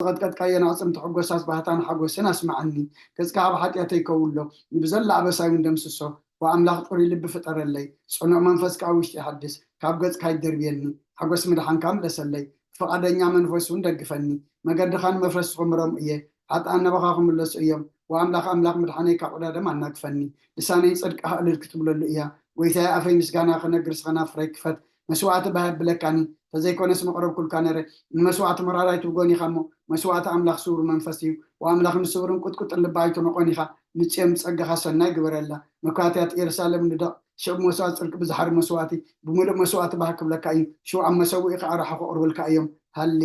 ዝቐጥቀጥካዮን ኣዕጽምቲ ሕጎሳት ባህታን ሓጎስን ኣስምዓኒ። ገጽካ ካብ ሓጢኣተይ ከውሎ፣ ንብዘላ ኣበሳይ እውን ደምስሶ። ወኣምላኽ ጥሩይ ልቢ ፍጠረለይ፣ ጽኑዕ መንፈስ ከኣ ኣብ ውሽጢ ይሓድስ። ካብ ገጽካ ኣይትደርብየኒ፣ ሓጎስ ምድሓንካ ምለሰለይ። ብፍቓደኛ መንፈስ እውን ደግፈኒ። መገድኻ ንመፍረስ ክምሮም እየ፣ ሓጥኣን ናባኻ ክምለሱ እዮም። ወኣምላኽ ኣምላኽ ምድሓነይ ካብ ዕዳደም ኣናግፈኒ። ልሳነይ ጽድቅኻ እልል ክትብለሉ እያ። ጎይታየ ኣፈይ ምስጋና ክነግር ስኸና ፍረይ ክፈት። መስዋእቲ ባህ ኣብለካኒ፣ ተዘይኮነስ መቕረብኩልካ ነረ። ንመስዋእቲ መራራይ ትብጎኒ ኢኻ እሞ፣ መስዋእቲ ኣምላኽ ስውር መንፈስ እዩ። ወኣምላኽ ንስውርን ቁጥቁጥን ልባ ኣይትንቆን ኢኻ። ንጽዮን ብጸጋኻ ሰናይ ግበረላ። መኳትያት ኢየሩሳሌም ንደቕ፣ ሽዑ መስዋእቲ ጽድቂ ብዝሓሪ መስዋእቲ፣ ብምሉእ መስዋእቲ ባህ ክብለካ እዩ። ሽዑ ኣብ መሰውኢ ከኣ ኣርሓ ከቕርቡልካ እዮም። ሃሌ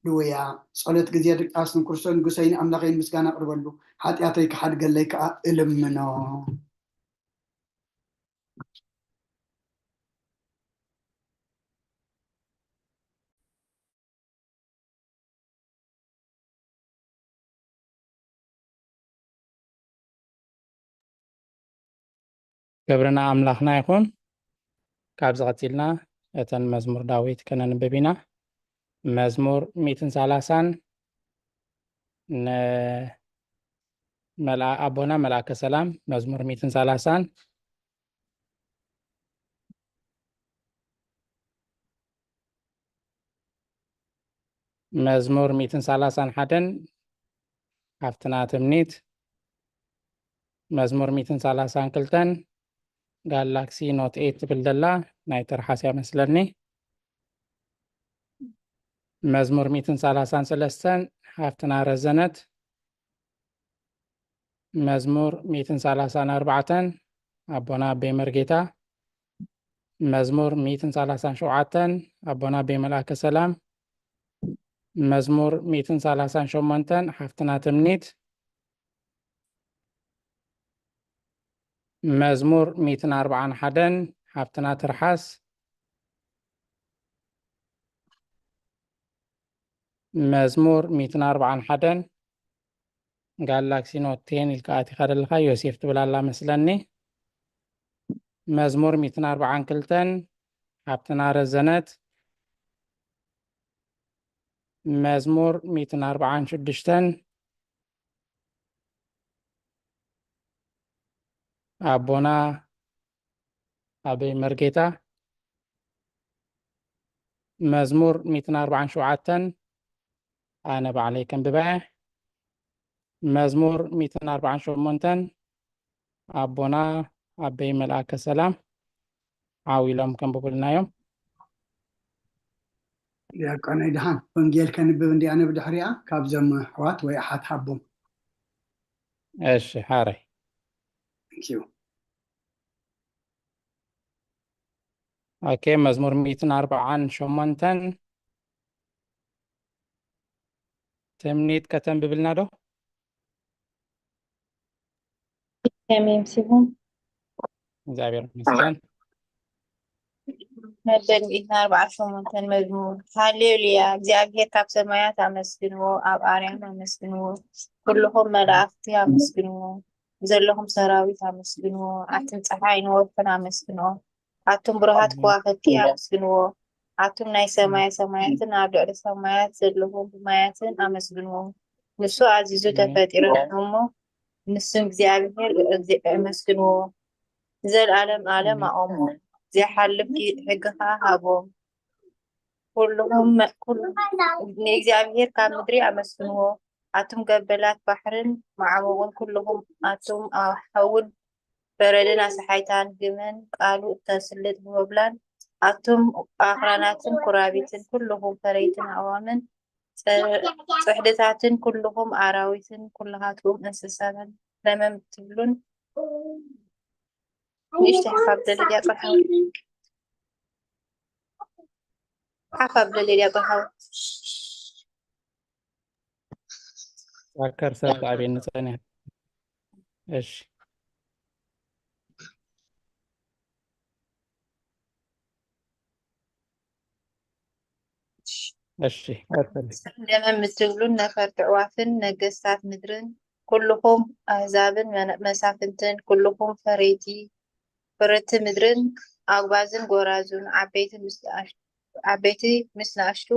ሉያ። ጸሎት ግዜ ድቃስ ንክርስቶስ ንጉሰይ ንኣምላኸይ ምስጋና ኣቕርበሉ፣ ሓጢኣተይ ክሓድገለይ ከኣ እልምኖ። ክብሪ ንኣምላኽና ይኹን። ካብዚ ቀጺልና እተን መዝሙር ዳዊት ከነንብብ ኢና። መዝሙር ሚእትን ሰላሳን ንመልኣ-፣ ኣቦና መልኣከ ሰላም፣ መዝሙር ሚእትን ሰላሳን። መዝሙር ሚእትን ሰላሳን ሓደን፣ ሓፍትና ትምኒት። መዝሙር ሚእትን ሰላሳን ክልተን፣ ጋላክሲ ኖት ኤይት ትብል ዘላ ናይ ትርሓስ እያ መስለኒ። መዝሙር ሚእትን ሰላሳን ሰለስተን፣ ሓፍትና ረዘነት። መዝሙር ሚእትን ሰላሳን ኣርባዕተን፣ ኣቦና ኣቤ መርጌታ። መዝሙር ሚእትን ሰላሳን ሸውዓተን፣ ኣቦና ኣቤ መልኣከ ሰላም። መዝሙር ሚእትን ሰላሳን ሸሞንተን፣ ሓፍትና ትምኒት። መዝሙር ሚእትን ኣርባዓን ሓደን፣ ሓፍትና ትርሓስ። መዝሙር ሚእትን ኣርባዓን ሓደን፣ ጋላክሲ ኖት ቴን ኢልካ ኣቲኻ ዘለኻ ዮሴፍ ትብል ኣላ መስለኒ። መዝሙር ሚእትን ኣርባዓን ክልተን፣ ሓፍትና ረዘነት። መዝሙር ሚእትን ኣርባዓን ሽዱሽተን፣ ኣቦና ኣበይ መርጌታ። መዝሙር ሚእትን ኣርባዓን ሸውዓተን፣ ኣነ ባዕለይ ከንብባ እየ። መዝሙር ሚእትን ኣርባዓን ሸሞንተን፣ ኣቦና ኣበይ መልኣከ ሰላም ዓው ኢሎም ከንብቡልና እዮም። ዲያቆነይ ደሓን፣ ወንጌል ከንብብ እንዲ ኣነ ብድሕሪኣ ካብዞም ኣሕዋት ወይ ኣሓት ሃቦም። እሺ፣ ሓረይ። Thank you። ኦኬ፣ መዝሙር ሚእትን ኣርባዓን ሸሞንተን። ትምኒት ከተንብብልና ዶ? ከመይ ኣምሲኹም? እግዚኣብሔር ይመስገን። መበል ሚእትን ኣርባዓን ሸሞንተን መዝሙር። ሃሌሉያ፣ እግዚኣብሔር ካብ ሰማያት ኣመስግንዎ፣ ኣብ ኣርያም ኣመስግንዎ፣ ኩልኹም መላእኽቲ ኣመስግንዎ፣ ዘለኹም ሰራዊት ኣመስግንዎ፣ ኣትን ጸሓይን ወርሕን ኣመስግንዎ፣ ኣቱም ብሩሃት ከዋኽብቲ ኣመስግንዎ፣ ኣቱም ናይ ሰማየ ሰማያትን ኣብ ልዕሊ ሰማያት ዘለኹም ማያትን ኣመስግንዎ። ንሱ ኣዚዙ ተፈጢሩ እሞ፣ ንሱ እግዚኣብሔር ኣመስግንዎ። ንዘለኣለም ኣለም ኣቐሞ፣ ዘይሓልፍ ሕግኻ ሃቦም። ኩልኹም መ-፣ ኩሉ ንእግዚኣብሔር ካብ ምድሪ ኣመስግንዎ። ኣቱም ገበላት ባሕርን መዓሙቕን ኩልኹም ኣቱም ኣሓውን በረድን ኣስሓይታን ግመን ቃሉ እተስልጥ ብወብላን ኣቱም ኣኽራናትን ኩራቢትን ኩልኹም ፈረይትን ኣእዋምን ጽ-፣ ጽሕድታትን ኩልኹም ኣራዊትን ኩልኻትኩም እንስሳትን ለመም ትብሉን ንእሽተይ ሓፍ ኣብለለይ ድያ ጽርሓዊ? ሓፍ ኣብለለይ ድያ ጽርሓዊ? ኣብ ከርሰ ተዓብየኒ ጸኒሐ። እሺ። እሺ፣ ቀጽሊ። ደመም እትብሉን ነፈርቲ ኣዕዋፍን ነገስታት ምድርን ኩልኹም ኣህዛብን መነ-፣ መሳፍንትን ኩልኹም ፈረይቲ፣ ፈረቲ ምድርን ኣጉባዝን ጎራዙን ዓበይቲ ምስ ንኣሽ-፣ ዓበይቲ ምስ ንኣሽቱ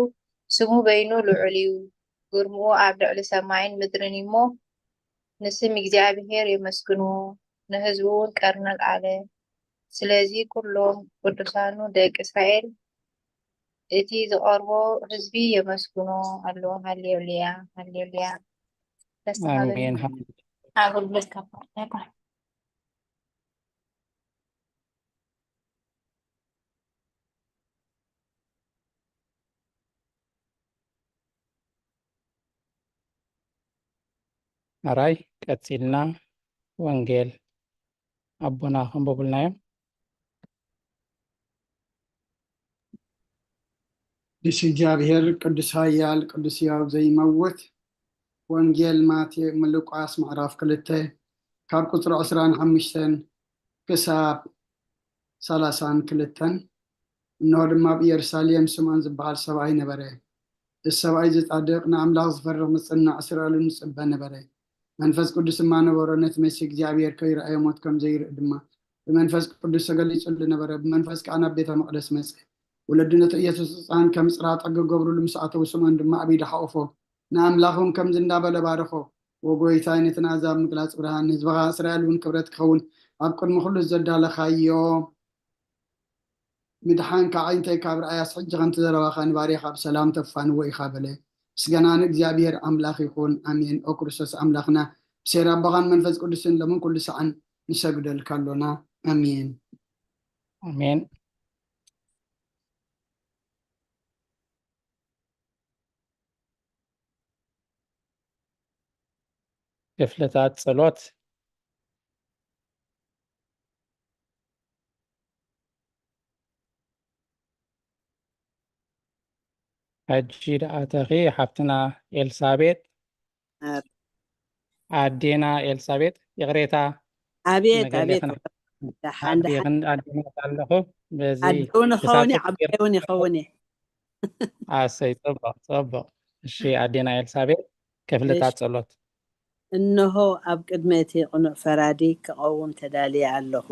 ስሙ በይኑ ልዑል እዩ። ግርምኡ ኣብ ልዕሊ ሰማይን ምድርን እዩ እሞ፣ ንስም እግዚኣብሔር የመስግኑ፣ ንህዝቡ እውን ቀርኒ ኣልዓለ። ስለዚ ኩሎም ቅዱሳኑ ደቂ እስራኤል፣ እቲ ዝቐርቦ ህዝቢ የመስግኖ ኣሎ። ሃሌሉያ፣ ሃሌሉያ። ተስፋ ኣሜን። ኣገልግሎት ካብ ኣራይ ቀጺልና ወንጌል ኣቦና ከንብቡልና እዮም። ቅዱስ እግዚኣብሔር፣ ቅዱስ ኃያል፣ ቅዱስ ሕያው ዘይመውት። ወንጌል ማቴ-፣ ሉቃስ ምዕራፍ ክልተ ካብ ቁጽሪ ዕስራን ሓሙሽተን ክሳብ ሰላሳን ክልተን። እንሆ ድማ ኣብ ኢየሩሳሌም ስምዖን ዝበሃል ሰብኣይ ነበረ። እዚ ሰብኣይ እዚ ጻድቕ፣ ንኣምላኽ ዝፈርህ፣ ዝጽናዕ፣ እስራኤልን ዝጽበ ነበረ። መንፈስ ቅዱስ ድማ ነበሮ፣ ነቲ መሲህ እግዚኣብሔር ከይረኣየ ሞት ከም ዘይርኢ ድማ ብመንፈስ ቅዱስ ተገሊጹሉ ነበረ። ብመንፈስ ከኣ ናብ ቤተ መቕደስ መጸ። ወለዱ ነቲ ኢየሱስ ህጻን ከም ጽራ ጠግ ክገብሩሉ ምስ ኣተዉ፣ ስምዖን ድማ ኣብ ኢዱ ሓቖፎ፣ ንኣምላኽ እውን ከምዚ እንዳበለ ባረኾ፣ "ወጎይታይ፣ ነቲ ንኣሕዛብ ምግላጽ ብርሃን፣ ንህዝብኻ እስራኤል እውን ክብረት ክኸውን ኣብ ቅድሚ ኩሉ ዘዳለኻዮ ምድሓንካ ኣዒንተይ ካብ ረኣያስ፣ ሕጂ ከምቲ ዘረባኻ ንባርያኻ ብሰላም ተፋንዎ ኢኻ" በለ። ምስጋና ንእግዚኣብሔር ኣምላኽ ይኹን። ኣሜን። ኦ ክርስቶስ ኣምላኽና፣ ብሴር ኣቦኻን መንፈስ ቅዱስን ሎምን ኩሉ ሰዓን ንሰግደልካ ኣሎና። ኣሜን። ኣሜን። ክፍልታት ጸሎት። ሕጂ ደኣ ተኺ ሓፍትና ኤልሳቤጥ፣ ኣብ ኣዴና ኤልሳቤጥ፣ ይቕሬታ፣ ኣቤት፣ መገሌ ኣቤት። ክና-፣ ደሓን፣ ደሓን። ኣዴኽን ኣዴና ኣለኹ። በዚ ኣደው ንኸውን ክሳብ እየ፣ ዓባይ እውን ይኸውን እየ። ኣሰይ፣ ጽቡቕ፣ ጽቡቕ። እሺ፣ ኣዴና ኤልሳቤጥ፣ ክፍልታት እሺ። ጸሎት። እንሆ፣ ኣብ ቅድሚ እቲ ቅኑዕ ፈራዲ ክቐውም ተዳልየ ኣለኹ።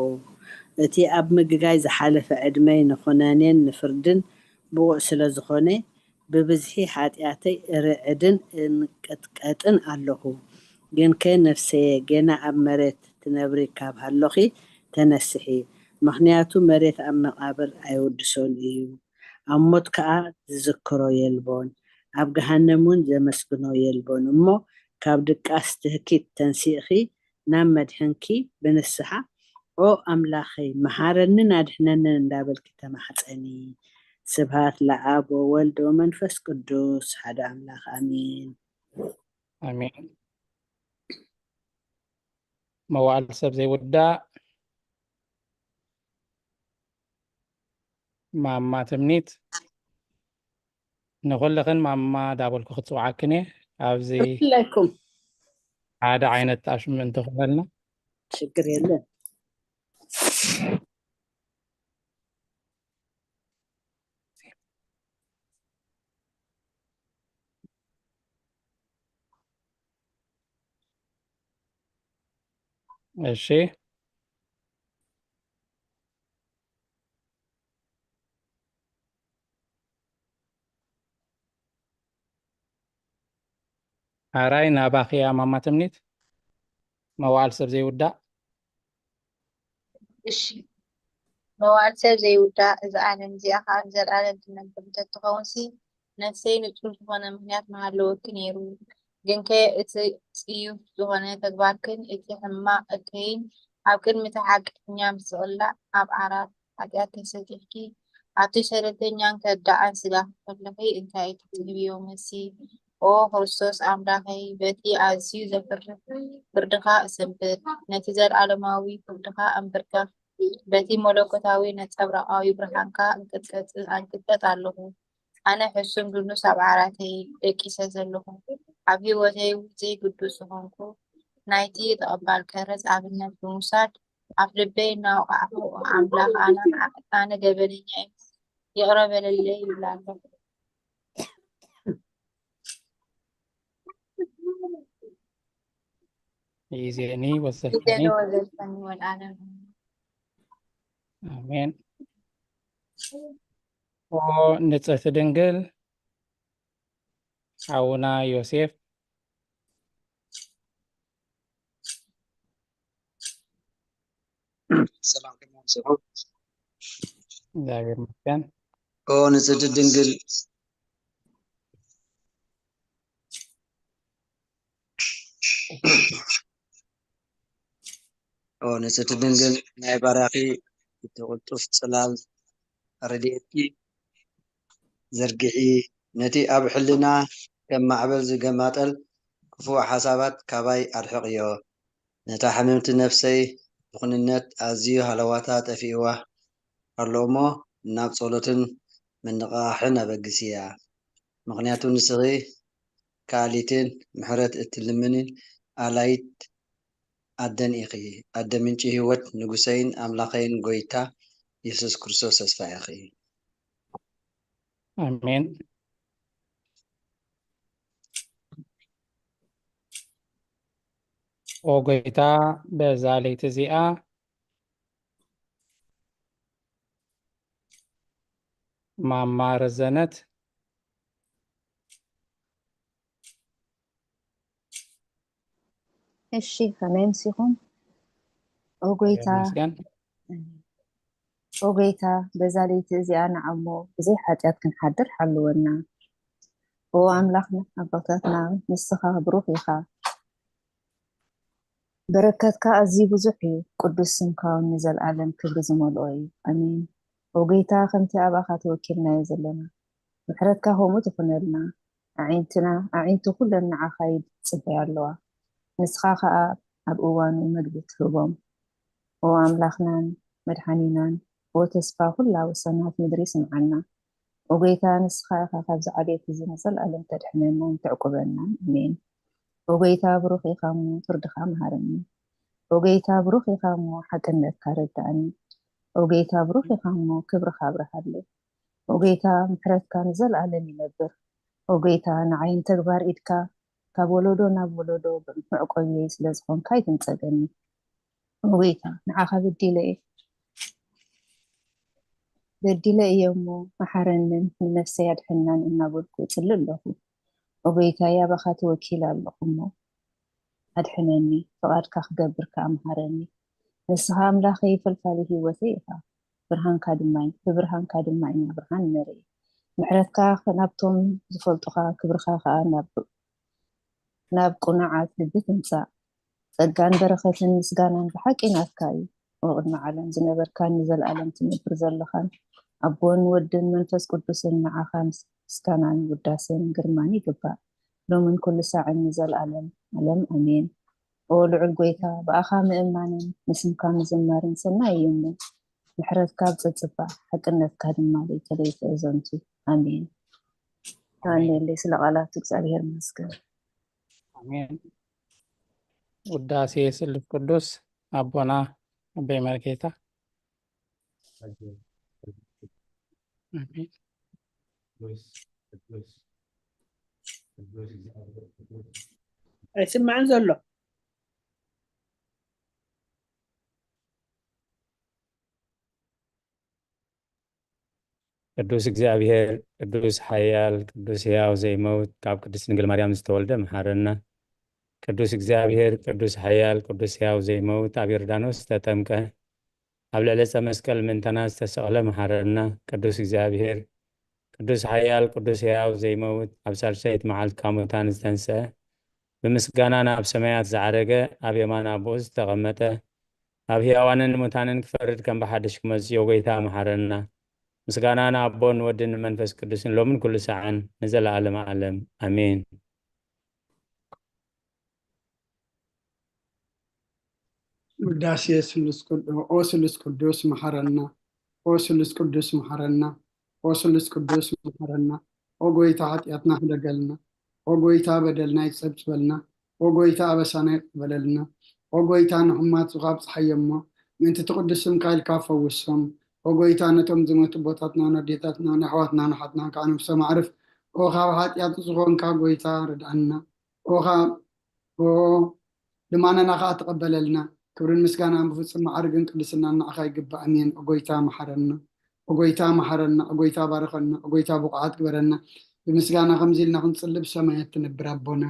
እቲ ኣብ ምግጋይ ዝሓለፈ ዕድመይ ንኹነኔን ንፍርድን ብቑዕ ስለ ዝኾነ፣ ብብዝሒ ሓጢኣተይ እርዕድን እንቅጥቀጥን ኣለኹ። ግንከ ነፍሰየ፣ ጌና ኣብ መሬት ትነብሪ ካብ ሃሎኺ፣ ተነስሒ። ምኽንያቱ መሬት ኣብ መቓብር ኣይውድሶን እዩ። ኣብ ሞት ከኣ ዝዝክሮ የልቦን፣ ኣብ ገሃነም እውን ዘመስግኖ የልቦን። እሞ ካብ ድቃስ ትህኪት ተንሲእኺ ናብ መድሕንኪ ብንስሓ፣ "ኦ ኣምላኸይ፣ መሓረንን ኣድሕነንን" እንዳበልኪ ተማሕጸኒ። ስብሃት ለኣብ ወወልድ ወመንፈስ ቅዱስ ሓደ ኣምላኽ፣ ኣሜን። ኣሜን። መዋዕል ሰብ ዘይውዳእ ማማ ትምኒት፣ ንኹልኽን ማማ ዳበልኩ ክጽውዓክን እየ። ኣብዚ ኩለኩም። ሓደ ዓይነት ኣሽም እንተኾነልና። ችግር የለን። እሺ። ሓራይ ናባኺ እያ ማማ ትምኒት። መዋዕል ሰብ ዘይውዳእ። እሺ፣ መዋዕል ሰብ ዘይውዳእ፣ እዛ ዓለም እዚኣ ኸዓ ንዘለኣለም ትነብር እንተትኸውንሲ፣ ነፍሰይ ንጹር ዝኾነ ምኽንያት ምሃለወኪ ነይሩ። ግንከ እቲ ጽዩፍ ዝኾነ ተግባርክን እቲ ሕማቕ እከይን ኣብ ቅድሚ እቲ ሓቀኛ ምስ ዝቕላዕ፣ ኣብ ዓራት ሓጢኣት ተሰጢሕኪ፣ ኣብቲ ሸለልተኛን ከዳዕን ስጋኺ ከለኺ እንታይ ትጽበዮ መሲ? ኦ ክርስቶስ ኣምላኸይ፣ በቲ ኣዝዩ ዘፍርህ ፍርድኻ እሰንብድ፣ ነቲ ዘለኣለማዊ ፍርድኻ ኣንብርከኽ። በቲ መለኮታዊ ነጸብራቓዊ ብርሃንካ እንቅጥቀጥ፣ ኣንቅጥቀጥ ኣለኹ። ኣነ ሕሱም ድኑስ ኣብ ዓራተይ ደቂሰ ዘለኹ፣ ኣብ ህይወተይ እውን ዘይግዱስ ዝኾንኩ፣ ናይቲ ተቐባል ቀረጽ ኣብነት ብምውሳድ፣ ኣፍ ልበይ እናወቓዕኹ፣ "ኣምላኽ፣ ኣነ፣ ኣነ ገበነኛ እየ፣ ይቕረ በለለይ" ይብል ኣለኹ። ይእዜኒ ወዘልፈኒ። ይእዜኒ ወዘልፈኒ ወለዓለመ። ኣሜን። ኦ ንጽህቲ ድንግል፣ ሓውና ዮሴፍ። ሰላም ከመይ ኣምሲኹም? እግዚኣብሔር ይመስገን። ኦ ንጽድት ድንግል ኦ ንጽድት ድንግል ናይ ባርያኺ እቲ ቅልጡፍ ጽላል ረድኤትኪ ዘርግሒ፣ ነቲ ኣብ ሕልና ከም ማዕበል ዝገማጠል ክፉእ ሓሳባት ካባይ ኣርሕቕዮ። ነታ ሕምምቲ ነፍሰይ ብኹንነት ኣዝዩ ሃለዋታ ጠፊእዋ ኣሎ እሞ፣ ናብ ጸሎትን ምንቕቓሕን ኣበግስያ። ምኽንያቱ ንስኺ ከኣሊትን ምሕረት እትልምንን ኣላይት ኣደን ኢኺ። ኣደ ምንጪ ህይወት፣ ንጉሰይን ኣምላኸይን ጎይታ የሱስ ክርስቶስ ተስፋ ኢኺ። ኣሜን። ኦ ጎይታ፣ በዛ ለይቲ እዚኣ ማማ ረዘነት። እሺ፣ ከመይ ኣምሲኹም? ኦ ጎይታ፣ ይመስገን። ኦ ጎይታ፣ በዛ ለይቲ እዚኣ ንዓሞ ብዘይ ሓጢኣት ክንሓድር ሓልወና። ኦ ኣምላኽና ኣቦታትና፣ ንስኻ ብሩኽ ኢኻ። በረከትካ ኣዝዩ ብዙሕ እዩ። ቅዱስ ስምካ እውን ንዘለኣለም ክብሪ ዝመልኦ እዩ። ኣሜን። ኦ ጎይታ፣ ከምቲ ኣባኻ ተወኪልናዮ ዘለና፣ ምሕረትካ ከምኡ ትኹነልና። ኣዒንትና፣ ኣዒንቲ ኩለን ንዓኻ ይጽበያ ኣለዋ። ንስኻ ኸኣ ኣብ እዋኑ መግቢ ትህቦም። ኦ ኣምላኽናን መድሓኒናን፣ ኦ ተስፋ ኩላ ወሰናት ምድሪ፣ ስምዓና። ኦ ጎይታ፣ ንስኻ ኢኻ ካብዚ ዓሌት እዚ ንዘለኣለም ተድሕነናን ተዕቁበናን። ኣሜን። ኦ ጎይታ፣ ብሩኽ ኢኻ እሞ ፍርድኻ መሃረኒ። ኦ ጎይታ፣ ብሩኽ ኢኻ እሞ ሓቅነትካ ረዳእኒ። ኦ ጎይታ፣ ብሩኽ ኢኻ እሞ ክብርኻ ኣብርሃለይ። ኦ ጎይታ፣ ምሕረትካ ንዘለኣለም ይነብር። ኦ ጎይታ፣ ንዓይን ተግባር ኢድካ ካብ ወለዶ ናብ ወለዶ መዕቆብየይ ስለ ዝኾንካ ኣይትንጸገኒ። ኦ ጎይታ፣ ንዓኻ በዲለ እየ። በዲለ እየ እሞ መሓረንን ንነፍሰይ ኣድሕናን እናበልኩ እጽሊ ኣለኹ። ኦ ጎይታ፣ ኣባኻ ተወኪለ ኣለኹ እሞ ኣድሕነኒ፣ ፍቓድካ ክገብር ከኣ መሃረኒ። ንስኻ ኣምላኸይ ፈልፋሊ ህይወተይ ኢኻ፣ ብርሃንካ ድማ እዩ፣ ብብርሃንካ ድማ ኢና ብርሃን ንርኢ። ምሕረትካ ናብቶም ዝፈልጡኻ፣ ክብርኻ ከኣ ናብ ናብ ቅኑዓት ልቢ ትምጻእ። ጸጋን በረኸትን ምስጋናን ብሓቂ ናትካ እዩ። ኦ ቅድሚ ዓለም ዝነበርካን ንዘለኣለም ትነብር ዘለኻን ኣቦን ወድን መንፈስ ቅዱስን ንዓኻ ምስ-፣ ምስጋናን ውዳሴን ግርማን ይግባእ። ሎምን ኩሉ ሳዕን ንዘለኣለም ዓለም ኣሜን። ኦ ልዑል ጎይታ፣ ብኣኻ ምእማንን ንስምካ ምዝማርን ሰናይ እዩ እሞ፣ ምሕረትካ ኣብ ጸጽባ፣ ሓቅነትካ ድማ ለይተ ለይተ እዘንቱ። ኣሜን። ኣሜን። ኣሜን። ስለ ቃላቱ እግዚኣብሔር ይመስገን። ኣሜን። ውዳሴ ስሉስ ቅዱስ ኣቦና ኣቦይ መርጌታ። ኣሜን። ኣይስማዕን ዘሎ። ቅዱስ እግዚኣብሔር፣ ቅዱስ ሓያል፣ ቅዱስ ሕያው ዘይመውት፣ ካብ ቅድስት ድንግል ማርያም ዝተወልደ መሓረና። ቅዱስ እግዚኣብሔር፣ ቅዱስ ሓያል፣ ቅዱስ ሕያው ዘይመውት፣ ኣብ ዮርዳኖስ ዝተጠምቀ፣ ኣብ ልዕሊ ዕፀ መስቀል ምእንታና ዝተሰቕለ መሓረና። ቅዱስ እግዚኣብሔር፣ ቅዱስ ሓያል፣ ቅዱስ ሕያው ዘይመውት፣ ኣብ ሳልሰይቲ መዓልቲ ካብ ሙታን ዝተንስአ፣ ብምስጋና ናብ ሰማያት ዝዓረገ፣ ኣብ የማን ኣቦኡ ዝተቐመጠ፣ ኣብ ሕያዋንን ሙታንን ክፈርድ ከም ብሓድሽ ክመጽእ፣ ኦ ጎይታ መሓረና። ምስጋና ንኣቦን ወድን ንመንፈስ ቅዱስን ሎምን ኩሉ ሰዓን ንዘለኣለም ዓለም። ኣሜን። ውዳሴ ስሉስ ቅዱ-፣ ኦ ስሉስ ቅዱስ መሓረና፣ ኦ ስሉስ ቅዱስ መሓረና፣ ኦ ስሉስ ቅዱስ መሓረና። ኦ ጎይታ ሓጢኣትና ሕደገልና፣ ኦ ጎይታ በደልና ይጸብጽበልና፣ ኦ ጎይታ ኣበሳና ይቕበለልና። ኦ ጎይታ ንሕሙማት ሱኻ ኣብጽሓዮ እሞ፣ ምእንቲ እቲ ቅዱስ ስምካ ኢልካ ፈውሶም። ኦ ጎይታ ነቶም ዝሞቱ ኣቦታትና፣ ኣዴታትና፣ ንኣሕዋትና፣ ንሓትና ከኣ ነብሶም ኣዕርፍ። ኦ ካብ ሓጢኣት ዝኾንካ ጎይታ ርድኣና። ኦ ካብ፣ ኦ ልማናና ከኣ ተቐበለልና። ክብርን ምስጋናን ብፍጹም መዓርግን ቅድስናን ንዓኻ ይግባእ። ኣሜን። ኦ ጎይታ መሓረና፣ ኦ ጎይታ መሓረና፣ ኦ ጎይታ ባርኸና፣ ኦ ጎይታ ብቑዓት ግበረና። ብምስጋና ከምዚ ኢልና ክንጽሊ፣ ብሰማያት ትነብር ኣቦና፣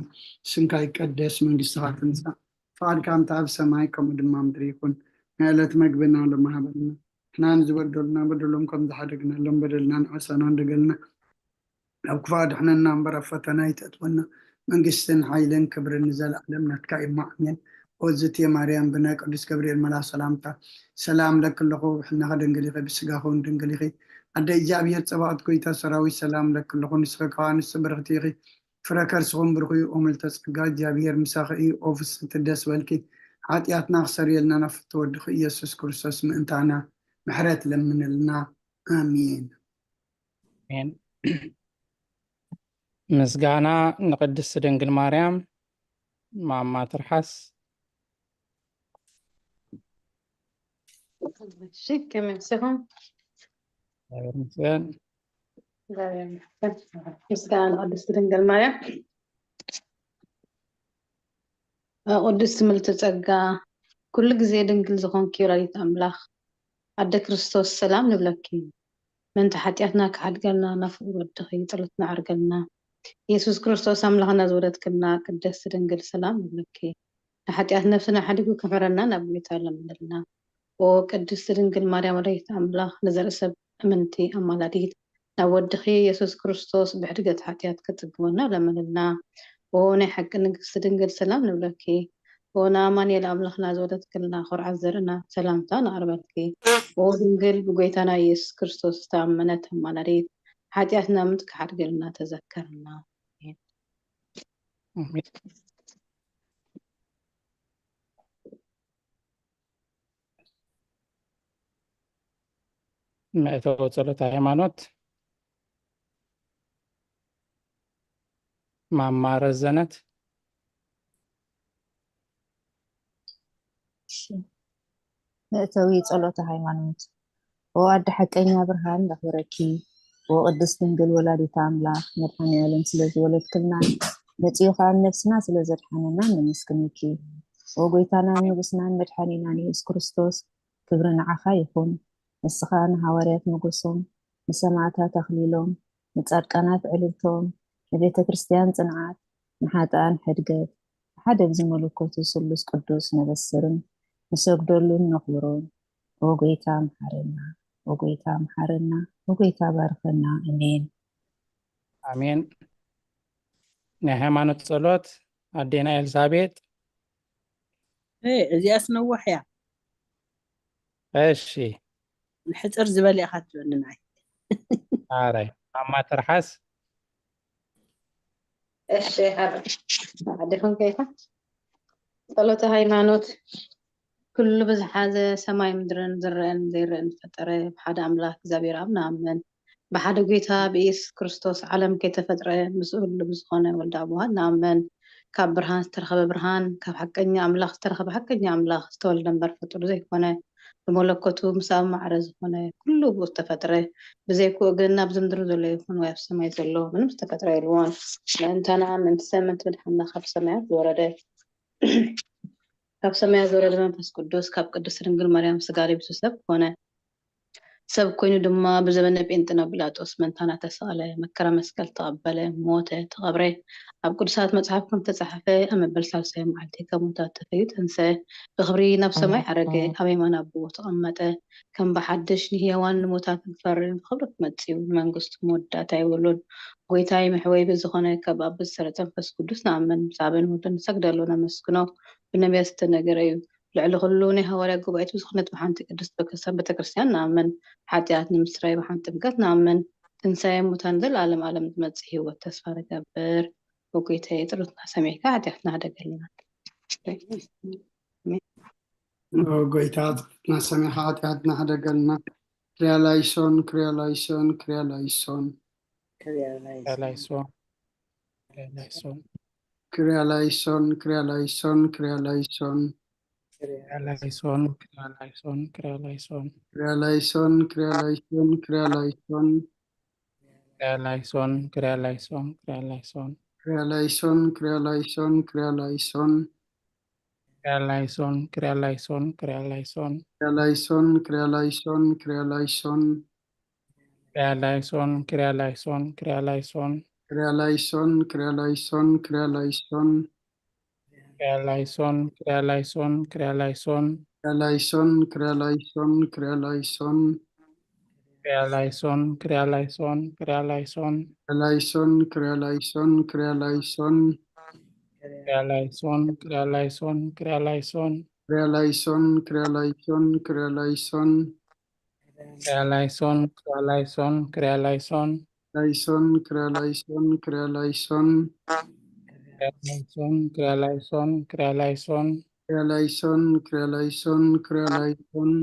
ስምካ ይቀደስ፣ መንግስትኻ ትምጻእ፣ ፍቓድካ ከምቲ ኣብ ሰማይ ከምኡ ድማ ምድሪ ይኹን። ናይ ዕለት መግብና ሎሚ ሃበልና፣ ንሕና ንዝበደሉና በደሎም ከም ዝሓደግናሎም በደልና ንዓሳና እንደገልና፣ ኣብ ክፉእ ኣድሕነና እምበር ኣብ ፈተና ኣይተእትወና። መንግስትን ሓይልን ክብርን ንዘለኣለም ናትካ እዩ፣ እሞ ኣሜን። ኦዝቲ ማርያም ብናይ ቅዱስ ገብርኤል መልኣኽ ሰላምታ ሰላም ለኪ ኣለኹ፣ ብሕልናኺ ድንግል ኢኺ፣ ብስጋኺ እውን ድንግል ኢኺ። ኣደ እግዚኣብሔር ጸባኦት ጎይታ ሰራዊት ሰላም ለኪ ኣለኹ፣ ንስኺ ካብ ኣንስቲ ብርኽቲ ኢኺ፣ ፍረ ከርስኹም ብሩኽ እዩ። ኦ ምልዕተ ጸጋ እግዚኣብሔር ምሳኺ እዩ፣ ኦ ፍስሕቲ ደስ በልኪ፣ ሓጢኣትና ክሰርየልና ናብ ፍትው ወድኺ ኢየሱስ ክርስቶስ ምእንታና ምሕረት ለምንልና። ኣሜን። ኣሜን። ምስጋና ንቅድስቲ ድንግል ማርያም ማማ ትርሓስ። እሺ፣ ከመይ ኣምሲኹም? እግዚኣብሔር ይመስገን። እግዚኣብሔር ይመስገን። ምስጋና ንቅድስቲ ድንግል ማርያም። ቅድስቲ ምልዕቲ ጸጋ፣ ኩሉ ግዜ ድንግል ዝኾንኪ ወላዲት ኣምላኽ፣ ኣደ ክርስቶስ ሰላም ንብለኪ። ምእንቲ ሓጢኣትና ክሓድገልና ናብ ፍቑር ወድኺ ጸሎትና ኣዕርገልና። ኢየሱስ ክርስቶስ ኣምላኽና ዝወለድክልና ቅድስቲ ድንግል ሰላም ንብለኪ። ንሓጢኣት ነፍስና ሓዲጉ ክምሕረና ናብ ጎይታ ለምንልና። ኦ ቅድስቲ ድንግል ማርያም ወላዲት ኣምላኽ፣ ንዘርኢ ሰብ እምንቲ ኣማላዲት፣ ናብ ወድኺ ኢየሱስ ክርስቶስ ብሕድገት ሓጢኣት ከጽግበና ለምንልና። ኦ ናይ ሓቂ ንግስቲ ድንግል ሰላም ንብለኪ። ኦ ንኣማኑኤል ኣምላኽና ዝወለድክልና ኩርዓት ዘርእና ሰላምታ ነቕርበልኪ። ኦ ድንግል ብጎይታና ኢየሱስ ክርስቶስ ዝተኣመነት ኣማላዲት፣ ሓጢኣትና ምእንቲ ክሓድገልና ተዘከርና። ኣሜን። መእተዊ ጸሎት ሃይማኖት ማማ ረዘነት። እሺ። መእተዊ ጸሎተ ሃይማኖት። ኦ ኣደ ሓቀኛ ብርሃን ነኽብረኪ። ኦ ቅድስት ድንግል ወላዲተ ኣምላኽ መድኃኔ ዓለም ስለ ዝወለድክልና መጺኡ ኸኣ ነፍስና ስለ ዘድሓነና ነመስግነኪ። ኦ ጎይታናን ንጉስናን መድሓኒናን ኢየሱስ ክርስቶስ ክብሪ ንዓኻ ይኹን። ንስኻ ንሃዋርያት ሞገሶም፣ ንሰማዕታት ኣኽሊሎም፣ ንጻድቃናት ዕልልቶም፣ ንቤተ ክርስቲያን ጽንዓት፣ ንሓጥኣን ሕድገት፣ ብሓደ ብዝመለኮቱ ስሉስ ቅዱስ ነበስርን ንሰግደሉን ነኽብሮን። ኦ ጎይታ ምሓረና፣ ኦ ጎይታ ምሓረና፣ ኦ ጎይታ ባርኸና። ኣሜን። ኣሜን። ናይ ሃይማኖት ጸሎት ኣዴና ኤልሳቤጥ። እዚኣስ ነዋሕ እያ። እሺ። ንሕፅር ዝበለ ኢኻ ትብለኒ ንዓይ። ኣራይ ማማ ትርሓስ። እሺ፣ ሓደኹም ከይታ ጸሎተ ሃይማኖት። ኩሉ ብዝሓዘ ሰማይ ምድርን ዝረአን ዘይረአን ዝፈጠረ ብሓደ ኣምላኽ እግዚኣብሔር ኣብ ንኣምን። ብሓደ ጐይታ ብኢየሱስ ክርስቶስ ዓለም ከይተፈጥረ ምስኡ ህሉው ብዝኾነ ወልደ ኣቡሃት ንኣምን። ካብ ብርሃን ዝተረኸበ ብርሃን፣ ካብ ሓቀኛ ኣምላኽ ዝተረኸበ ሓቀኛ ኣምላኽ፣ ዝተወልደ እምበር ፈጡር ዘይኮነ፣ ብመለኮቱ ምስ ኣብ ማዕረ ዝኾነ ኩሉ ብኡ ዝተፈጥረ፣ ብዘይክኡ ግን ኣብዚ ምድሪ ዘሎ ይኹን ወይ ኣብ ሰማይ ዘሎ ምንም ዝተፈጥረ የልዎን። ምእንታና፣ ምእንቲ ሰብ፣ ምእንቲ ምድሓንና ካብ ሰማያት ዝወረደ፣ ካብ ሰማያት ዝወረደ መንፈስ ቅዱስ ካብ ቅድስት ድንግል ማርያም ስጋ ለቢሱ ሰብ ኮነ። ሰብ ኮይኑ ድማ ብዘበነ ጴንጥኖ ጲላጦስ ምእንታና ተሰቕለ፣ መከራ መስቀል ተቐበለ፣ ሞተ፣ ተቐብረ። ኣብ ቅዱሳት መጽሓፍ ከም ተጻሕፈ ኣብ መበል ሳልሳይ መዓልቲ ካብ ሙታት ተፈልዩ ተንስአ፣ ብኽብሪ ናብ ሰማይ ዓረገ፣ ኣብ የማን ኣቦኡ ተቐመጠ። ከም ብሓድሽ ንህያዋን ንሙታትን ክፈርድ ብኽብሪ ክመጽእ እዩ፣ ንመንግስቱ መወዳእታ የብሉን። ጐይታይ መሕወይ ብዝኾነ ካብ ኣብ ዝተሰረጸ መንፈስ ቅዱስ ንኣምን፣ ምስ ኣብን ወልድን ንሰግደሉ ነመስግኖ፣ ብነቢያት ዝተነገረ እዩ። ልዕሊ ኩሉ ናይ ሃዋርያ ጉባኤት ብዝኾነት ብሓንቲ ቅድስት ቤተክርስትያን ቤተክርስትያን ንኣምን፣ ሓጢኣት ንምስራይ ብሓንቲ ጥምቀት ንኣምን፣ ትንሳኤ ሙታን ዘለዓለም ዓለም ዝመጽእ ህይወት ተስፋ ንገብር። ኦ ጐይታየ ጸሎትና ሰሚዕካ ሓጢኣትና ሕደገልና። ኦ ጐይታ ጸሎትና ሰሚዕካ ሓጢኣትና ሕደገልና። ክሪያ ላይሶን ክሪያ ላይሶን ክሪያ ላይሶን። ክሪያ ላይሶን። ላይሶን። ላይሶን። ክሪያ ላይሶን ክሪያ ላይሶን ክሪያ ላይሶን። ክሪያ ላይሶን። ክሪያ ላይሶን። ክሪያ ላይሶን። ክሪያ ላይሶን ክሪያ ላይሶን ክሪያ ላይሶን። ክሪያ ላይሶን። ክሪያ ላይሶን። ክሪያ ላይሶን። ክሪያ ላይሶን ክሪያ ላይሶን ክሪያ ላይሶን። ክሪያ ላይሶን። ክሪያ ላይሶን። ክሪያ ላይሶን። ክሪያ ላይሶን ክሪያ ላይሶን ክሪያ ላይሶን። ክሪያ ላይሶን። ክሪያ ላይሶን። ክሪያ ላይሶን። ክሪያ ላይሶን፣ ክሪያ ላይሶን፣ ክሪያ ላይሶን። ክሪያ ላይሶን፣ ክሪያ ላይሶን፣ ክሪያ ላይሶን። ክሪያ ላይሶን፣ ክሪያ ላይሶን፣ ክሪያ ላይሶን። ክሪያ ላይሶን፣ ክሪያ ላይሶን፣ ክሪያ ላይሶን። ክሪያ ላይሶን፣ ክሪያ ላይሶን፣ ክሪያ ላይሶን። ክሪያ ላይሶን፣ ክሪያ ላይሶን፣ ክሪያ ላይሶን። ክሪያ ላይሶን፣ ክሪያ ላይሶን፣ ክሪያ ላይሶን። ክሪያ ላይሶን፣ ክሪያ ላይሶን፣ ክሪያ ላይሶን። ላይሶን፣ ክሪያ ላይሶን፣ ክሪያ ላይሶን። ክሪያ ላይሶን፣ ክሪያ ላይሶን፣ ክሪያ ላይሶን። ክሪያ ላይሶን፣ ክሪያ ላይሶን፣ ክሪያ ላይሶን።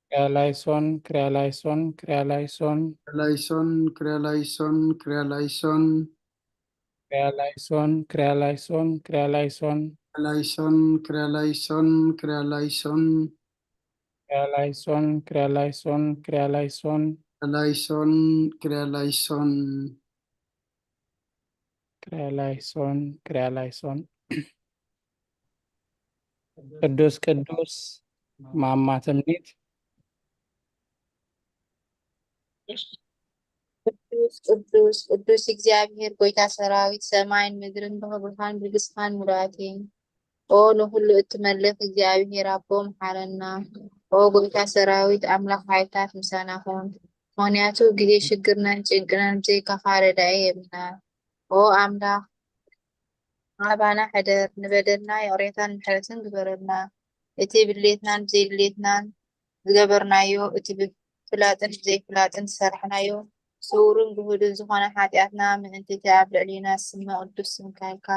ክሪያ ላይሶን፣ ክሪያ ላይሶን፣ ክሪያ ላይሶን። ክሪያ ላይሶን፣ ክሪያ ላይሶን፣ ክሪያ ላይሶን። ክሪያ ላይሶን፣ ክሪያ ላይሶን፣ ክሪያ ላይሶን። ክሪያ ላይሶን፣ ክሪያ ላይሶን፣ ክሪያ ላይሶን። ክሪያ ላይሶን፣ ክሪያ ላይሶን፣ ክሪያ ላይሶን። ክሪያ ላይሶን፣ ክሪያ ላይሶን። ክሪያ ላይሶን፣ ክሪያ ላይሶን። ቅዱስ ቅዱስ ማማ ትምኒት። ቅዱስ ቅዱስ ቅዱስ እግዚኣብሔር ጎይታ ሰራዊት፣ ሰማይን ምድርን ብኽብርኻን ብግስኻን ምሉኣት እየን። ኦ ንኹሉ እትመልኽ እግዚኣብሔር ኣቦ፣ መሓረና። ኦ ጎይታ ሰራዊት ኣምላኽ፣ ሓይልታት ምሳና ኩን። ምኽንያቱ ግዜ ሽግርናን ጭንቅናን ብዘይካኻ ረዳኢ የብልናን። ኦ ኣምላኽ፣ ኣባና ሕደር፣ ንበደልና ይቕሬታን ምሕረትን ግበረልና። እቲ ብድሌትናን ብዘይድሌትናን ዝገበርናዮ፣ እቲ ብፍላጥን ብዘይፍላጥን ዝሰርሕናዮ፣ ስውርን ግሁድን ዝኾነ ሓጢኣትና ምእንቲ እቲ ኣብ ልዕሊና ዝስመ ቅዱስ ስምካ ኢልካ፣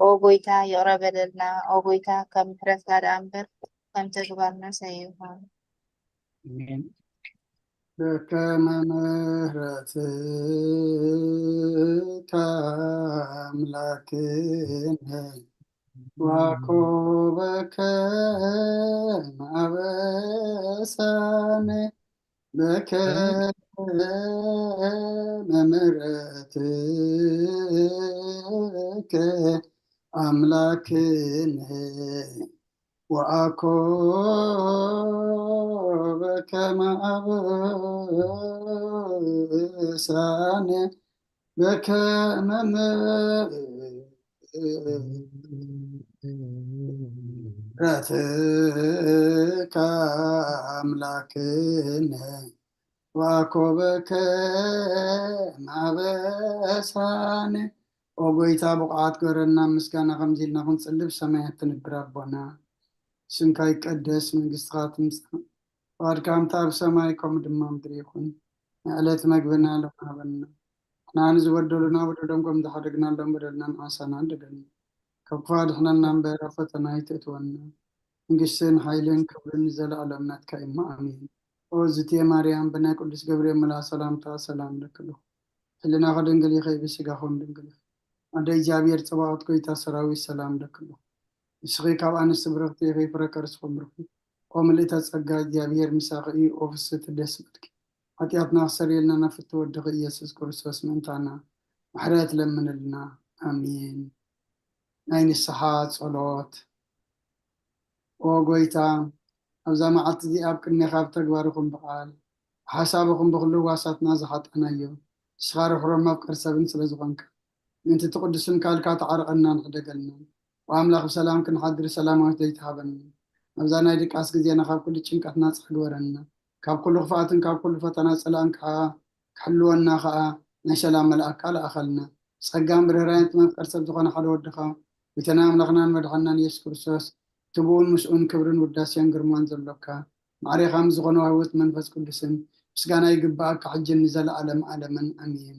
ኦ ጎይታ፣ ይቕረ በለልና። ኦ ጎይታ፣ ከም ምሕረትካ ደኣ እምበር ከም ተግባርናስ ኣይኹን። ኣሜን። በከመ ምሕረትከ ኣምላክነ ዋኮ በከመ አበሳነ በከመ ምሕረትከ አምላክነ ወአኮ በከመ አበሳነ በከመ ምሕረትከ አምላክነ ወአኮ በከመ አበሳነ። ኦ ጎይታ፣ ብቑዓት ግበረና ምስጋና ከምዚ ኢልና ክንጽሊ ብሰማያት ትንብር ኣቦና። ስምካ ይቀደስ፣ መንግስትኻ ትምጻእ፣ ፍቓድካ ከምቲ ኣብ ሰማይ ከምኡ ድማ ምድሪ ይኹን። ናይ ዕለት መግብና ሎሚ ሃበና። ንሕና ንዝበደሉና በደሎም ከም ዝሓደግናሎም በደልና ንዓሳና ኣድሕነና። ካብ ክፉእ ኣድሕነና እምበር ኣብ ፈተና ኣይተእትወና። መንግስትን ሓይልን ክብርን ንዘለኣለም ናትካ እዩ እሞ ኣሜን። ኦ ዝትየ ማርያም፣ ብናይ ቅዱስ ገብርኤል መልኣ ሰላምታ ሰላም እለኪ ኣለኹ። ሕልናኺ ድንግል ይኸይ ብስጋኹም ድንግል ይኸይ። ኣደ እግዚኣብሔር ጸባኦት ጎይታ ሰራዊት ሰላም እለኪ ኣለኹ። ንስኺ ካብ ኣንስቲ ብርኽቲ ኢኺ፣ ፍረ ከርስኺ ብሩኽ እዩ። ኦ ምልእተ ጸጋ፣ እግዚኣብሔር ምሳኺ እዩ። ኦ ፍስሕቲ ደስ ይበልኪ። ሓጢኣትና ክሰርየልና ናብ ፍትው ወድኺ ኢየሱስ ክርስቶስ ምእንታና ምሕረት ለምንልና። ኣሜን። ናይ ንስሓ ጸሎት። ኦ ጎይታ፣ ኣብዛ መዓልቲ እዚኣ ኣብ ቅድሜኻ ብተግባር ይኹን ብቓል፣ ብሓሳብ ይኹን ብኹሉ ህዋሳትና ዝሓጣናዮ፣ ንስኻ ርሕሩሕ መፍቀር ሰብን ስለ ዝኾንካ፣ ምእንቲ እቲ ቅዱስ ስምካ ኢልካ ተዓርቐናን ሕደገልናን። ወኣምላኽ ብሰላም ክንሓድር ሰላማዊት ለይቲ ሃበና። ኣብዛ ናይ ድቃስ ግዜና ካብ ኩሉ ጭንቀት ናጻ ግበረና። ካብ ኩሉ ክፍኣትን ካብ ኩሉ ፈተና ጸላእን ከዓ ክሕልወና ከዓ ናይ ሰላም መልኣካ ለኣኸልና። ጸጋን ብርህራይን እቲ መፍቀር ሰብ ዝኾነ ሓደ ወድኻ፣ ጎይታና ኣምላኽናን መድሓንናን ኢየሱስ ክርስቶስ፣ እቲ ብኡን ምስኡን ክብርን ውዳሴን ግርማን ዘሎካ፣ ማዕሬኻ ምስ ዝኾነ ዋህውት መንፈስ ቅዱስን ምስጋና ይግብኣካ፣ ሕጅን ንዘለኣለም ዓለምን ኣሜን።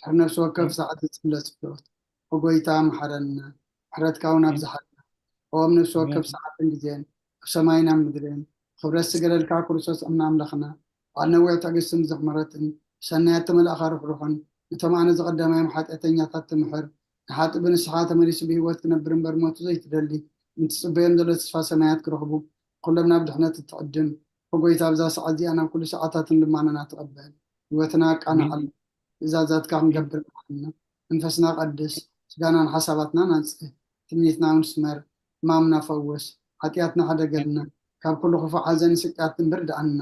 ድሕሪ ነፍሲ ወከፍ ሰዓት ዝጽለ ጸሎት። ኦ ጎይታ፣ መሓረና፣ ምሕረትካ እውን ኣብዝሓልና። ኦ ኣብ ነፍሲ ወከፍ ሰዓትን ግዜን፣ ኣብ ሰማይን ኣብ ምድርን፣ ክብረት ዝገለልካ ክርስቶስ እምነ ኣምላኽና፣ በዓል ነዊሕ ትዕግስትን ዝኽምረትን፣ ብሰናያት ተመላእኻ ርሕሩሕን፣ ነቶም ኣነ ዝቐዳማዮም ሓጢኣተኛታት ትምሕር፣ ንሓጢእ ብንስሓ ተመሊሱ ብህይወት ክነብር እምበር ሞቱ ዘይትደሊ፣ ንትጽበዮም ዘሎ ተስፋ ሰማያት ክረኽቡ፣ ኩሎም ናብ ድሕነት እትዕድም። ኦ ጎይታ፣ ኣብዛ ሰዓት እዚኣ ናብ ኩሉ ሰዓታትን ልማናና ተቐበል። ህይወትና ኣቃንዓሉ። ትእዛዛትካ ክንገብር ምሓልና። መንፈስና ቀድስ፣ ስጋናን ሓሳባትናን ኣንጽህ። ትምኒትና እውን ስመር። ሕማምና ፈውስ። ሓጢኣትና ሕደገልና። ካብ ኩሉ ክፉእ ሓዘን ስቅያት እምበር ድኣና።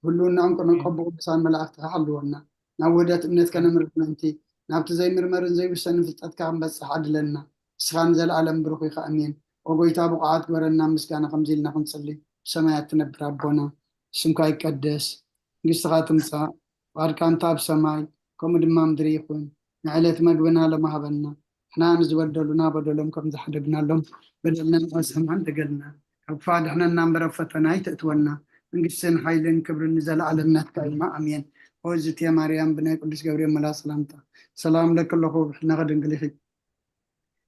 ብህልውናኦም ቅነቆ ብቅዱሳን መላእክትኻ ሓልወና። ናብ ውህደት እምነት ከነምርት ምእንቲ ናብቲ ዘይምርመርን ዘይውሰንን ፍልጠትካ ክንበጽሕ ኣድለና። ንስኻ ንዘለኣለም ብሩኽ ኢኻ። ኣሜን። ኦ ጎይታ፣ ብቑዓት ግበረና ምስጋና ከምዚ ኢልና ክንጽሊ። ብሰማያት ትነብር ኣቦና፣ ስምካ ይቀደስ፣ መንግስትኻ ትምጻእ፣ ፍቓድካ እንተ ኣብ ሰማይ ከምኡ ድማ ምድሪ ይኹን። ንዕለት መግብና ሎሚ ሃበና። ንሕና ንዝበደሉና በደሎም ከም ዝሓደግናሎም በደልና ንዓስሕም ኣንተገልና። ካብ ክፋ ድሕነና እምበር ኣብ ፈተና ኣይተእትወና። መንግስትን ሓይልን ክብርን ንዘለኣለም ናትካ ኢልማ። ኣሜን። ኦ ዝትየ ማርያም ብናይ ቅዱስ ገብርኤል መላ ሰላምታ ሰላም ለኪ ኣለኹ። ብሕልናኺ ድንግል ኢኺ፣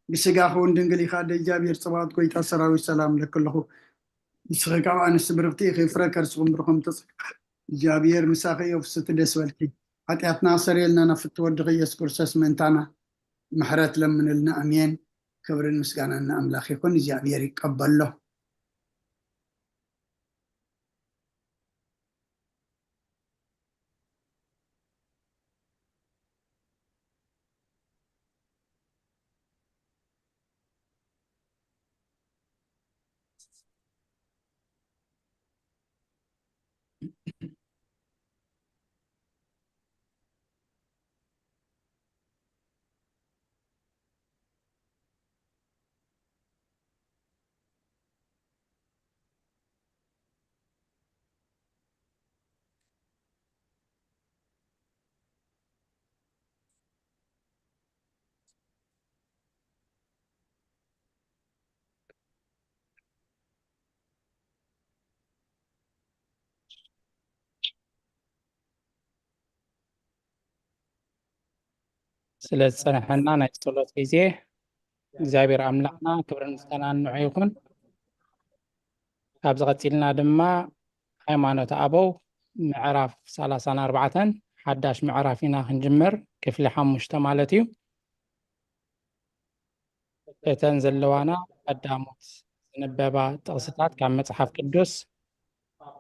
ብስጋኺ እውን ድንግል ኢኻ። ኣደ እግዚኣብሔር ጽባኦት ጎይታ ሰራዊት ሰላም ለኪ ኣለኹ። ንስኺ ካብ ኣንስቲ ብርኽቲ ኢኺ፣ ፍረ ከርስኹም ብሩኽም ተጽ እግዚኣብሔር ምሳኺ እዩ። ፍስቲ ደስ በልኪ። ሓጢኣትና ኣሰርየልና ናብ ፍቲ ወድኺ ኢየሱስ ክርስቶስ ምእንታና ምሕረት ለምንልና። ኣሜን። ክብርን ምስጋናን ንኣምላኽ ይኹን። እግዚኣብሔር ይቀበሎ። ስለ ዝጸንሐና ናይ ጸሎት ግዜ እግዚኣብሔር ኣምላኽና ክብርን ምስጋናን ንዑ ይኹን። ካብዚ ቀጺልና ድማ ሃይማኖት ኣበው ምዕራፍ ሰላሳን ኣርባዕተን ሓዳሽ ምዕራፍ ኢና ክንጅምር፣ ክፍሊ ሓሙሽተ ማለት እዩ። እተን ዘለዋና ቀዳሞት ዝንበባ ጥቕስታት ካብ መጽሓፍ ቅዱስ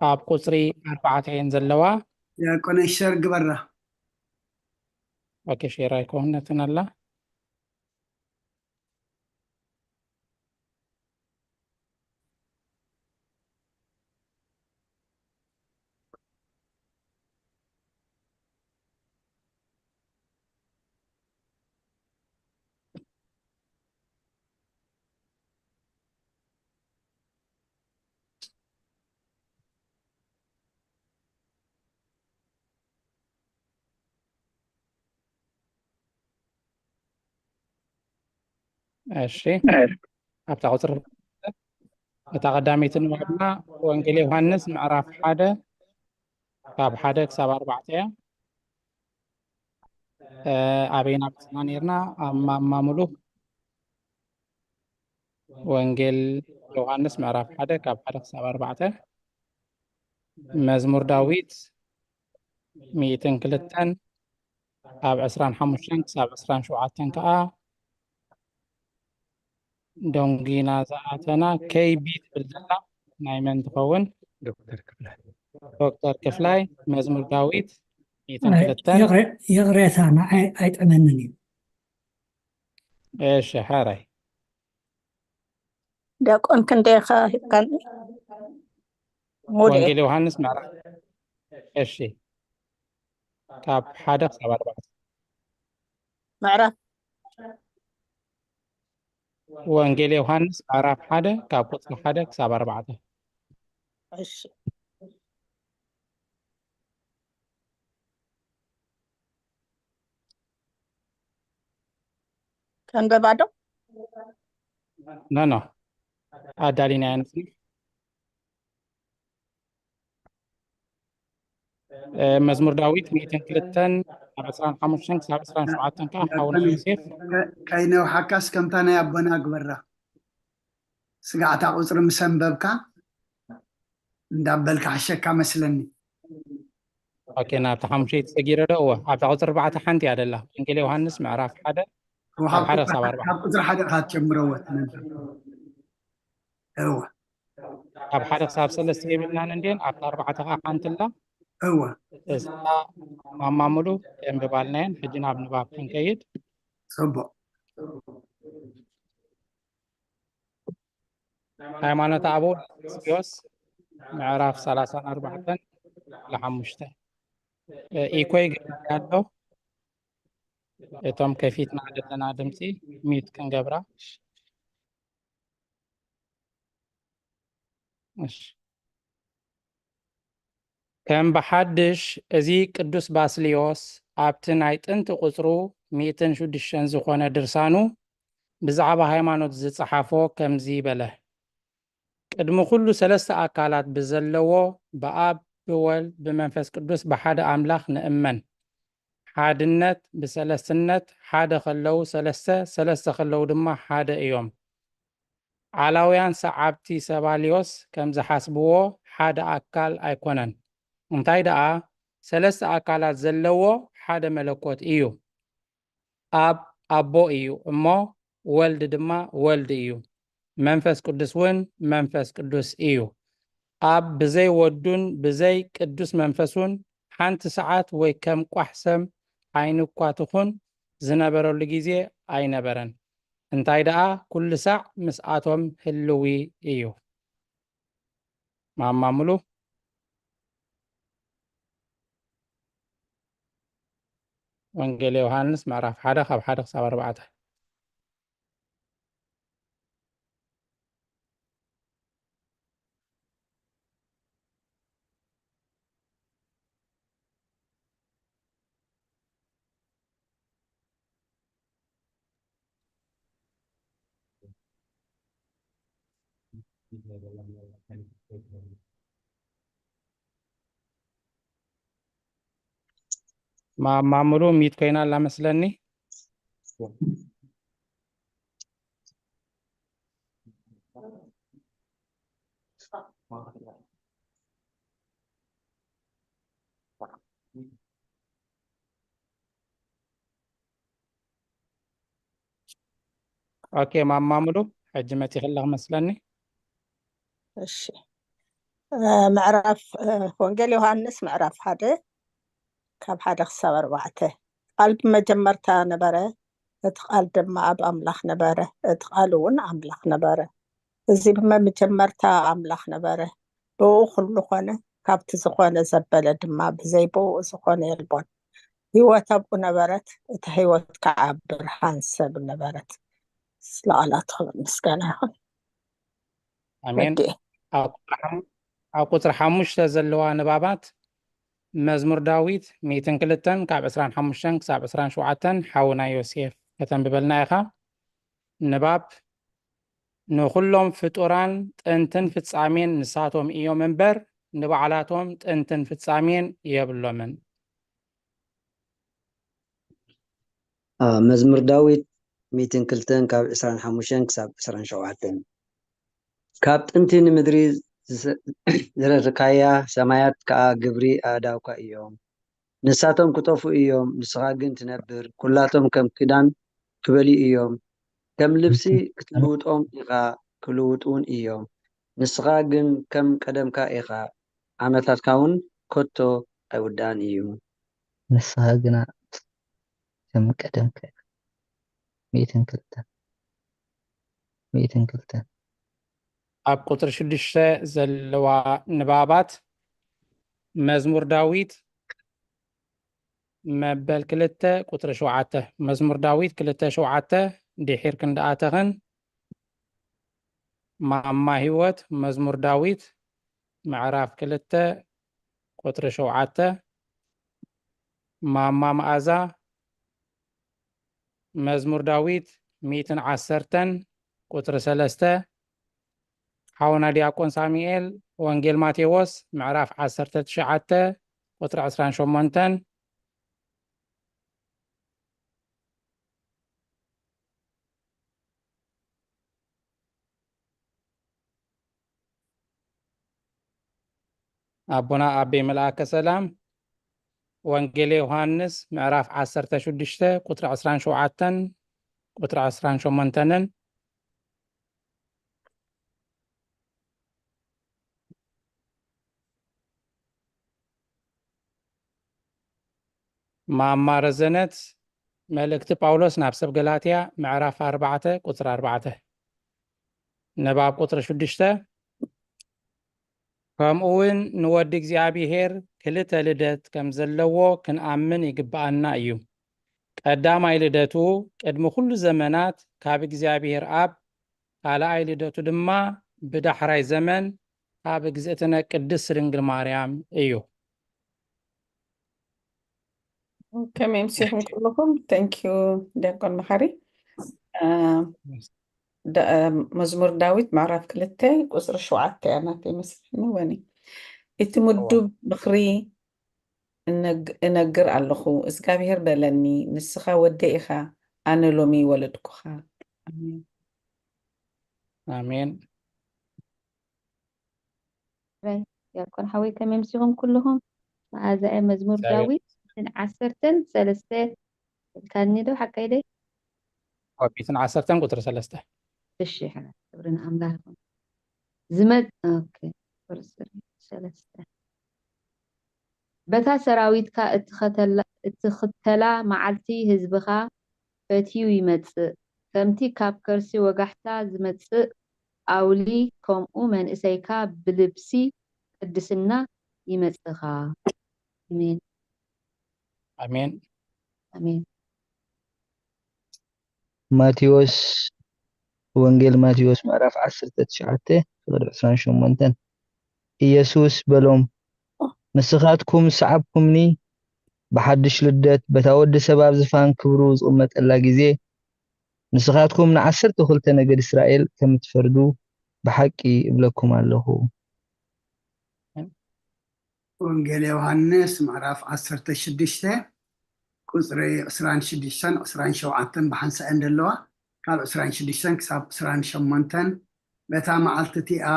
ኣብ ቁጽሪ ኣርባዕተ እየን ዘለዋ። ዲያቆን ሸር ግበራ። ኦኬ፣ ሼር ኣይኮነትን ኣላ። እሺ፣ ኣብታ ቁፅሪ፣ እታ ቀዳመይቲ ንባብና ወንጌል ዮሃንስ ምዕራፍ ሓደ ካብ ሓደ ክሳብ ኣርባዕተ እያ። እ፣ ኣበይና በፂሕና ነይርና? ኣብ ማማ ሙሉ ወንጌል ዮሃንስ ምዕራፍ ሓደ ካብ ሓደ ክሳብ ኣርባዕተ፣ መዝሙር ዳዊት ሚእትን ክልተን ካብ ዕስራን ሓሙሽተን ክሳብ ዕስራን ሸውዓተን ከዓ ዶንጊና ዝኣተና ከይቢ ትብል ዘላ ናይ መን ትኸውን? ዶክተር ክፍላይ። ዶክተር ክፍላይ፣ መዝሙር ዳዊት ሚእትን ክልተን። ይቕሬ-፣ ይቕሬታ፣ ንዓይ ኣይጥዕመንን እዩ። እሺ፣ ሓራይ። ዲያቆን ክንደይ ኢኻ ሂብካኒ? ሙሉእ። ወንጌል ዮሃንስ ምዕራፍ፣ እሺ፣ ካብ ሓደ ክሳብ ኣርባዕተ። ምዕራፍ። ወንጌል ዮሃንስ ምዕራፍ ሓደ ካብ ቁጽሪ ሓደ ክሳብ ኣርባዕተ። እሺ። ከንበባ ዶ? ኖ፣ ኖ። ኣዳሊና ኢና ንጽንሕ። እ፣ መዝሙር ዳዊት ሚእትን ክልተን ካብ ዕስራን ሓሙሽተን ክሳብ ዕስራን ሸውዓተን ከዓ ሓውና ዮሴፍ። ከ-፣ ከይነውሓካስ ከምታ ናይ ኣቦና ግበራ። ስጋዕታ ቁጽሪ ምስ ኣንበብካ እንዳበልካ ሓሸካ መስለኒ። ኦኬ፣ ናብቲ ሓሙሸይቲ ሰጊረ ዶ? እወ፣ ኣብታ ቁጽሪ ኣርባዕተ ሓንቲ እያ ደላ። ወንጌል ዮሃንስ ምዕራፍ ሓደ እወ፣ ካብ ሓደ ክሳብ ኣርባዕተ። ካብ ቁጽሪ ሓደ ኢኻ ትጀምሮ፣ እወ፣ ትነብብ። እወ። ካብ ሓደ ክሳብ ሰለስተ የብልናን እንድየን፣ ኣብታ ኣርባዕተ ኸዓ ሓንቲ ኣላ። እወ። እዛ ማማ ሙሉ የንብባልና እየን። ሕጂ ናብ ንባብ ክንከይድ። ጽቡቕ። ሃይማኖተ ኣበው ጢሞቴዎስ ምዕራፍ ሰላሳን ኣርባዕተን ክፍሊ ሓሙሽተ። እ፣ ኢኮ ይገብር ኣሎ። እቶም ከፊትና ዘለና ድምፂ ሚዩት ክንገብራ። እሺ። ከም ብሓድሽ፣ እዚ ቅዱስ ባስልዮስ ኣብቲ ናይ ጥንቲ ቁጽሩ ሚእትን ሽዱሽተን ዝኾነ ድርሳኑ ብዛዕባ ሃይማኖት ዝጸሓፎ ከምዚ በለ። ቅድሚ ኩሉ ሰለስተ ኣካላት ብዘለዎ፣ ብኣብ፣ ብወልድ፣ ብመንፈስ ቅዱስ ብሓደ ኣምላኽ ንእመን። ሓድነት ብሰለስትነት፣ ሓደ ከለዉ ሰለስተ፣ ሰለስተ ከለዉ ድማ ሓደ እዮም። ዓላውያን ሰዓብቲ ሰባልዮስ ከም ዝሓስብዎ ሓደ ኣካል ኣይኮነን። እንታይ ደኣ፣ ሰለስተ ኣካላት ዘለዎ ሓደ መለኮት እዩ። ኣብ ኣቦ እዩ እሞ፣ ወልድ ድማ ወልድ እዩ። መንፈስ ቅዱስ እውን መንፈስ ቅዱስ እዩ። ኣብ ብዘይ ወዱን ብዘይ ቅዱስ መንፈሱን ሓንቲ ሰዓት ወይ ከም ቋሕ ሰም ዓይኒ እኳ ትኹን ዝነበረሉ ግዜ ኣይነበረን። እንታይ ደኣ፣ ኩሉ ሳዕ ምስኣቶም ህልዊ እዩ። ማማ ሙሉ። ወንጌል ዮሃንስ ምዕራፍ ሓደ ካብ ሓደ ክሳብ ኣርባዕተ። ማማ ሙሉ ሚዩት ኮይና ኣላ መስለኒ። ኦኬ፣ ማማ ሙሉ ሕጂ መፂኽላ መስለኒ። እሺ። እ፣ ምዕራፍ፣ እ፣ ወንጌል ዮሃንስ ምዕራፍ ሓደ ካብ ሓደ ክሳብ ኣርባዕተ። ቃል ብመጀመርታ ነበረ፣ እቲ ቃል ድማ ኣብ ኣምላኽ ነበረ፣ እቲ ቃል እውን ኣምላኽ ነበረ። እዚ ብመጀመርታ ኣምላኽ ነበረ፣ ብኡ ኩሉ ኮነ፣ ካብቲ ዝኾነ ዘበለ ድማ፣ ብዘይ ብኡ ዝኾነ የልቦን። ህይወት ኣብኡ ነበረት፣ እታ ህይወት ከዓ ብርሃን ሰብ ነበረት። ስለ ቃላቱ ክብር ምስጋና ይኹን። ኣሜን። ወዲ። ኣብ ቁጽሪ ሓሙ-፣ ኣብ ቁጽሪ ሓሙሽተ ዘለዋ ንባባት መዝሙር ዳዊት ሚእትን ክልተን ካብ ዕስራን ሓሙሽተን ክሳብ ዕስራን ሸውዓተን ሓውና ዮሴፍ ከተንብበልና ኢኻ። ንባብ፣ ንኹሎም ፍጡራን ጥንትን ፍጻሜን ንሳቶም እዮም እምበር፣ ንባዕላቶም ጥንትን ፍጻሜን የብሎምን። አ፣ መዝሙር ዳዊት ሚእትን ክልተን ካብ ዕስራን ሓሙሽተን ክሳብ ዕስራን ሸውዓተን። ካብ ጥንቲ ንምድሪ ዝሰ-፣ ዝረርካያ፣ ሰማያት ከኣ ግብሪ ኣእዳውካ እዮም። ንሳቶም ክጠፍኡ እዮም፣ ንስኻ ግን ትነብር። ኩላቶም ከም ክዳን ክበልዩ እዮም። ከም ልብሲ ክትልውጦም ኢኻ፣ ክልውጡ እውን እዮም። ንስኻ ግን ከም ቀደምካ ኢኻ፣ ዓመታትካ እውን ከቶ ኣይውዳእን እዩ። ንስኻ ግና ከም ቀደምካ ኢኻ። ሚእትን ክልተን። ሚእትን ክልተን። ኣብ ቁጽሪ ሽዱሽተ ዘለዋ ንባባት መዝሙር ዳዊት መበል ክልተ ቁጽሪ ሸውዓተ። መዝሙር ዳዊት ክልተ ሸውዓተ ድሒር ክንደኣተኽን ማማ ህይወት መዝሙር ዳዊት ምዕራፍ ክልተ ቁጽሪ ሸውዓተ። ማማ መኣዛ መዝሙር ዳዊት ሚእትን ዓሰርተን ቁጽሪ ሰለስተ። ሓውና ዲያቆን ሳሙኤል ወንጌል ማቴዎስ ምዕራፍ ዓሰርተ ትሽዓተ ቁጽሪ ዕስራን ሸሞንተን። ኣቦና ኣቤ መልኣከ ሰላም ወንጌል ዮሃንስ ምዕራፍ ዓሰርተ ሽዱሽተ ቁጽሪ ዕስራን ሸውዓተን ቁጽሪ ዕስራን ሸሞንተንን። ማማ ረዘነት፣ መልእክቲ ጳውሎስ ናብ ሰብ ገላትያ ምዕራፍ ኣርባዕተ ቁጽሪ ኣርባዕተ። ንባብ ቁጽሪ ሽዱሽተ። ከምኡ እውን ንወዲ እግዚኣብሔር ክልተ ልደት ከም ዘለዎ ክንኣምን ይግብኣና እዩ። ቀዳማይ ልደቱ ቅድሚ ኩሉ ዘመናት ካብ እግዚኣብሔር ኣብ፣ ካልኣይ ልደቱ ድማ ብዳሕራይ ዘመን ካብ እግዝእትነ ቅድስት ድንግል ማርያም እዩ። ከመይ ምሲኹም ኩልኹም? Thank you ዲያቆን መሓሪ። መዝሙር ዳዊት ምዕራፍ ክልተ ቁፅሪ ሸውዓተ እያ ናተይ መስለኒ። ወኒ እቲ ምዱብ ምኽሪ እነግር ኣለኹ፣ እግዚኣብሔር በለኒ፣ ንስኻ ወደይ ኢኻ፣ ኣነ ሎሚ ወለድኩኻ። ኣሜን። ኣሜን። ዲያቆን ሓወይ ከመይ ምሲኹም ኩልኹም? መኣዛየ መዝሙር ዳዊት ትን ዓሰርተን ሰለስተ ኢልካኒ ዶ ሓቀይ ደይ? ኦቢትን ዓሰርተን ቁፅሪ ሰለስተ። እሺ ሕና ክብሪ ንኣምላኽ ይኹን። ዝመጽ ኦኬ ቁፅሪ ሰለስተ በታ ሰራዊትካ እትኸተላ መዓልቲ ህዝብኻ ፈትዩ ይመጽእ፣ ከምቲ ካብ ከርሲ ወጋሕታ ዝመጽእ ኣውሊ፣ ከምኡ መንእሰይካ ብልብሲ ቅድስና ይመጽእኻ። ኣሜን። ኣሜን። ኣሜን። ማቴዎስ ወንጌል ማቴዎስ ምዕራፍ ዓሰርተ ትሽዓተ ፍቕዲ ዕስራን ሸሞንተን ኢየሱስ በሎም፣ ንስኻትኩም ዝሰዓብኩምኒ ብሓድሽ ልደት በታ ወዲ ሰብ ኣብ ዝፋን ክብሩ ዝቕመጠላ ግዜ ንስኻትኩም ንዓሰርተ ክልተ ነገድ እስራኤል ከም እትፈርዱ ብሓቂ እብለኩም ኣለኹ። ወንጌል ዮሃንስ ምዕራፍ ዓሰርተ ሽዱሽተ ቁፅሪ ዕስራን ሽዱሽተን ዕስራን ሸውዓተን ብሓንሳእ እየን ዘለዋ። ካብ ዕስራን ሽዱሽተን ክሳብ ዕስራን ሸሞንተን በታ መዓልቲ እቲኣ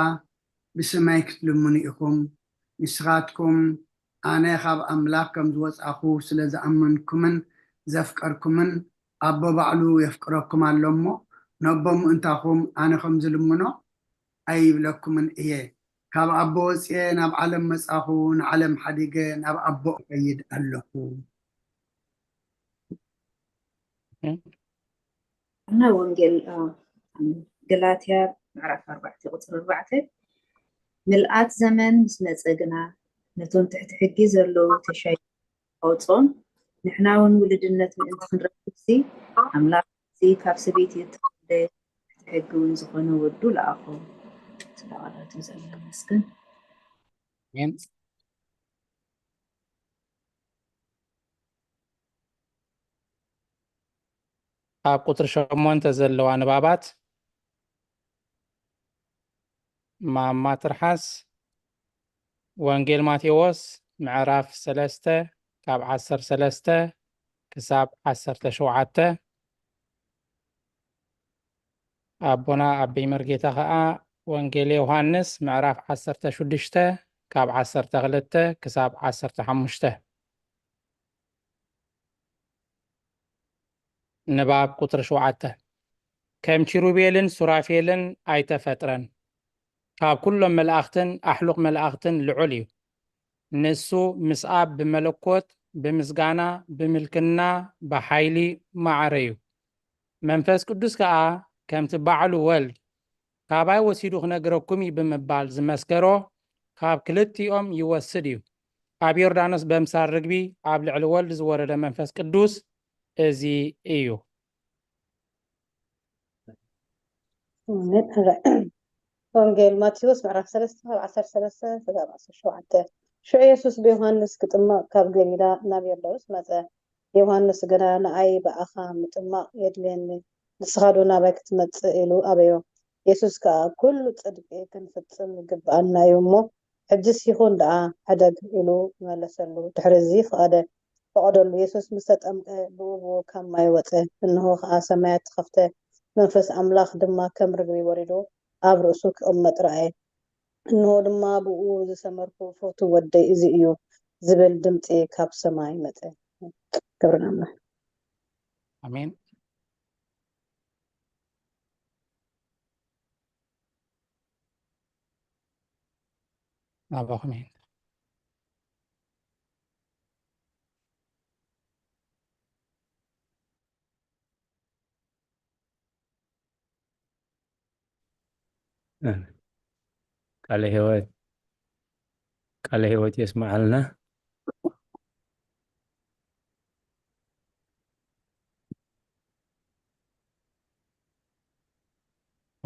ብስመይ ክትልምኑ ኢኹም። ንስኻትኩም ኣነ ካብ ኣምላኽ ከም ዝወጻኹ ስለ ዝኣመንኩምን ዘፍቀርኩምን ኣቦ ባዕሉ የፍቅረኩም ኣሎ እሞ ነቦ ምእንታኹም ኣነ ከም ዝልምኖ ኣይብለኩምን እየ። ካብ ኣቦ ወፅየ ናብ ዓለም መፃኹ፣ ንዓለም ሓዲገ ናብ ኣቦ እኸይድ ኣለኹ። እና ወንጌል ገላትያ ምዕራፍ ኣርባዕተ ቁፅሪ ኣርባዕተ ምልኣት ዘመን ምስ መፀ ግና ነቶም ትሕቲ ሕጊ ዘለዉ ተሻይ ኣውፅኦም፣ ንሕና እውን ውልድነት ምእንቲ ክንረክብ ሲ ኣምላኽ እዚ ካብ ሰበይቲ እተወልደ ትሕቲ ሕጊ እውን ዝኾነ ወዱ ለኣኾ። ስለ ቃላቱ እግዚኣብሔር ይመስገን። ኣሜን። ኣብ ቁፅሪ ሸሞንተ ዘለዋ ንባባት ማማ ትርሓስ። ወንጌል ማቴዎስ ምዕራፍ ሰለስተ ካብ ዓሰርተ ሰለስተ ክሳብ ዓሰርተ ሸውዓተ። ኣቦና ኣበይ መርጌታ ኸዓ ወንጌል ዮሃንስ ምዕራፍ ዓሰርተ ሽዱሽተ ካብ ዓሰርተ ክልተ ክሳብ ዓሰርተ ሓሙሽተ። ንባብ ቁፅሪ ሸውዓተ። ከም ኪሩቤልን ሱራፌልን ኣይተፈጥረን። ካብ ኩሎም መላእኽትን ኣሕሉቕ መላእኽትን ልዑል እዩ። ንሱ ምስ ኣብ ብመለኮት፣ ብምስጋና፣ ብምልክና፣ ብሓይሊ ማዕረ እዩ። መንፈስ ቅዱስ ከኣ ከምቲ ባዕሉ ወልድ ካባይ ወሲዱ ክነግረኩም እዩ ብምባል ዝመስከሮ ካብ ክልቲኦም ይወስድ እዩ። ኣብ ዮርዳኖስ በምሳል ርግቢ ኣብ ልዕሊ ወልድ ዝወረደ መንፈስ ቅዱስ እዚ እዩ። ወንጌል ማቴዎስ ምዕራፍ ሰለስተ ካብ ዓሰርተ ሰለስተ ክሳብ ዓሰርተ ሸውዓተ። ሽዑ የሱስ ብዮሃንስ ክጥመቕ ካብ ገሊላ ናብ ዮርዳኖስ መጸ። ዮሃንስ ግና ንኣይ ብኣኻ ምጥማቕ የድልየኒ፣ ንስኻ ዶ ናባይ ክትመጽእ? ኢሉ ኣበዮ። የሱስ ከኣ ኩሉ ጽድቂ ክንፍጽም ይግብኣና እዩ እሞ ሕጅስ ይኹን ደኣ ሕደግ ኢሉ መለሰሉ። ድሕሪ እዚ ፈቐደ። ፈቐደሉ። የሱስ ምስ ተጠምቀ ብኡ ብኡ ካብ ማይ ወጸ። እንሆ ኸኣ ሰማያት ተኸፍተ፣ መንፈስ ኣምላኽ ድማ ከም ርግቢ ወሪዱ ኣብ ርእሱ ክቕመጥ ረኣየ። እንሆ ድማ ብኡ ዝሰመርኩ ፍቱው ወደይ እዚ እዩ ዝብል ድምጺ ካብ ሰማይ መጸ። ክብሪ ንኣምላኽ። ኣሜን። ናባኹም ይን ቃለ ህይወት ቃለ ህይወት የስምዓልና።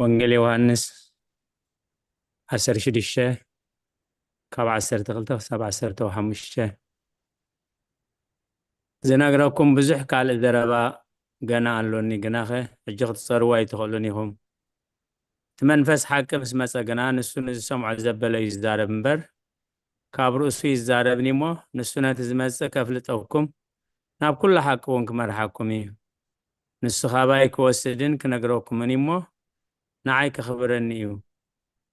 ወንጌል ዮሃንስ ዓሰርተ ሽዱሽተ ካብ ዓሰርተ ክልተ ክሳብ ዓሰርተ ሓሙሽተ። ዝነግረኩም ብዙሕ ካልእ ዘረባ ገና ኣሎኒ፣ ግናኸ ሕጂ ክትጸርዎ ኣይትኽእሉን ኢኹም። እቲ መንፈስ ሓቂ ምስ መጸ ግና፣ ንሱ ንዝሰምዖ ዘበለ እዩ ዝዛረብ እምበር፣ ካብ ርእሱ ይዛረብኒ እሞ፣ ንሱ ነቲ ዝመጽእ ከፍልጠኩም፣ ናብ ኩሉ ሓቂ እውን ክመርሓኩም እዩ። ንሱ ካባይ ክወስድን ክነግረኩምን እዩ እሞ፣ ንዓይ ከኽብረኒ እዩ።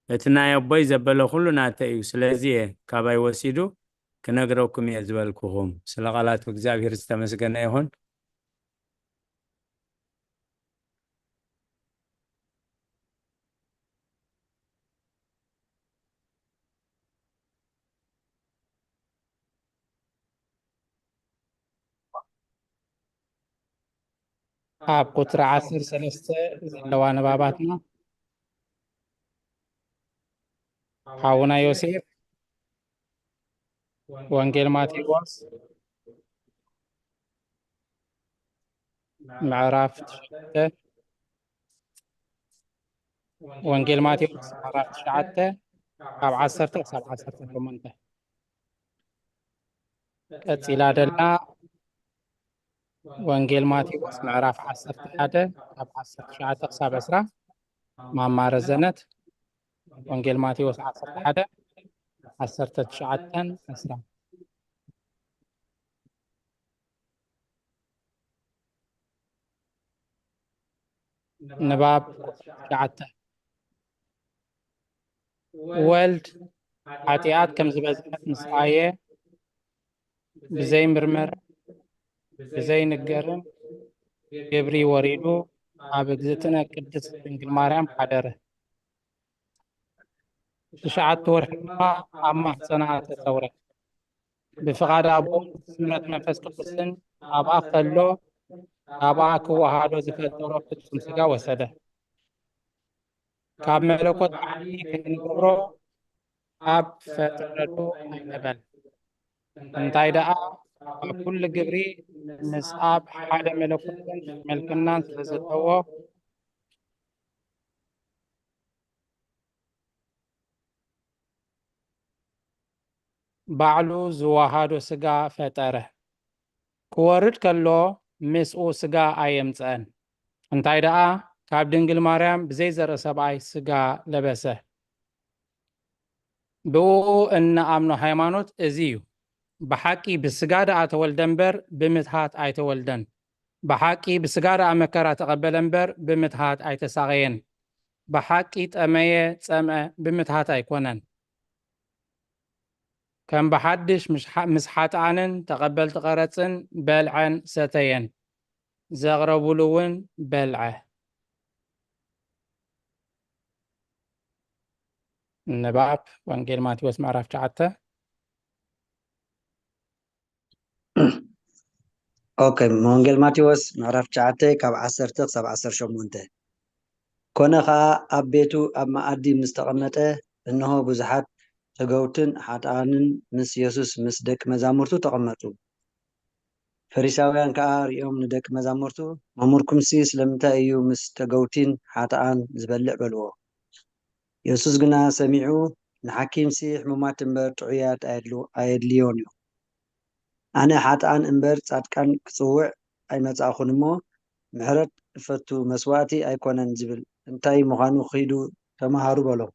እቲ ናይ ኣቦይ ዘበለ ኩሉ ናተይ እዩ። ስለዚ እየ ካባይ ወሲዱ ክነግረኩም እየ ዝበልኩኹም። ስለ ቃላቱ እግዚኣብሔር ዝተመስገነ ይኹን። ኣብ ቁጽሪ ዓሰርተ ሰለስተ ዘለዋ ንባባትና፣ ሓውና ዮሴፍ፣ ወንጌል ማቴዎስ ምዕራፍ ትሽዓተ፣ ወንጌል ማቴዎስ ምዕራፍ ትሽዓተ ካብ ዓሰርተ ክሳብ ዓሰርተ ሸሞንተ። ቀጺላ ደላ ወንጌል ማቴዎስ ምዕራፍ ዓሰርተ ሓደ ካብ ዓሰርተ ትሽዓተ ክሳብ ዕስራ ማማ ረዘነት። ወንጌል ማቴዎስ ዓሰርተ ሓደ፣ ዓሰርተ ትሽዓተን ዕስራን። ንባብ ትሽዓተ። ወልድ ሓጢኣት ከም ዝበዝሐት ምስ ረኣየ፣ ብዘይምርመር ብዘይንገርን ግብሪ ወሪዱ ኣብ እግዝእትነ ቅድስት ድንግል ማርያም ሓደረ። ትሽዓተ ወርሒ ድማ ኣብ ማህፀና ተሰውረ። ብፍቓድ ኣቦን ብስምረት መንፈስ ቅዱስን ኣብኣ ከሎ፣ ካብኣ ክወሃዶ ዝፈጠሮ ፍጹም ስጋ ወሰደ። ካብ መለኮት ዓዲ ከይንገብሮ ኣብ ፈጠረሉ ኣይነበን። እንታይ ደኣ፣ ኣብ ኩሉ ግብሪ ምስ ኣብ ሓደ መለኮትን መልክናን ስለ ዘለዎ፣ ባዕሉ ዝወሃዶ ስጋ ፈጠረ። ክወርድ ከሎ ምስኡ ስጋ ኣየምጽአን። እንታይ ደኣ፣ ካብ ድንግል ማርያም ብዘይ ዘርኢ ሰብኣይ ስጋ ለበሰ። ብእኡ እንኣምኖ ሃይማኖት እዚ እዩ። ብሓቂ ብስጋ ደኣ ተወልደ እምበር ብምትሃት ኣይተወልደን። ብሓቂ ብስጋ ደኣ መከራ ተቐበለ እምበር ብምትሃት ኣይተሳቐየን። ብሓቂ ጠመየ፣ ጸምአ፣ ብምትሃት ኣይኮነን። ከም ብሓድሽ ምስ ሓ-፣ ምስ ሓጥኣንን ተቐበልቲ ቀረጽን በልዐን ሰተየን። ዘቕረቡሉ እውን በልዐ። ንባብ ወንጌል ማቴዎስ ምዕራፍ ትሽዓተ። ኦኬ፣ ወንጌል ማቴዎስ ምዕራፍ ትሽዓተ ካብ ዓሰርተ ክሳብ ዓሰርተ ሸሞንተ። ኮነ ኸኣ ኣብ ቤቱ ኣብ መኣዲ ምስ ተቐመጠ፣ እንሆ ብዙሓት ተገውትን ሓጥኣንን ምስ የሱስ ምስ ደቂ መዛሙርቱ ተቐመጡ። ፈሪሳውያን ከኣ ርእዮም ንደቂ መዛሙርቱ፣ "መምህርኩምሲ ስለምንታይ እዩ ምስ ተገውቲን ሓጥኣን ዝበልዕ?" በልዎ። የሱስ ግና ሰሚዑ፣ "ንሓኪምሲ ሕሙማት እምበር ጥዑያት ኣየድል-፣ ኣየድልዮን እዩ። ኣነ ሓጥኣን እምበር ጻድቃን ክጽውዕ ኣይመጻእኹን እሞ፣ ምሕረት እፈቱ መስዋእቲ ኣይኮነን ዝብል እንታይ ምዃኑ ኪዱ ተመሃሩ" በሎም።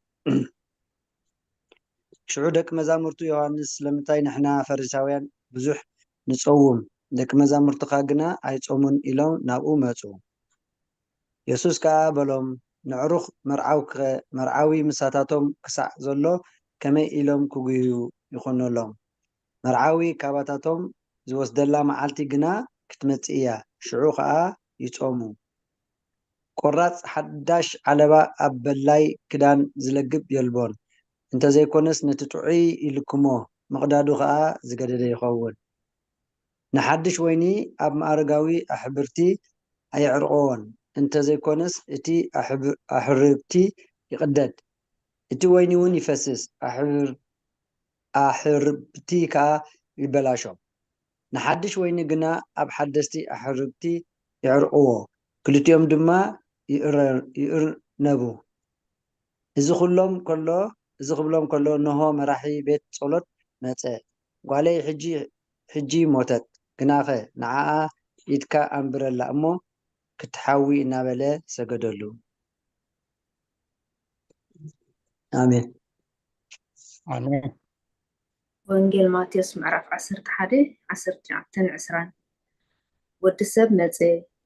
ሽዑ ደቂ መዛሙርቱ ዮሃንስ፣ "ስለምንታይ ንሕና ፈሪሳውያን ብዙሕ ንጸውም፣ ደቂ መዛሙርትኻ ግና ኣይጾሙን?" ኢሎም ናብኡ መጹ። የሱስ ከኣ በሎም፣ "ነዕሩኽ መርዓውከ፣ መርዓዊ ምሳታቶም ክሳዕ ዘሎ ከመይ ኢሎም ክጉህዩ ይኹነሎም? መርዓዊ ካባታቶም ዝወስደላ መዓልቲ ግና ክትመጽእ እያ፣ ሽዑ ኸኣ ይጾሙ። ቈራጽ ሓዳሽ ዓለባ ኣብ በላይ ክዳን ዝለግብ የልቦን፣ እንተ ዘይኮነስ ነቲ ጥዑይ ይልክሞ፣ ምቕዳዱ ኸኣ ዝገደደ ይኸውን። ንሓድሽ ወይኒ ኣብ መኣረጋዊ ኣሕብርቲ ኣየዕርቕዎን፣ እንተ ዘይኮነስ እቲ ኣሕብ-፣ ኣሕርብቲ ይቕደድ፣ እቲ ወይኒ እውን ይፈስስ፣ ኣሕብር-፣ ኣሕርብቲ ከኣ ይበላሾ። ንሓድሽ ወይኒ ግና ኣብ ሓደስቲ ኣሕርብቲ የዕርቕዎ፣ ክልቲኦም ድማ ይእረ-፣ ይእር-፣ ነቡ። እዚ ኩሎም ከሎ፣ እዚ ክብሎም ከሎ፣ እንሆ መራሒ ቤት ጸሎት መጸ። ጓለይ ሕጂ፣ ሕጂ ሞተት፣ ግናኸ ንዓኣ ኢድካ ኣንብረላ እሞ ክትሓዊ እናበለ ሰገደሉ። ኣሜን። ኣሜን። ወንጌል ማቴዎስ ምዕራፍ ዓሰርተ ሓደ፣ ዓሰርተ ትሽዓተን ዕስራን። ወዲ ሰብ መጸ፣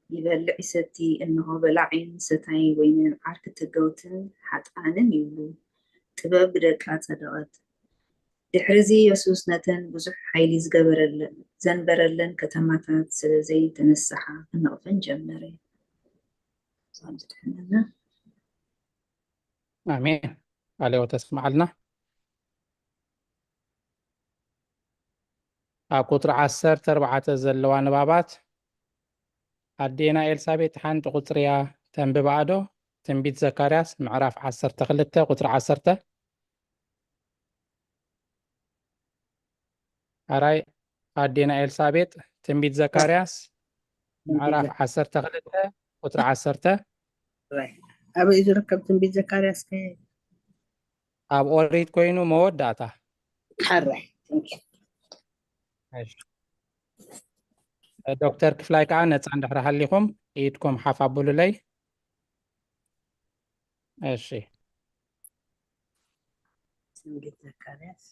ይበልዕ ይሰቲ፣ እንሆ በላዒን ሰታይን ወይንን ዓርኪ ተገውትን ሓጥኣንን ይብሉ። ጥበብ ብደቃ ጸደቐት። ድሕርዚ የሱስ ነተን ብዙሕ ሓይሊ ዝገበረለን ዘንበረለን ከተማታት ስለ ዘይተነስሓ ክነቕፈን ጀመረ። ሰላም ዝድሕነና። ኣሜን። ቃለ ሕይወት ተስምዓልና። ኣብ ቁጽሪ ዓሰርተ ኣርባዕተ ዘለዋ ንባባት ኣዴና ኤልሳቤጥ ሓንቲ ቁጽሪ እያ ተንብባ ዶ? ትንቢት ዘካርያስ ምዕራፍ ዓሰርተ ክልተ ቁጽሪ ዓሰርተ። ኣራይ ኣዴና ኤልሳቤጥ ትንቢት ዘካርያስ ምዕራፍ ዓሰርተ ክልተ ቁጽሪ ዓሰርተ። ኣበይ ዝርከብ ትንቢት ዘካርያስ ከ? ኣብ ኦሪት ኮይኑ መወዳእታ። ሓራይ። Thank you። እሺ። ዶክተር ክፍላይ ከዓ ነፃ እንድሕር ሃሊኹም ኢድኩም ሓፍ ኣብሉለይ። እሺ። ትንቢት ዘካርያስ።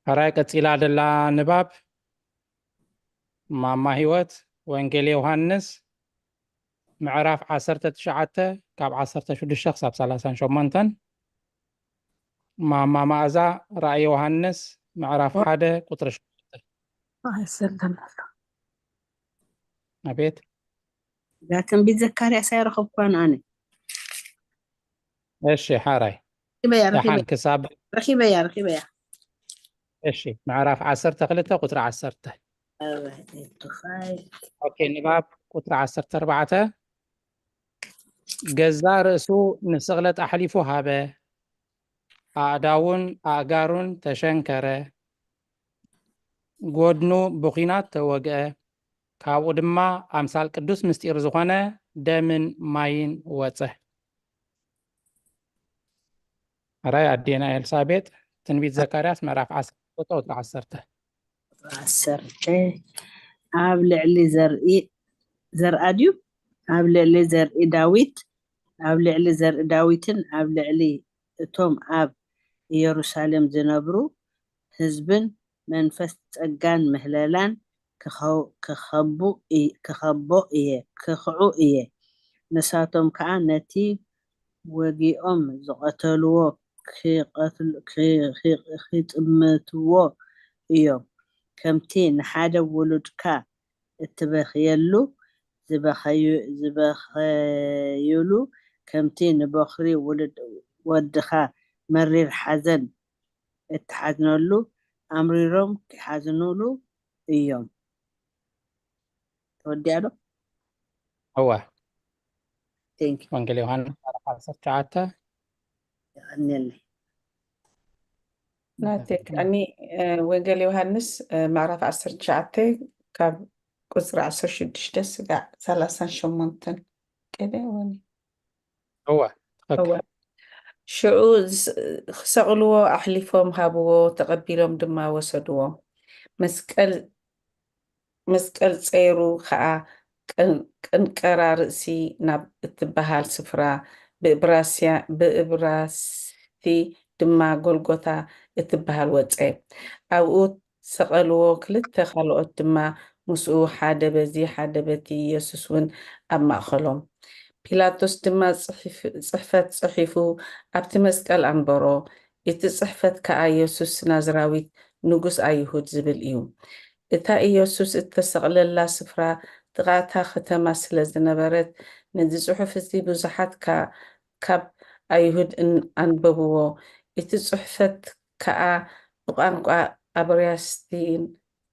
ሕራይ ቀፂላ ደላ ንባብ ማማ ህይወት ወንጌል ዮሃንስ ምዕራፍ ዓሰርተ ትሽዓተ ካብ ዓሰርተ ሽዱሽተ ክሳብ ሰላሳን ሸሞንተን። ማማ መኣዛ ራእይ ዮሃንስ ምዕራፍ ሓደ ቁፅሪ ሸሞንተ። ኣይሰለም ኣሎ። ኣቤት። እዛ ትንቢት ዘካርያስ ኣይረኸብኳን ኣነ። እሺ ሓራይ ረኺበያ፣ ደሓን ረኺበያ፣ ክሳብ ረኺበያ፣ ረኺበያ። እሺ ምዕራፍ ዓሰርተ ክልተ ቁፅሪ ዓሰርተ። ኣባይ፣ ትኻይ። ኦኬ ንባብ ቁፅሪ ዓሰርተ ኣርባዕተ። ገዛ ርእሱ ንስቕለት ኣሕሊፉ ሃበ፣ ኣእዳውን ኣእጋሩን ተሸንከረ፣ ጎድኑ ብኲናት ተወግአ፣ ካብኡ ድማ ኣምሳል ቅዱስ ምስጢር ዝኾነ ደምን ማይን ወፀ። ሕራይ ኣዴና ኤልሳቤጥ ትንቢት ዘካርያስ ምዕራፍ ዓሰርተ ቁፅሪ ዓሰርተ። ዓሰርተ ኣብ ልዕሊ ዘርኢ ዘርኣ ድዩ? ኣብ ልዕሊ ዘርኢ ዳዊት ኣብ ልዕሊ ዘርኢ ዳዊትን ኣብ ልዕሊ እቶም ኣብ ኢየሩሳሌም ዝነብሩ ህዝብን መንፈስ ጸጋን ምህለላን ክኸው- ክኸቡ እይ- ክኸቦ እየ ክኽዑ እየ። ንሳቶም ከኣ ነቲ ወጊኦም ዝቐተልዎ ክቐትል- ክ- ክ- ክጥምትዎ እዮም። ከምቲ ንሓደ ውሉድካ እትበኽየሉ ዝበኸዩ- ዝበኸዩሉ ከምቲ ንበኹሪ ውሉድ ወድኻ መሪር ሓዘን እትሓዝነሉ ኣምሪሮም ክሓዝኑሉ እዮም። ተወዲኣ ዶ? እወ Thank you። ወንጌል ዮሃንስ ምዕራፍ ዓሰርተ ትሽዓተ። የቐንየለይ። ናተይ ከኣኒ ወንጌል ዮሃንስ ምዕራፍ ዓሰርተ ትሽዓተ ካብ ቁፅሪ ዓሰርተ ሽዱሽተ ስጋዕ ሰላሳን ሸሞንተን። ቀደ ወኒ እወ ትኽክል። ሽዑ ክሰቕልዎ ኣሕሊፎም ሃብዎ፣ ተቐቢሎም ድማ ወሰድዎ። መስቀል መስቀል ጸይሩ ኸኣ ቅንቀራ ርእሲ ናብ እትበሃል ስፍራ ብእብራስቲ ድማ ጎልጎታ እትበሃል ወጸ። ኣብኡ ሰቐልዎ። ክልተ ካልኦት ድማ ምስኡ፣ ሓደ በዚ ሓደ በቲ፣ ኢየሱስ እውን ኣብ ማእኸሎም። ፒላጦስ ድማ ጽሕፈት ጽሒፉ ኣብቲ መስቀል ኣንበሮ። እቲ ጽሕፈት ከኣ፣ ኢየሱስ ናዝራዊት ንጉስ ኣይሁድ ዝብል እዩ። እታ ኢየሱስ እተሰቕለላ ስፍራ ጥቓ እታ ኸተማ ስለ ዝነበረት፣ ነዚ ጽሑፍ እዚ ብዙሓት ካብ ኣይሁድ ኣንበብዎ። እቲ ጽሑፈት ከኣ ብቋንቋ ኣብርያስቲን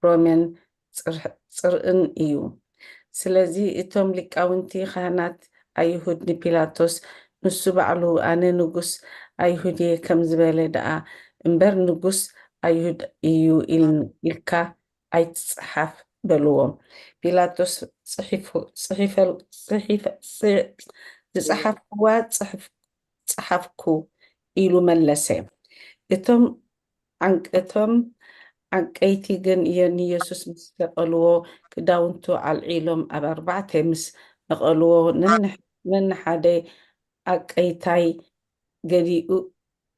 ሮሜን ጽርዕን እዩ። ስለዚ እቶም ሊቃውንቲ ካህናት ኣይሁድ ንፒላጦስ፣ ንሱ ባዕሉ ኣነ ንጉስ ኣይሁድ እየ ከም ዝበለ ደኣ እምበር ንጉስ ኣይሁድ እዩ ኢልካ ኣይትጽሓፍ በልዎ። ፒላጦስ፣ "ጽሒፉ-፣ ጽሒፈል-፣ ጽሒፈ-፣ ጽ-፣ ዝጸሓፍኩዋ ጽሕፍ-፣ ጸሓፍኩ" ኢሉ መለሰ። እቶም ዓንቅ-፣ እቶም ዓቀይቲ ግን የ-፣ ንየሱስ ምስ ሰቐልዎ፣ ክዳውንቱ ኣልዒሎም ኣብ ኣርባዕተ ምስ መቐልዎ፣ ነንሕ-፣ ነንሓደ ዓቀይታይ ገዲኡ፣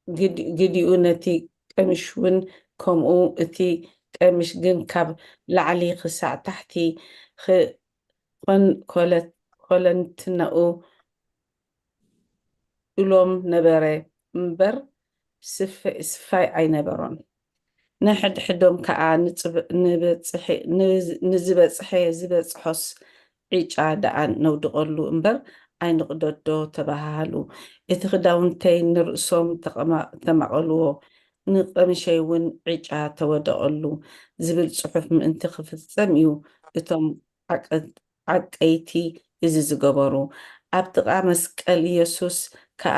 ግዲ-፣ ግዲኡ ነቲ ቀሚሽ እውን ከምኡ፣ እቲ ቀሚሽ ግን ካብ ላዕሊ ክሳዕ ታሕቲ ኽ-፣ ኾን-፣ ኮለ-፣ ኮለንትነኡ ኢሎም ነበረ እምበር ስፍ-፣ ስፋይ ኣይነበሮን። ነሕድሕዶም ከኣ ንጽብ-፣ ንበጽሐ-፣ ንዝ-፣ ንዝበጽሐ ዝበጽሖስ ዕጫ ደኣ ነውድቐሉ እምበር ኣይንቕደዶ ተባሃሃሉ። እቲ ክዳውንተይ ንርእሶም ተቐማ-፣ ተማቐልዎ፣ ንቐምሸይ እውን ዕጫ ተወደቐሉ ዝብል ጽሑፍ ምእንቲ ክፍጸም እዩ እቶም ዓቀ-፣ ዓቀይቲ እዚ ዝገበሩ። ኣብ ጥቓ መስቀል ኢየሱስ ከኣ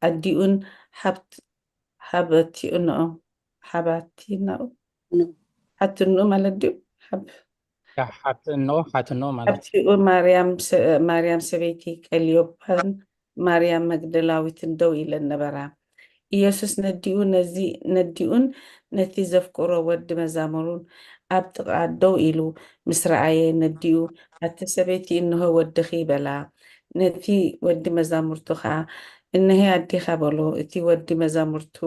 ኣዲኡን ሃብት-፣ ሃበቲኡንኦ-፣ ሃባቲናኡ፣ ሓትንኡ ማለት ድዩ? ሃብ-፣ ሓትንኦ፣ ሓትንኦ ማለት እዩ። ሓብቲኡ ማርያም ሰ-፣ ማርያም ሰበይቲ ቀልዮጳን ማርያም መግደላዊትን ደው ኢለን ነበራ። ኢየሱስ ነዲኡ ነዚ፣ ነዲኡን ነቲ ዘፍቅሮ ወዲ መዛሙሩን ኣብ ጥቓ ደው ኢሉ ምስ ረኣየ ነዲኡ፣ "ኣቲ ሰበይቲ፣ እንሆ ወድኺ" በላ። ነቲ ወዲ መዛሙርቱ ኸኣ፣ "እንሄ ኣዴኻ" በሎ። እቲ ወዲ መዛሙርቱ፣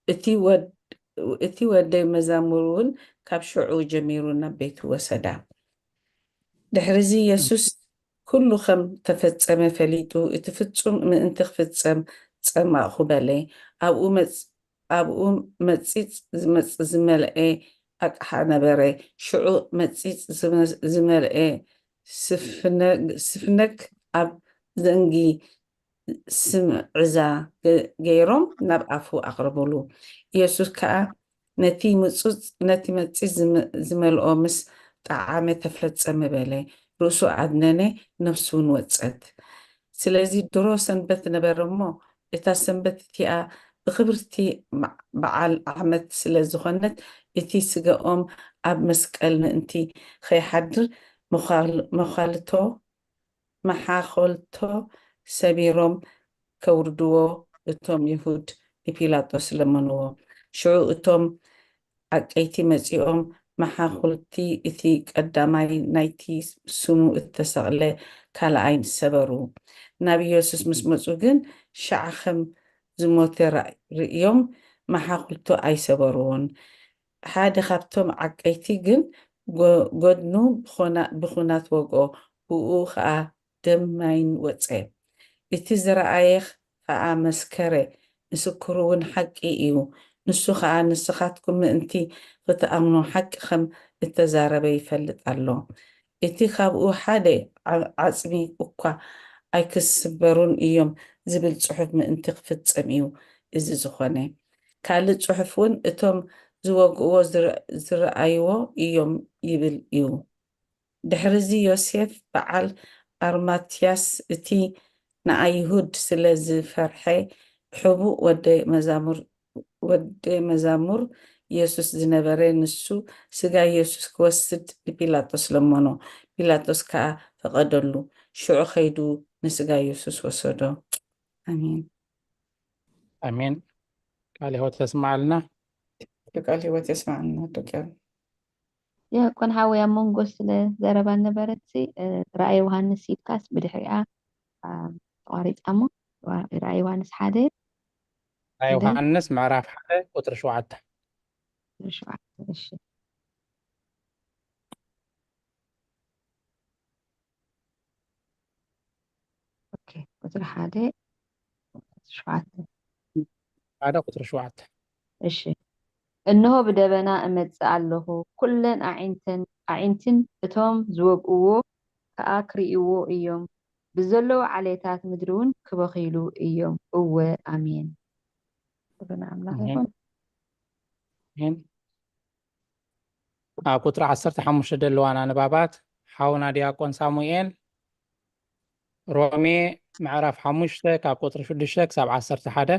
እቲ ወድ-፣ እቲ ወዲ መዛሙር እውን ካብ ሽዑ ጀሚሩ ናብ ቤቱ ወሰዳ። ድሕሪዚ የሱስ ኩሉ ከም ተፈጸመ ፈሊጡ፣ "እቲ ፍጹም ምእንቲ ክፍጸም ጸማእኹ" በለ። ኣብኡ መጽ-፣ ኣብኡ መጺጽ ዝመጽ-፣ ዝመልኤ ኣቕሓ ነበረ። ሽዑ መጺጽ ዝመ-፣ ዝመልኤ ስፍነ-፣ ስፍነግ ኣብ ዘንጊ ስምዕዛ ገ-፣ ገይሮም ናብ ኣፉ ኣቕረቡሉ። ኢየሱስ ከኣ ነቲ ምጹጽ፣ ነቲ መጺጽ ዝመ-፣ ዝመልኦ ምስ ጠዓመ፣ "ተፈጸመ" በለ። ርእሱ ኣድነነ፣ ነፍሱ እውን ወጸት። ስለዚ ድሮ ሰንበት ነበረ እሞ፣ እታ ሰንበት እቲኣ ብኽብርቲ መ-፣ በዓል ዓመት ስለ ዝኾነት፣ እቲ ስጋኦም ኣብ መስቀል ምእንቲ ኸይሓድር፣ መዃል-፣ መዃልቶ፣ መሓኾልቶ ሰቢሮም ከውርድዎ እቶም ይሁድ ንፒላጦስ ለመንዎ። ሽዑ እቶም ዓቀይቲ መጺኦም፣ መሓኹልቲ እቲ ቀዳማይ ናይቲ ስሙ እተሰቕለ ካልኣይ ሰበሩ። ናብ ኢየሱስ ምስ መጹ ግን፣ ሸዓ ከም ዝሞተ ራ-፣ ርእዮም፣ መሓኹልቱ ኣይሰበርዎን። ሓደ ካብቶም ዓቀይቲ ግን ጎ-፣ ጎድኑ ብኾና-፣ ብኹናት ወግኦ፣ ብኡ ኸኣ ደም ማይን ወጸ። እቲ ዝረኣየ ኸኣ መስከረ፣ ምስክሩ እውን ሓቂ እዩ። ንሱ ኸኣ፣ ንስኻትኩም ምእንቲ ኽትኣምኑ ሓቂ ኸም እተዛረበ ይፈልጥ ኣሎ። እቲ ካብኡ ሓደ ዓ-፣ ዓጽሚ እኳ ኣይክስበሩን እዮም ዝብል ጽሑፍ ምእንቲ ክፍጸም እዩ እዚ ዝኾነ። ካልእ ጽሑፍ እውን፣ እቶም ዝወግእዎ ዝረ-፣ ዝረኣይዎ እዮም ይብል እዩ። ድሕርዚ ዮሴፍ በዓል ኣርማትያስ፣ እቲ ንኣይሁድ ስለ ዝፈርሐ፣ ሕቡእ ወደ መዛሙር-፣ ወደ መዛሙር የሱስ ዝነበረ፣ ንሱ ስጋ የሱስ ክወስድ ንፒላጦስ ለመኖ። ፒላጦስ ከኣ ፈቐደሉ። ሽዑ ኸይዱ ንስጋ የሱስ ወሰዶ። ኣሜን። ኣሜን። ቃለ ህይወት የስምዓልና። ቃለ ህይወት የስምዓልና ዶክተር። ዲያቆን ሓወይ፣ ኣብ መንጎ ስለ ዘረባ ነበረትሲ፣ እ፣ ራእይ ዮሃንስ ሂብካስ ብድሕሪኣ፣ ኣ፣ ተቋሪጻ እሞ፣ ዋ-፣ ራእይ ዮሃንስ ሓደ ራእይ ክንደይ? ዮሃንስ ምዕራፍ ሓደ ቁጽሪ ሸውዓተ። ቁጽሪ ሸውዓተ፣ እሺ። ኦኬ፣ ቁጽሪ ሓደ፣ ቁጽሪ ሸውዓተ። ሓደ ቁጽሪ ሸውዓተ። እሺ። "እንሆ ብደበና እመጽእ ኣለኹ፣ ኩለን ኣዒንተን፣ ኣዒንትን እቶም ዝወግእዎ ከኣ ክርእይዎ እዮም፣ ብዘለዉ ዓሌታት ምድሪ እውን ክበኽይሉ እዮም።" እወ፣ ኣሜን። ክብሪ ንኣምላኽ ኣሜን። ይኹን። ኣሜን። ኣብ ቁጽሪ ዓሰርተ ሓሙሽተ ዘለዋና ንባባት ሓውና ዲያቆን ሳሙኤል፣ ሮሜ ምዕራፍ ሓሙሽተ ካብ ቁጽሪ ሽዱሽተ ክሳብ ዓሰርተ ሓደ።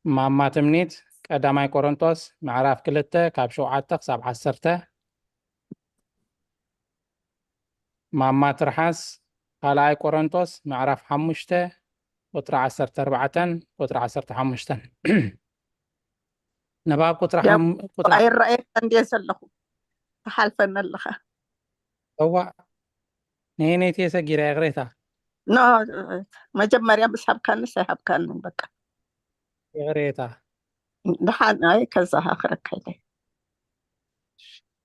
ማማ ትምኒት፣ ቀዳማይ ቆሮንቶስ ምዕራፍ ክልተ ካብ ሸውዓተ ክሳብ ዓሰርተ። ማማ ትርሓስ፣ ካልኣይ ቆሮንቶስ ምዕራፍ ሓሙሽተ ቁጽሪ ዓሰርተ ኣርባዕተን ቁጽሪ ዓሰርተ ሓሙሽተን። ንባብ ቁጽሪ ሓም- ቁጽሪ ኣይረኣየካ እንድየ ዘለኹ፣ ትሓልፈኒ ኣለኻ። እዋ፣ ነየነይቲ እየ ሰጊረ? ይቕሬታ። ኖ፣ መጀመርያ ምስ ሃብካንስ ኣይሃብካንን፣ በቃ። ይቕሬታ። ደሓን፣ ኣይ፣ ከዘኻኽረካ ኢለ።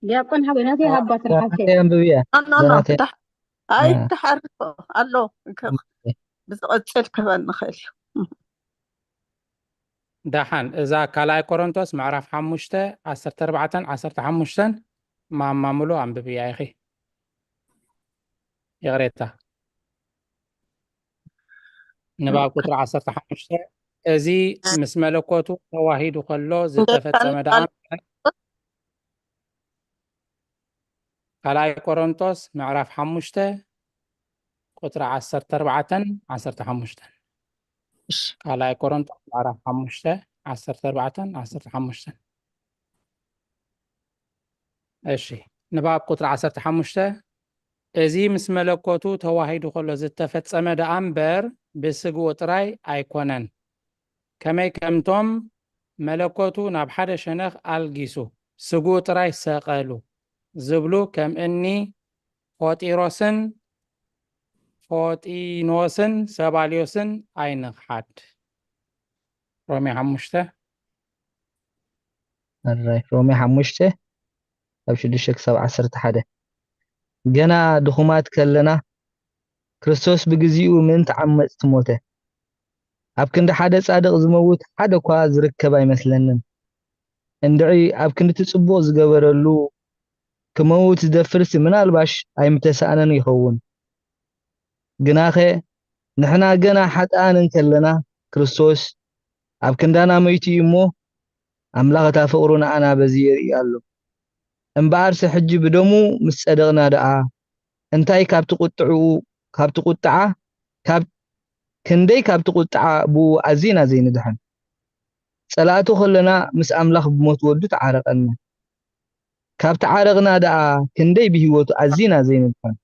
ዲያቆን ሓወይ፣ ናተይ ሃባ ትርሓሰ። ናተይ ኣንብብያ። ኖ፣ ኖ፣ ኖ፣ ናተይ- ደሓ-፣ ኣይ፣ እ። ደሓር እኮ ኣሎ። ከ-፣ እ። ብዝቐጽል ክበን ንኽእል እዩ። ደሓን፣ እዛ ካልኣይ ቆሮንቶስ ምዕራፍ ሓሙሽተ ዓሰርተ ኣርባዕተን ዓሰርተ ሓሙሽተን ማማ ምሉ ኣንብብያ ኢኺ። ይቕሬታ። ንባብ ቁጽሪ ዓሰርተ ሓሙሽተ፣ እዚ ምስ መለኮቱ ተዋሂዱ ከሎ ዝተፈጸመ ደኣ ካልኣይ ቆሮንቶስ ምዕራፍ ሓሙሽተ ቁጽሪ ዓሰርተ ኣርባዕተን ዓሰርተ ሓሙሽተን። እሺ። ካልኣይ ቆሮንቶስ ምዕራፍ ሓሙሽተ ዓሰርተ ኣርባዕተን ዓሰርተ ሓሙሽተን። እሺ፣ ንባብ ቁጽሪ ዓሰርተ ሓሙሽተ፣ እዚ ምስ መለኮቱ ተዋሂዱ ከሎ ዝተፈጸመ ደኣ እምበር ብስግኡ ጥራይ ኣይኮነን። ከመይ ከምቶም መለኮቱ ናብ ሓደ ሸነኽ ኣልጊሱ ስግኡ ጥራይ ሰቐሉ ዝብሉ ከም እኒ ፎጢሮስን ፎጢኖስን ሰባልዮስን ኣይንኽሓድ። ሮሜ ሓሙሽተ። ኣራይ፣ ሮሜ ሓሙሽተ ካብ ሽዱሽተ ክሳብ ዓሰርተ ሓደ። ገና ድኹማት ከለና ክርስቶስ ብግዚኡ ምእንቲ ዓመጽቲ ሞተ። ኣብ ክንዲ ሓደ ጻድቕ ዝመውት ሓደ እኳ ዝርከብ ኣይመስለንን። እንድዒ ኣብ ክንዲ እቲ ጽቡቕ ዝገበረሉ ክመውት ዝደፍርሲ ምናልባሽ ኣይምተሳእነን ይኸውን። ግናኸ ንሕና ገና ሓጥኣን እንከለና ክርስቶስ ኣብ ክንዳና መይቱ እዩ እሞ፣ ኣምላኽ እታ ፍቕሩ ንኣና በዚ የርኢ ኣሎ። እምበኣርሲ ሕጂ ብደሙ ምስ ጸደቕና ደኣ፣ እንታይ ካብቲ ቁጥዕኡ፣ ካብቲ ቁጥዓ፣ ካብ ክንደይ ካብቲ ቁጥዓ ብኡ ኣዚና ዘይንድሕን? ጸላእቱ ከለና ምስ ኣምላኽ ብሞት ወዱ ተዓረቐና። ካብ ተዓረቕና ደኣ ክንደይ ብህይወቱ ኣዚና ዘይንድሕን?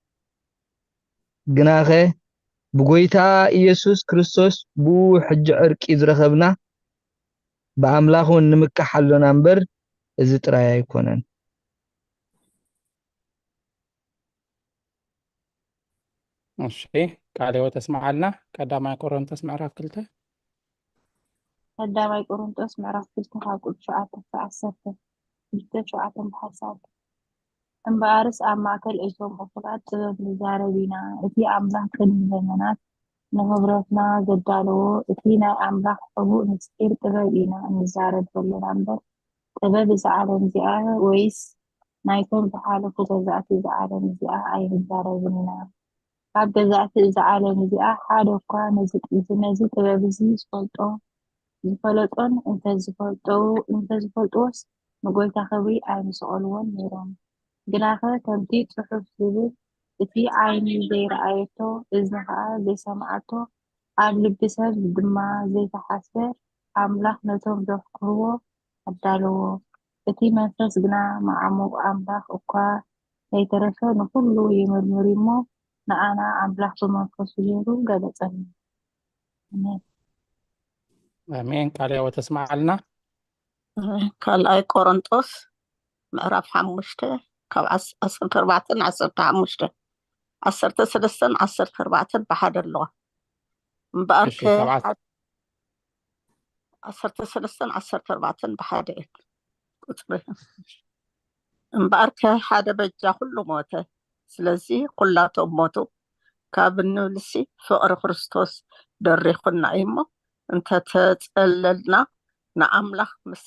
ግናኸ ብጎይታ ኢየሱስ ክርስቶስ ብኡ ሕጂ ዕርቂ ዝረኸብና ብኣምላኽ እውን ንምካሕ ኣሎና እምበር እዚ ጥራይ ኣይኮነን። እሺ፣ ቃለ ሕይወት ተስምዓልና። ቀዳማይ ቆሮንቶስ ምዕራፍ ክልተ። ቀዳማይ ቆሮንቶስ ምዕራፍ ክልተ ካብ ቁጽሪ ሸውዓተ ክሳብ ዓሰርተ። ክልተ ሸውዓተ ብሓሳብ። እምበኣርስ ኣብ ማእከል እቶም እኹላት ጥበብ ንዛረብ ኢና። እቲ ኣምላኽ ቅድሚ ዘመናት ንኽብረትና ዘዳለዎ እቲ ናይ ኣምላኽ ሕቡእ ምስጢር ጥበብ ኢና እንዛረብ ዘለና እምበር፣ ጥበብ እዛ ዓለም እዚኣ ወይስ ናይቶም ዝሓለፉ ገዛእቲ እዛ ዓለም እዚኣ ኣይንዛረብን ኢና። ካብ ገዛእቲ እዛ ዓለም እዚኣ ሓደ እኳ ነዚ፣ ነዚ ጥበብ እዚ ዝፈልጦ፣ ዝፈለጦን እንተዝፈልጠው-፣ እንተዝፈልጥዎስ ንጎይታ ክብሪ ኣይምሰቐልዎን ነይሮም። ግናኸ ከምቲ ጽሑፍ ዝብል፣ እቲ ዓይኒ ዘይረኣየቶ፣ እዝኒ ኸኣ ዘይሰምዓቶ፣ ኣብ ልቢ ሰብ ድማ ዘይተሓስበ ኣምላኽ ነቶም ዘፍቅርዎ ኣዳለዎ። እቲ መንፈስ ግና መዓሙቕ ኣምላኽ እኳ ከይተረፈ ንኹሉ ይምርምር እዩ እሞ፣ ንኣና ኣምላኽ ብመንፈሱ ገይሩ ገለጸልና። ኣሜን። ኣሜን። ቃለ ሕይወት ተስምዓልና። ካልኣይ ቆሮንጦስ ምዕራፍ ሓሙሽተ ካብ ዓስ-፣ ዓሰርተ ኣርባዕተን ዓሰርተ ሓሙሽተ፣ ዓሰርተ ሰለስተን ዓሰርተ ኣርባዕተን ብሓደ ኣለዋ። እምበኣር እሺ፣ ከ ካብ ዓስ-፣ ሓደ፣ ዓሰርተ ሰለስተን ዓሰርተ ኣርባዕተን ብሓደ እየን ቁጽሪ። እምበኣር ከ ሓደ በጃ ኩሉ ሞተ። ስለዚ ኩላቶም ሞቱ ካብ እንብልሲ ፍቕሪ ክርስቶስ ደሪኹና እዩ እሞ፣ እንተተጸለልና ንኣምላኽ ምስ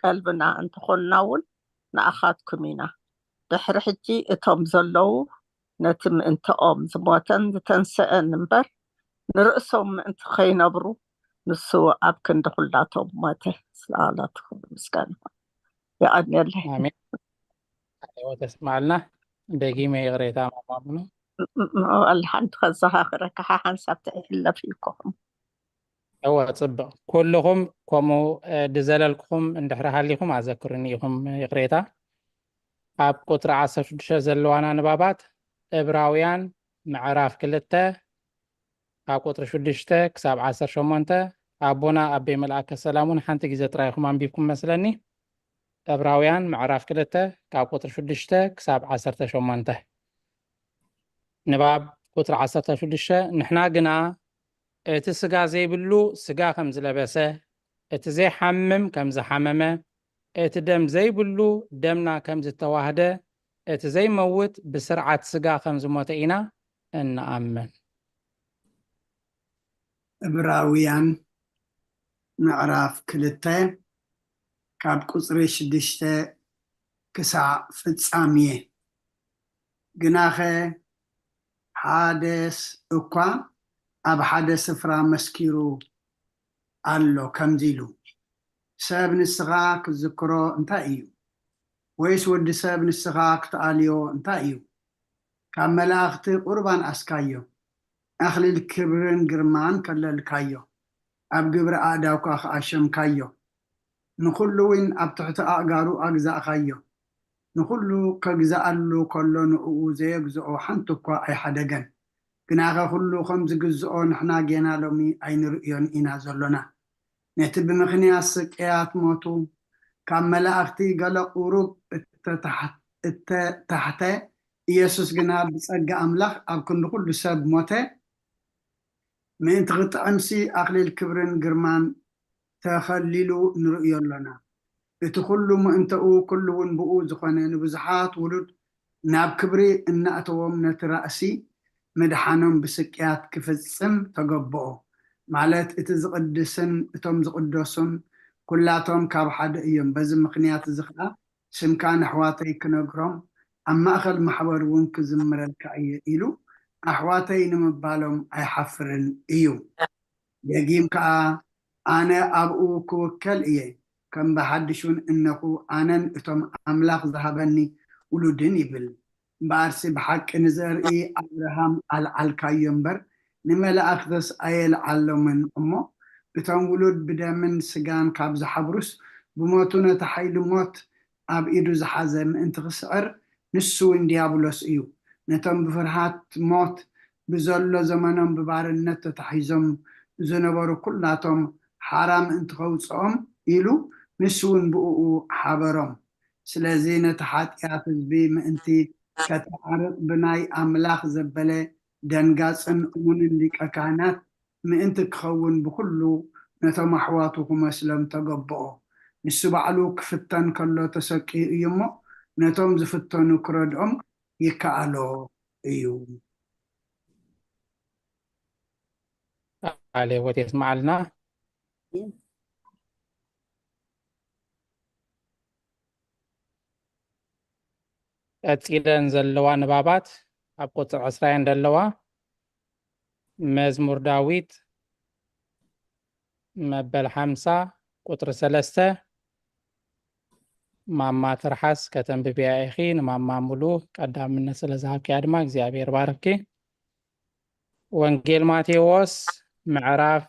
ቀልብና እንተኾንና እውን ንኣኻትኩም ኢና። ድሕሪ ሕጂ እቶም ዘለዉ ነቲ ምእንተኦም ዝሞተን ዝተንስአን እምበር፣ ንርእሶም ምእንቲ ኸይነብሩ ንሱ ኣብ ክንዲ ኩላቶም ሞተ። ስለ ቃላቱ ክብሪ ምስጋና ይኹን። የቐንየለይ። ኣሜን። ሕይወት ተስማዕልና። ደጊመ ይቕሬታ ማማ ምሉ። ም-፣ ም-፣ ኣላ ሓንቲ ከዘኻኽረካ፣ ሓ-፣ ሓንሳብ ትሕለፍ ይኮኹም። እወ፣ ጽብቕ። ኩልኹም ከምኡ፣ እ፣ ድዘለልኩኹም እንድሕሪ ሃሊኹም ኣዘክሩኒ ኢኹም፣ ይቕሬታ። ኣብ ቁጽሪ ዓሰርተ ሽዱሽተ ዘለዋና ንባባት ዕብራውያን ምዕራፍ ክልተ ካብ ቁጽሪ ሽዱሽተ ክሳብ ዓሰርተ ሸሞንተ፣ ኣቦና ኣቤ መልኣከ ሰላም እውን ሓንቲ ግዜ ጥራይ ኢኹም ኣንቢብኩም መስለኒ። ዕብራውያን ምዕራፍ ክልተ ካብ ቁጽሪ ሽዱሽተ ክሳብ ዓሰርተ ሸሞንተ። ንባብ ቁጽሪ ዓሰርተ ሽዱሽተ፣ ንሕና ግና እቲ ስጋ ዘይብሉ ስጋ ከም ዝለበሰ፣ እቲ ዘይሓምም ከም ዝሓመመ፣ እቲ ደም ዘይብሉ ደምና ከም ዝተዋህደ፣ እቲ ዘይመውት ብስርዓት ስጋ ከም ዝሞተ ኢና እንኣምን። ዕብራውያን ምዕራፍ ክልተ ካብ ቁጽሪ ሽዱሽተ ክሳዕ ፍጻሜ። ግናኸ ሓደስ እኳ ኣብ ሓደ ስፍራ መስኪሩ ኣሎ ከምዚ ኢሉ፣ "ሰብ ንስኻ ክትዝክሮ እንታይ እዩ? ወይስ ወዲ ሰብ ንስኻ ክትኣልዮ እንታይ እዩ? ካብ መላእኽቲ ቁርባን ኣስካዮ፣ ኣኽሊል ክብርን ግርማን ከለልካዮ፣ ኣብ ግብሪ ኣእዳውካ ከኣሸምካዮ፣ ንኹሉ እውን ኣብ ትሕቲ ኣእጋሩ ኣግዛእካዮ። ንኹሉ ከግዛኣሉ ከሎ ንእኡ ዘየግዝኦ ሓንቲ እኳ ኣይሓደገን። ግናኸ ኩሉ ከም ዝግዝኦ ንሕና ጌና ሎሚ ኣይንርእዮን ኢና ዘሎና። ነቲ ብምኽንያት ስቅያት ሞቱ ካብ መላእኽቲ ገለ ቁሩብ እተታሕ-፣ እተታሕተ ኢየሱስ ግና ብጸጋ ኣምላኽ ኣብ ክንዲ ኩሉ ሰብ ሞተ። ምእንቲ ክጥዕምሲ ኣኽሊል ክብርን ግርማን ተኸሊሉ ንርእዮ ኣሎና። እቲ ኩሉ ምእንተኡ፣ ኩሉ እውን ብኡ ዝኾነ፣ ንብዙሓት ውሉድ ናብ ክብሪ እናእተዎም፣ ነቲ ራእሲ ምድሓኖም ብስቅያት ክፍጽም ተገብኦ። ማለት እቲ ዝቕድስን እቶም ዝቕደሱን ኩላቶም ካብ ሓደ እዮም። በዚ ምኽንያት እዚ ኸኣ ስምካ ንኣሕዋተይ ክነግሮም፣ ኣብ ማእከል ማሕበር እውን ክዝምረልካ እየ ኢሉ ኣሕዋተይ ንምባሎም ኣይሓፍርን እዩ። ደጊም ከኣ ኣነ ኣብኡ ክውከል እየ፣ ከም ብሓድሽ እውን እነኹ ኣነን እቶም ኣምላኽ ዝሃበኒ ውሉድን ይብል። እምበኣርሲ ብሓቂ ንዘርኢ ኣብርሃም ኣልዓልካዮ እምበር ንመላእኽትስ ኣየልዓሎምን እሞ፣ እቶም ውሉድ ብደምን ስጋን ካብ ዝሓብሩስ፣ ብሞቱ ነቲ ሓይሊ ሞት ኣብ ኢዱ ዝሓዘ ምእንቲ ክስዕር፣ ንሱ እውን ዲያብሎስ እዩ። ነቶም ብፍርሃት ሞት ብዘሎ ዘመኖም ብባርነት ተታሒዞም ዝነበሩ ኩላቶም ሓራ ምእንቲ ከውፅኦም ኢሉ፣ ንሱ እውን ብእኡ ሓበሮም። ስለዚ ነቲ ሓጢኣት ህዝቢ ምእንቲ ከተዓርቕ ብናይ ኣምላኽ ዘበለ ደንጋጽን እሙንን ሊቀ ካህናት ምእንቲ ክኸውን ብኹሉ ነቶም ኣሕዋቱ ክመስሎም ተገብኦ። ንሱ ባዕሉ ክፍተን ከሎ ተሰቅዩ እዩ እሞ፣ ነቶም ዝፍተኑ ክረድኦም ይከኣሎ እዩ። ቃለ ሕይወት የስምዓልና። ቀጺለን ዘለዋ ንባባት ኣብ ቁጽሪ ዕስራ እየን ዘለዋ። መዝሙር ዳዊት መበል ሓምሳ ቁጽሪ ሰለስተ። ማማ ትርሓስ ከተንብብያ ኢኺ። ንማማ ሙሉ ቀዳምነት ስለ ዝሃብክያ ድማ እግዚኣብሔር ባርኪ። ወንጌል ማቴዎስ ምዕራፍ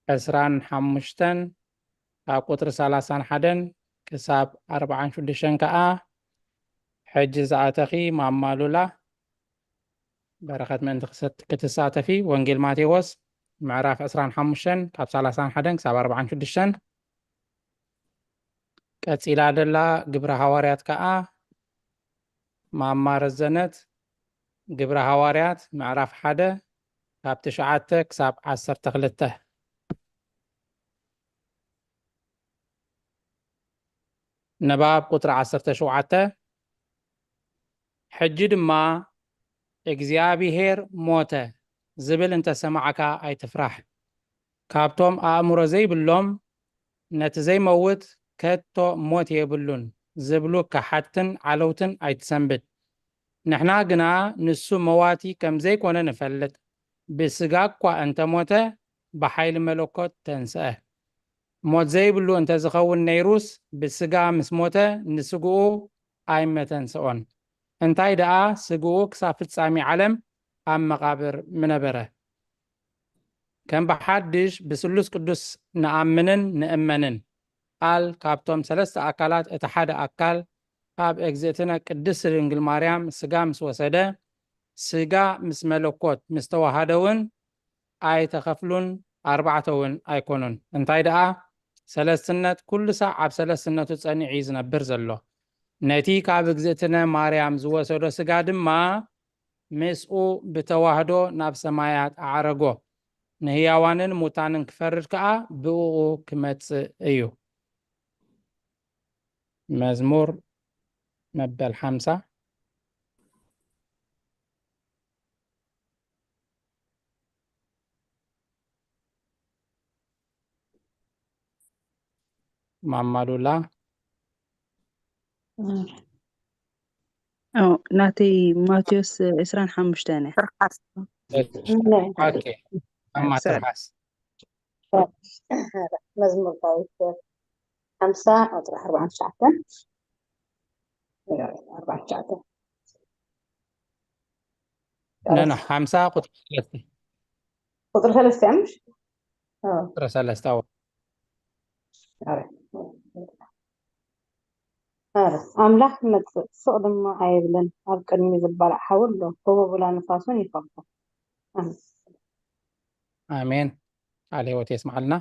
ዕስራን ሓሙሽተን ካብ ቁጽሪ ሰላሳን ሓደን ክሳብ ኣርብዓን ሽዱሽተን ከኣ፣ ሕጂ ዝኣተኺ ማማ ሉላ በረኸት ምእንቲ ክሰት-፣ ክትሳተፊ። ወንጌል ማቴዎስ ምዕራፍ ዕስራን ሓሙሽተን ካብ ሰላሳን ሓደን ክሳብ ኣርብዓን ሽዱሽተን። ቀጺላ ደላ ግብረ ሃዋርያት ከኣ ማማ ረዘነት፣ ግብረ ሃዋርያት ምዕራፍ ሓደ ካብ ትሽዓተ ክሳብ ዓሰርተ ክልተ። ንባብ ቁጽሪ ዓሰርተ ሸውዓተ። ሕጂ ድማ እግዚኣብሄር ሞተ ዝብል እንተ ሰማዕካ ኣይትፍራሕ። ካብቶም ኣእምሮ ዘይብሎም ነቲ ዘይመውት ከቶ ሞት የብሉን ዝብሉ ከሓድትን ዓለውትን ኣይትሰንብድ። ንሕና ግና ንሱ መዋቲ ከም ዘይኮነ ንፈልጥ። ብስጋ እኳ እንተ ሞተ ብሓይሊ መለኮት ተንስአ። ሞት ዘይብሉ እንተ ዝኸውን ነይሩስ ብስጋ ምስ ሞተ ንስግኡ ኣይመተንስኦን። እንታይ ደኣ ስግኡ ክሳብ ፍጻሜ ዓለም ኣብ መቓብር ምነበረ። ከም ብሓድሽ ብስሉስ ቅዱስ ንኣምንን ንእመንን። ቃል ካብቶም ሰለስተ ኣካላት እቲ ሓደ ኣካል ካብ እግዝእትነ ቅድስት ድንግል ማርያም ስጋ ምስ ወሰደ፣ ስጋ ምስ መለኮት ምስ ተዋሃደ እውን ኣይተኸፍሉን፣ ኣርባዕተ እውን ኣይኮኑን። እንታይ ደኣ፣ ሰለስትነት ኩሉ ሳዕ ኣብ ሰለስትነቱ ጸኒዑ እዩ ዝነብር ዘሎ። ነቲ ካብ እግዝእትነ ማርያም ዝወሰዶ ስጋ ድማ ምስኡ ብተዋህዶ ናብ ሰማያት ኣዕረጎ። ንህያዋንን ሙታንን ክፈርድ ከኣ ብእኡ ክመጽእ እዩ። መዝሙር መበል ሓምሳ። ማማ ሉላ። ኦ፣ ናተይ ማቴዎስ ዕስራን ሓሙሽተን እያ። ትርሓስ ኦኬ። ማማ ሰ- ትርሓስ። መዝሙር ዳዊት ሓምሳ ቁፅሪ ኣርባዕን ትሽዓተን። ኣርባዕን ትሽዓተን። ነነ ሓምሳ ቁጥሪ ሰለስተ። ቁፅሪ ሰለስተ እያ ምሽ? ቁጥሪ ሰለስተ። ኣዎ። ኣረ ኣምላኽ ይመጽእ ስቕ ድማ ኣይብልን። ኣብ ቅድሚ ዝበላዕ ሓዊ ኣሎ፣ ህቦብላ ንፋሱን ይፈርሑ። ኣሜን። ኣሜን። ቃል ህይወት የስማዓልና።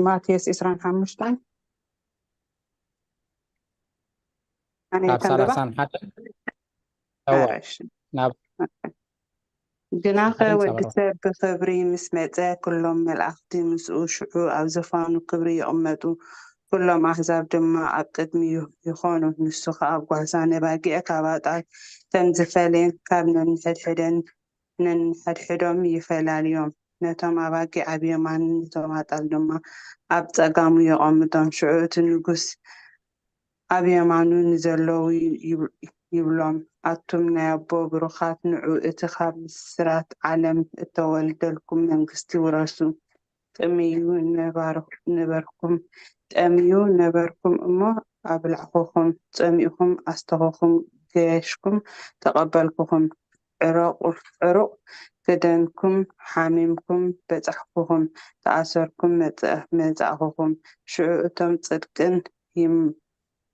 ማቴዎስ ዕስራን ሓሙሽተን ኣነ ካብ ተንብባ ሰላሳን ሓደ እወ፣ እሺ። ናብ ግናኸ ሰላም ወዲ ሰበረው። ሰብ ብኽብሪ ምስ መጸ፣ ኩሎም መላእኽቲ ምስኡ፣ ሽዑ ኣብ ዝፋኑ ክብሪ ይቕመጡ፣ ኩሎም ኣህዛብ ድማ ኣብ ቅድሚኡ ይኾኑ። ንሱ ኸኣ ጓሳ ነባጊዕ ካብ ኣጣል ከም ዝፈልየን ካብ ነንሕድሕደን ነንሕድሕዶም ይፈላልዮም። ነቶም ኣባጊዕ ኣብ የማን፣ ነቶም ኣጣል ድማ ኣብ ጸጋሙ የቐምጦም። ሽዑ እቲ ንጉስ ኣብ የማኑ ንዘለዉ ይብ- ይብሎም፣ ኣቱም ናይ ኣቦ ብሩኻት፣ ንዑ፣ እቲ ካብ ምስራት ዓለም እተወልደልኩም መንግስቲ ውረሱ። ጥምዩ ነባር- ነበርኩም፣ ጠምዩ ነበርኩም እሞ ኣብላዕኹኹም፣ ጸሚእኹም ኣስተኹኹም፣ ገየሽኩም ተቐበልኩኹም፣ ዕረቑ- ዕሩቕ ክደንኩም፣ ሓሚምኩም በጻሕኩኹም፣ ተኣሰርኩም መጸ- መጻእኹኹም። ሽዑ እቶም ጽድቅን ይም-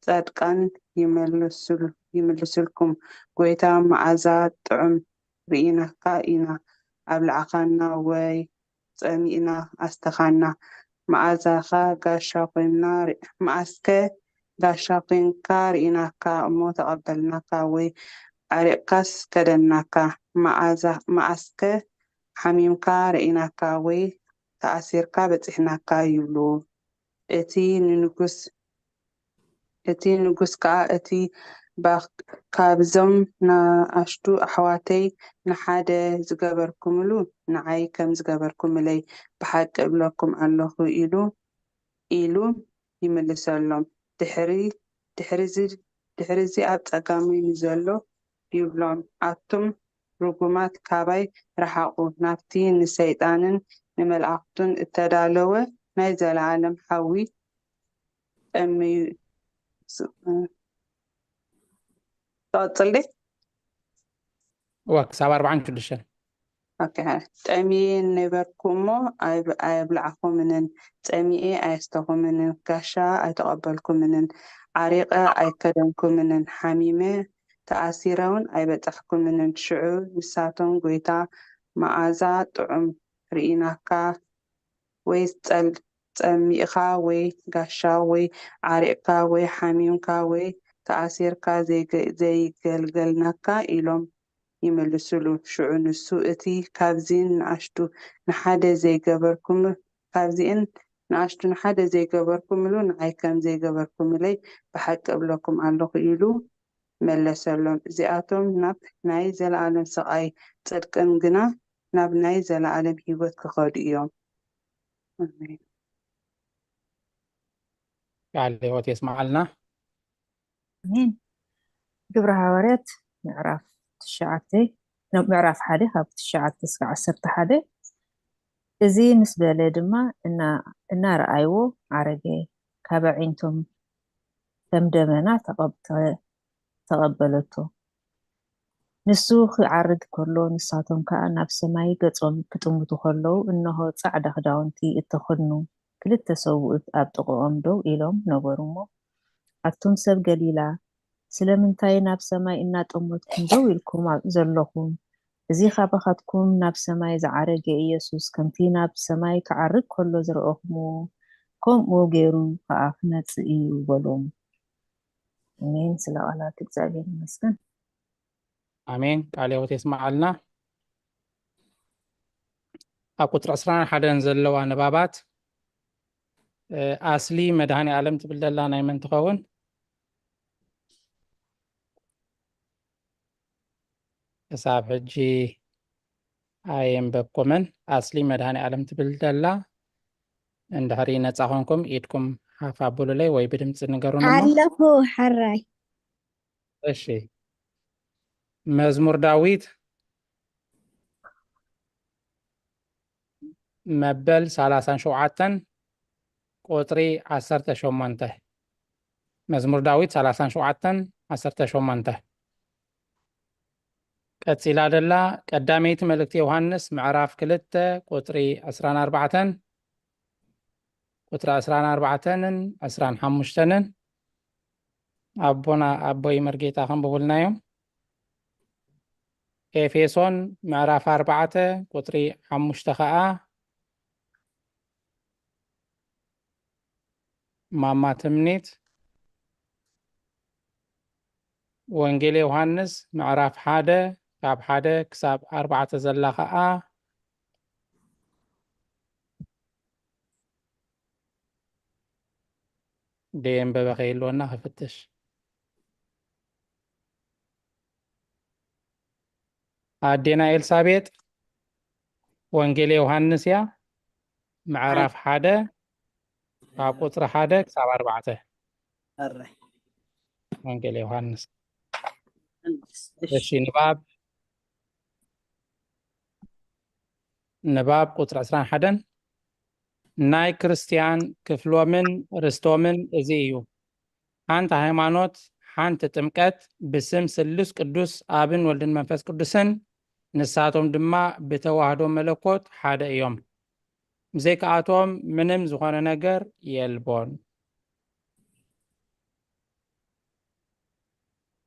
ጻድቃን ይመልሱል- ይምልሱልኩም፣ ጎይታ መኣዛ ጥዑም ርኢናካ ኢና ኣብላዕኻና ወይ ጸሚእና ኣስተኻና፣ መኣዛኻ ጋሻ ኮይንና ርእ- መኣስከ ጋሻ ኮይንካ ርኢናካ እሞ ተቐበልናካ ወይ ዓሪቕካስ ከደንናካ፣ መኣዛ- መኣስከ ሓሚምካ ርኢናካ ወይ ተኣሲርካ በጺሕናካ ይብሉ። እቲ ንንጉስ እቲ ንጉስ ከኣ እቲ ባኽ ካብዞም ንኣሽቱ ኣሕዋተይ ንሓደ ዝገበርኩምሉ ንዓይ ከም ዝገበርኩምለይ ብሓቂ እብለኩም ኣለኹ ኢሉ ኢሉ ይምልሰሎም። ድሕሪ ድሕሪዚ ድሕሪዚ ኣብ ጸጋመይ ንዘሎ ይብሎም፣ ኣቱም ርጉማት ካባይ ርሓቑ፣ ናብቲ ንሰይጣንን ንመላእኽቱን እተዳለወ ናይ ዘለኣለም ሓዊ ጠምዩ። ትቐጽል ድየ? እዋ ክሳብ ኣርባዓን ሽዱሽተን። ኦኬ፣ ጠምየ ነበርኩ እሞ ኣየብ- ኣየብላዕኹምንን፣ ጸሚኤ ኣየስተኹምንን፣ ጋሻ ኣይተቐበልኩምንን፣ ዓሪቐ ኣይከደንኩምንን፣ ሓሚመ ተኣሲረ እውን ኣይበጻሕኩምንን። ሽዑ ንሳቶም፣ ጎይታ፣ መኣዛ ጥዑም ርኢናካ፣ ወይ ጸል- ጸሚእኻ፣ ወይ ጋሻ፣ ወይ ዓሪቕካ፣ ወይ ሓሚምካ፣ ወይ ተኣሲርካ ዘይገ- ዘይገልገልናካ ኢሎም ይምልሱሉ። ሽዑ ንሱ፣ እቲ ካብዚን ንኣሽቱ ንሓደ ዘይገበርኩም ካብዚእን ንኣሽቱ ንሓደ ዘይገበርኩምሉ ንዓይ ከም ዘይገበርኩምለይ ብሓቂ እብለኩም ኣለኹ ኢሉ መለሰሎም። እዚኣቶም ናብ ናይ ዘለኣለም ስቓይ ጽድቅን ግና ናብ ናይ ዘለኣለም ህይወት ክኸዱ እዮም። ኣሜን። ቃል ህይወት የስማዓልና። ኣሜን። ግብረ ሃዋርያት ምዕራፍ ትሽዓተ፣ ኖ፣ ምዕራፍ ሓደ ካብ ትሽዓተ እስከ ዓሰርተ ሓደ። እዚ ምስ በለ ድማ እና- እናረኣይዎ ዓረገ፣ ካብ ኣዒንቶም ከም ደመና ተቐብ-፣ ተ-፣ ተቐበለቶ። ንሱ ክዓርግ ከሎ፣ ንሳቶም ከኣ ናብ ሰማይ ገጾም ክጥምቱ ከለዉ፣ እንሆ፣ ጻዕዳ ክዳውንቲ እተኸድኑ ክልተ ሰብኡት ኣብ ጥቓኦም ደው ኢሎም ነበሩ እሞ፣ ኣቱም ሰብ ገሊላ፣ ስለምንታይ ናብ ሰማይ እናጠመትኩም ደው ኢልኩም ኣብ-፣ ዘለኹም? እዚ ካባኻትኩም ናብ ሰማይ ዝዓረገ ኢየሱስ፣ ከምቲ ናብ ሰማይ ክዓርግ ከሎ ዝረኣኹምዎ፣ ከምኡ ገይሩ ኸኣ ክመጽእ እዩ በሎም። ኣሜን። ስለ ቃላት እግዚኣብሔር ይመስገን። ኣሜን። ቃለ ሕይወት የስምዓልና። ኣብ ቁጽሪ ዕስራን ሓደን ዘለዋ ንባባት፣ እ፣ ኣስሊ መድኃኔ ዓለም ትብል ዘላ ናይ መን ትኸውን? ክሳብ ሕጂ ኣየንበብኩምን። ኣስሊ መድኃኔ ዓለም ትብል ዘላ፣ እንድሕሪ ነጻ ኾንኩም ኢድኩም ሓፍ ኣብሉለይ ወይ ብድምጺ ንገሩኒ እሞ። ኣለኹ፣ ሕራይ። እሺ። መዝሙር ዳዊት መበል ሰላሳን ሸውዓተን ቁጽሪ ዓሰርተ ሸሞንተ። መዝሙር ዳዊት ሰላሳን ሸውዓተን ዓሰርተ ሸሞንተ። ቀጺላ ደላ ቀዳመይቲ መልእክቲ ዮሃንስ ምዕራፍ ክልተ ቁጽሪ ዕስራን ኣርባዕተን፣ ቁጽሪ ዕስራን ኣርባዕተንን ዕስራን ሓሙሽተንን። ኣቦና ኣቦይ መርጌታ ከንብቡልና እዮም። ኤፌሶን ምዕራፍ ኣርባዕተ ቁጽሪ ሓሙሽተ ኸኣ ማማ ትምኒት። ወንጌል ዮሃንስ ምዕራፍ ሓደ ካብ ሓደ ክሳብ ኣርባዕተ ዘላ ኸኣ ደየንበበ ከይህልወና ክፍትሽ። ኣዴና ኤልሳቤጥ ወንጌል ዮሃንስ እያ፣ ምዕራፍ ሓደ ካብ ቁጽሪ ሓደ ክሳብ ኣርባዕተ። ኣረ። ወንጌል ዮሃንስ። እሺ። እሺ፣ ንባብ፣ ንባብ ቁጽሪ ዕስራን ሓደን። ናይ ክርስትያን ክፍሎምን ርስቶምን እዚ እዩ። ሓንቲ ሃይማኖት፣ ሓንቲ ጥምቀት፣ ብስም ስሉስ ቅዱስ ኣብን ወልድን መንፈስ ቅዱስን፣ ንሳቶም ድማ ብተዋህዶ መለኮት ሓደ እዮም። ብዘይካኣቶም ምንም ዝኾነ ነገር የልቦን።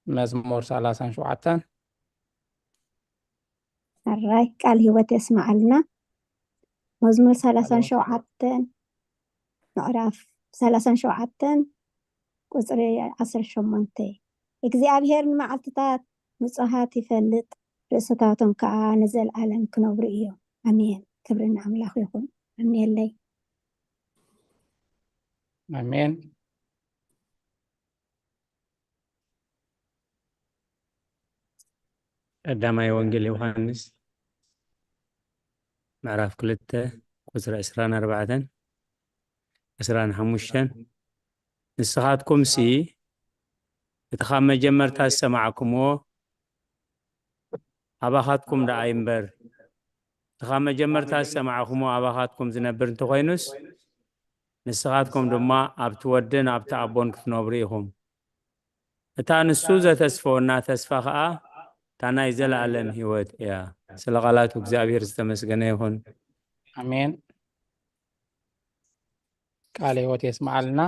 መዝሙር ሰላሳን ሸውዓተን። ሕራይ ቃል ህይወት የስምዓልና። መዝሙር ሰላሳን ሸውዓተን፣ ምዕራፍ ሰላሳን ሸውዓተን ቁጽሪ ዓሰርተ ሸሞንተ። እግዚኣብሔር ንመዓልትታት ንጹሃት ይፈልጥ፣ ርእስታቶም ከኣ ንዘለኣለም ክነብሩ እዮም። ኣሜን። ክብሪ ንኣምላኽ ይኹን። ኣሜንለይ። ኣሜን። ቀዳማይ ወንጌል ዮሃንስ ምዕራፍ ክልተ ቁጽሪ ዕስራን ኣርባዕተን፣ ዕስራን ሓሙሽተን። ንስኻትኩምሲ እቲ ካብ መጀመርታ ዝሰማዕኩምዎ ኣባኻትኩም ደኣ ይንበር። እቲ ካብ መጀመርታ ዝሰማዕኹምዎ ኣባኻትኩም ዝነብር እንተኾይኑስ፣ ንስኻትኩም ድማ ኣብቲ ወድን ኣብቲ ኣቦን ክትነብሩ ኢኹም። እታ ንሱ ዘተስፈወና ተስፋ ኸኣ እታ ናይ ዘለኣለም ህይወት እያ። ስለ ቃላቱ እግዚኣብሔር ዝተመስገነ ይኹን። ኣሜን። ቃለ ህይወት የስምዓልና።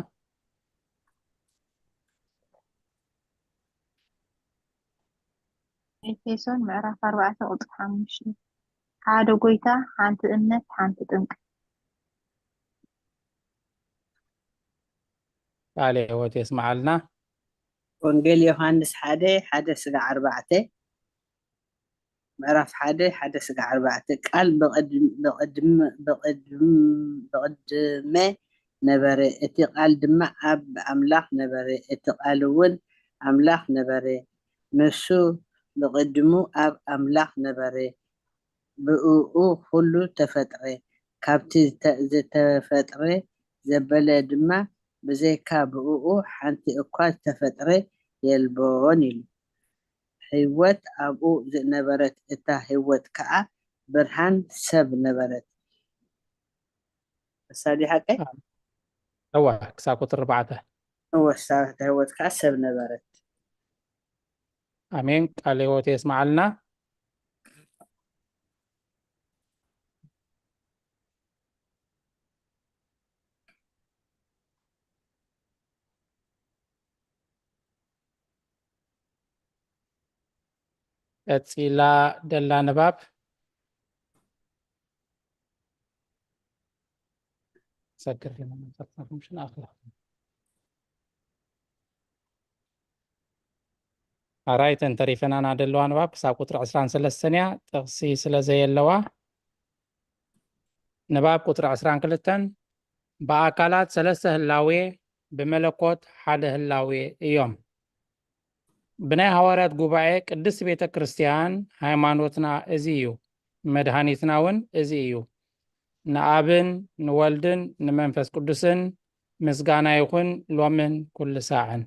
ኤፌሶን ምዕራፍ ኣርባዕተ ቁጽሪ ሓሙሽተ። ሓደ ጎይታ፣ ሓንቲ እምነት፣ ሓንቲ ጥምቀት። ቃለ ህይወት የስምዓልና። ወንጌል ዮሃንስ ሓደ፣ ሓደ ስጋዕ ኣርባዕተ፣ ምዕራፍ ሓደ፣ ሓደ ስጋዕ ኣርባዕተ። ቃል ብቕድም-፣ ብቕድም-፣ ብቕድም-፣ ብቕድመ ነበረ፣ እቲ ቃል ድማ ኣብ ኣምላኽ ነበረ፣ እቲ ቃል እውን ኣምላኽ ነበረ። ንሱ ብቕድሙ ኣብ ኣምላኽ ነበረ። ብእኡ ኹሉ ተፈጥረ። ካብቲ ዝተ-፣ ዝተፈጥረ ዘበለ ድማ ብዘይካ ብእኡ ሓንቲ እኳ ዝተፈጥረ የልቦን ኢሉ። ህይወት ኣብኡ ዝነበረት፣ እታ ህይወት ከኣ ብርሃን ሰብ ነበረት። መሳሊ ሓቀይ? እወ፣ ክሳብ ቁጽሪ ኣርባዕተ። እወ፣ ሳራ ድሕሪ ሞት ከዓ ሰብ ነበረት። ኣሜን። ቃለ ህይወት የስምዓልና። ቀጺላ ደላ ንባብ ሰግር ዲና መምሰልትና ሽን ኣኽላ ኣራይ ተን ተሪፈናና ደለዋ ንባብ ክሳብ ቁፅሪ ዕስራን ሰለስተን እያ። ጥቕሲ ስለ ዘየለዋ ንባብ ቁፅሪ ዕስራን ክልተን ብኣካላት ሰለስተ ህላዌ ብመለኮት ሓደ ህላዌ እዮም። ብናይ ሃዋርያት ጉባኤ ቅድስት ቤተ ክርስቲያን ሃይማኖትና እዚ እዩ፣ መድኃኒትና እውን እዚ እዩ። ንኣብን ንወልድን ንመንፈስ ቅዱስን ምስጋና ይኹን ሎምን ኩሉ ሳዕን።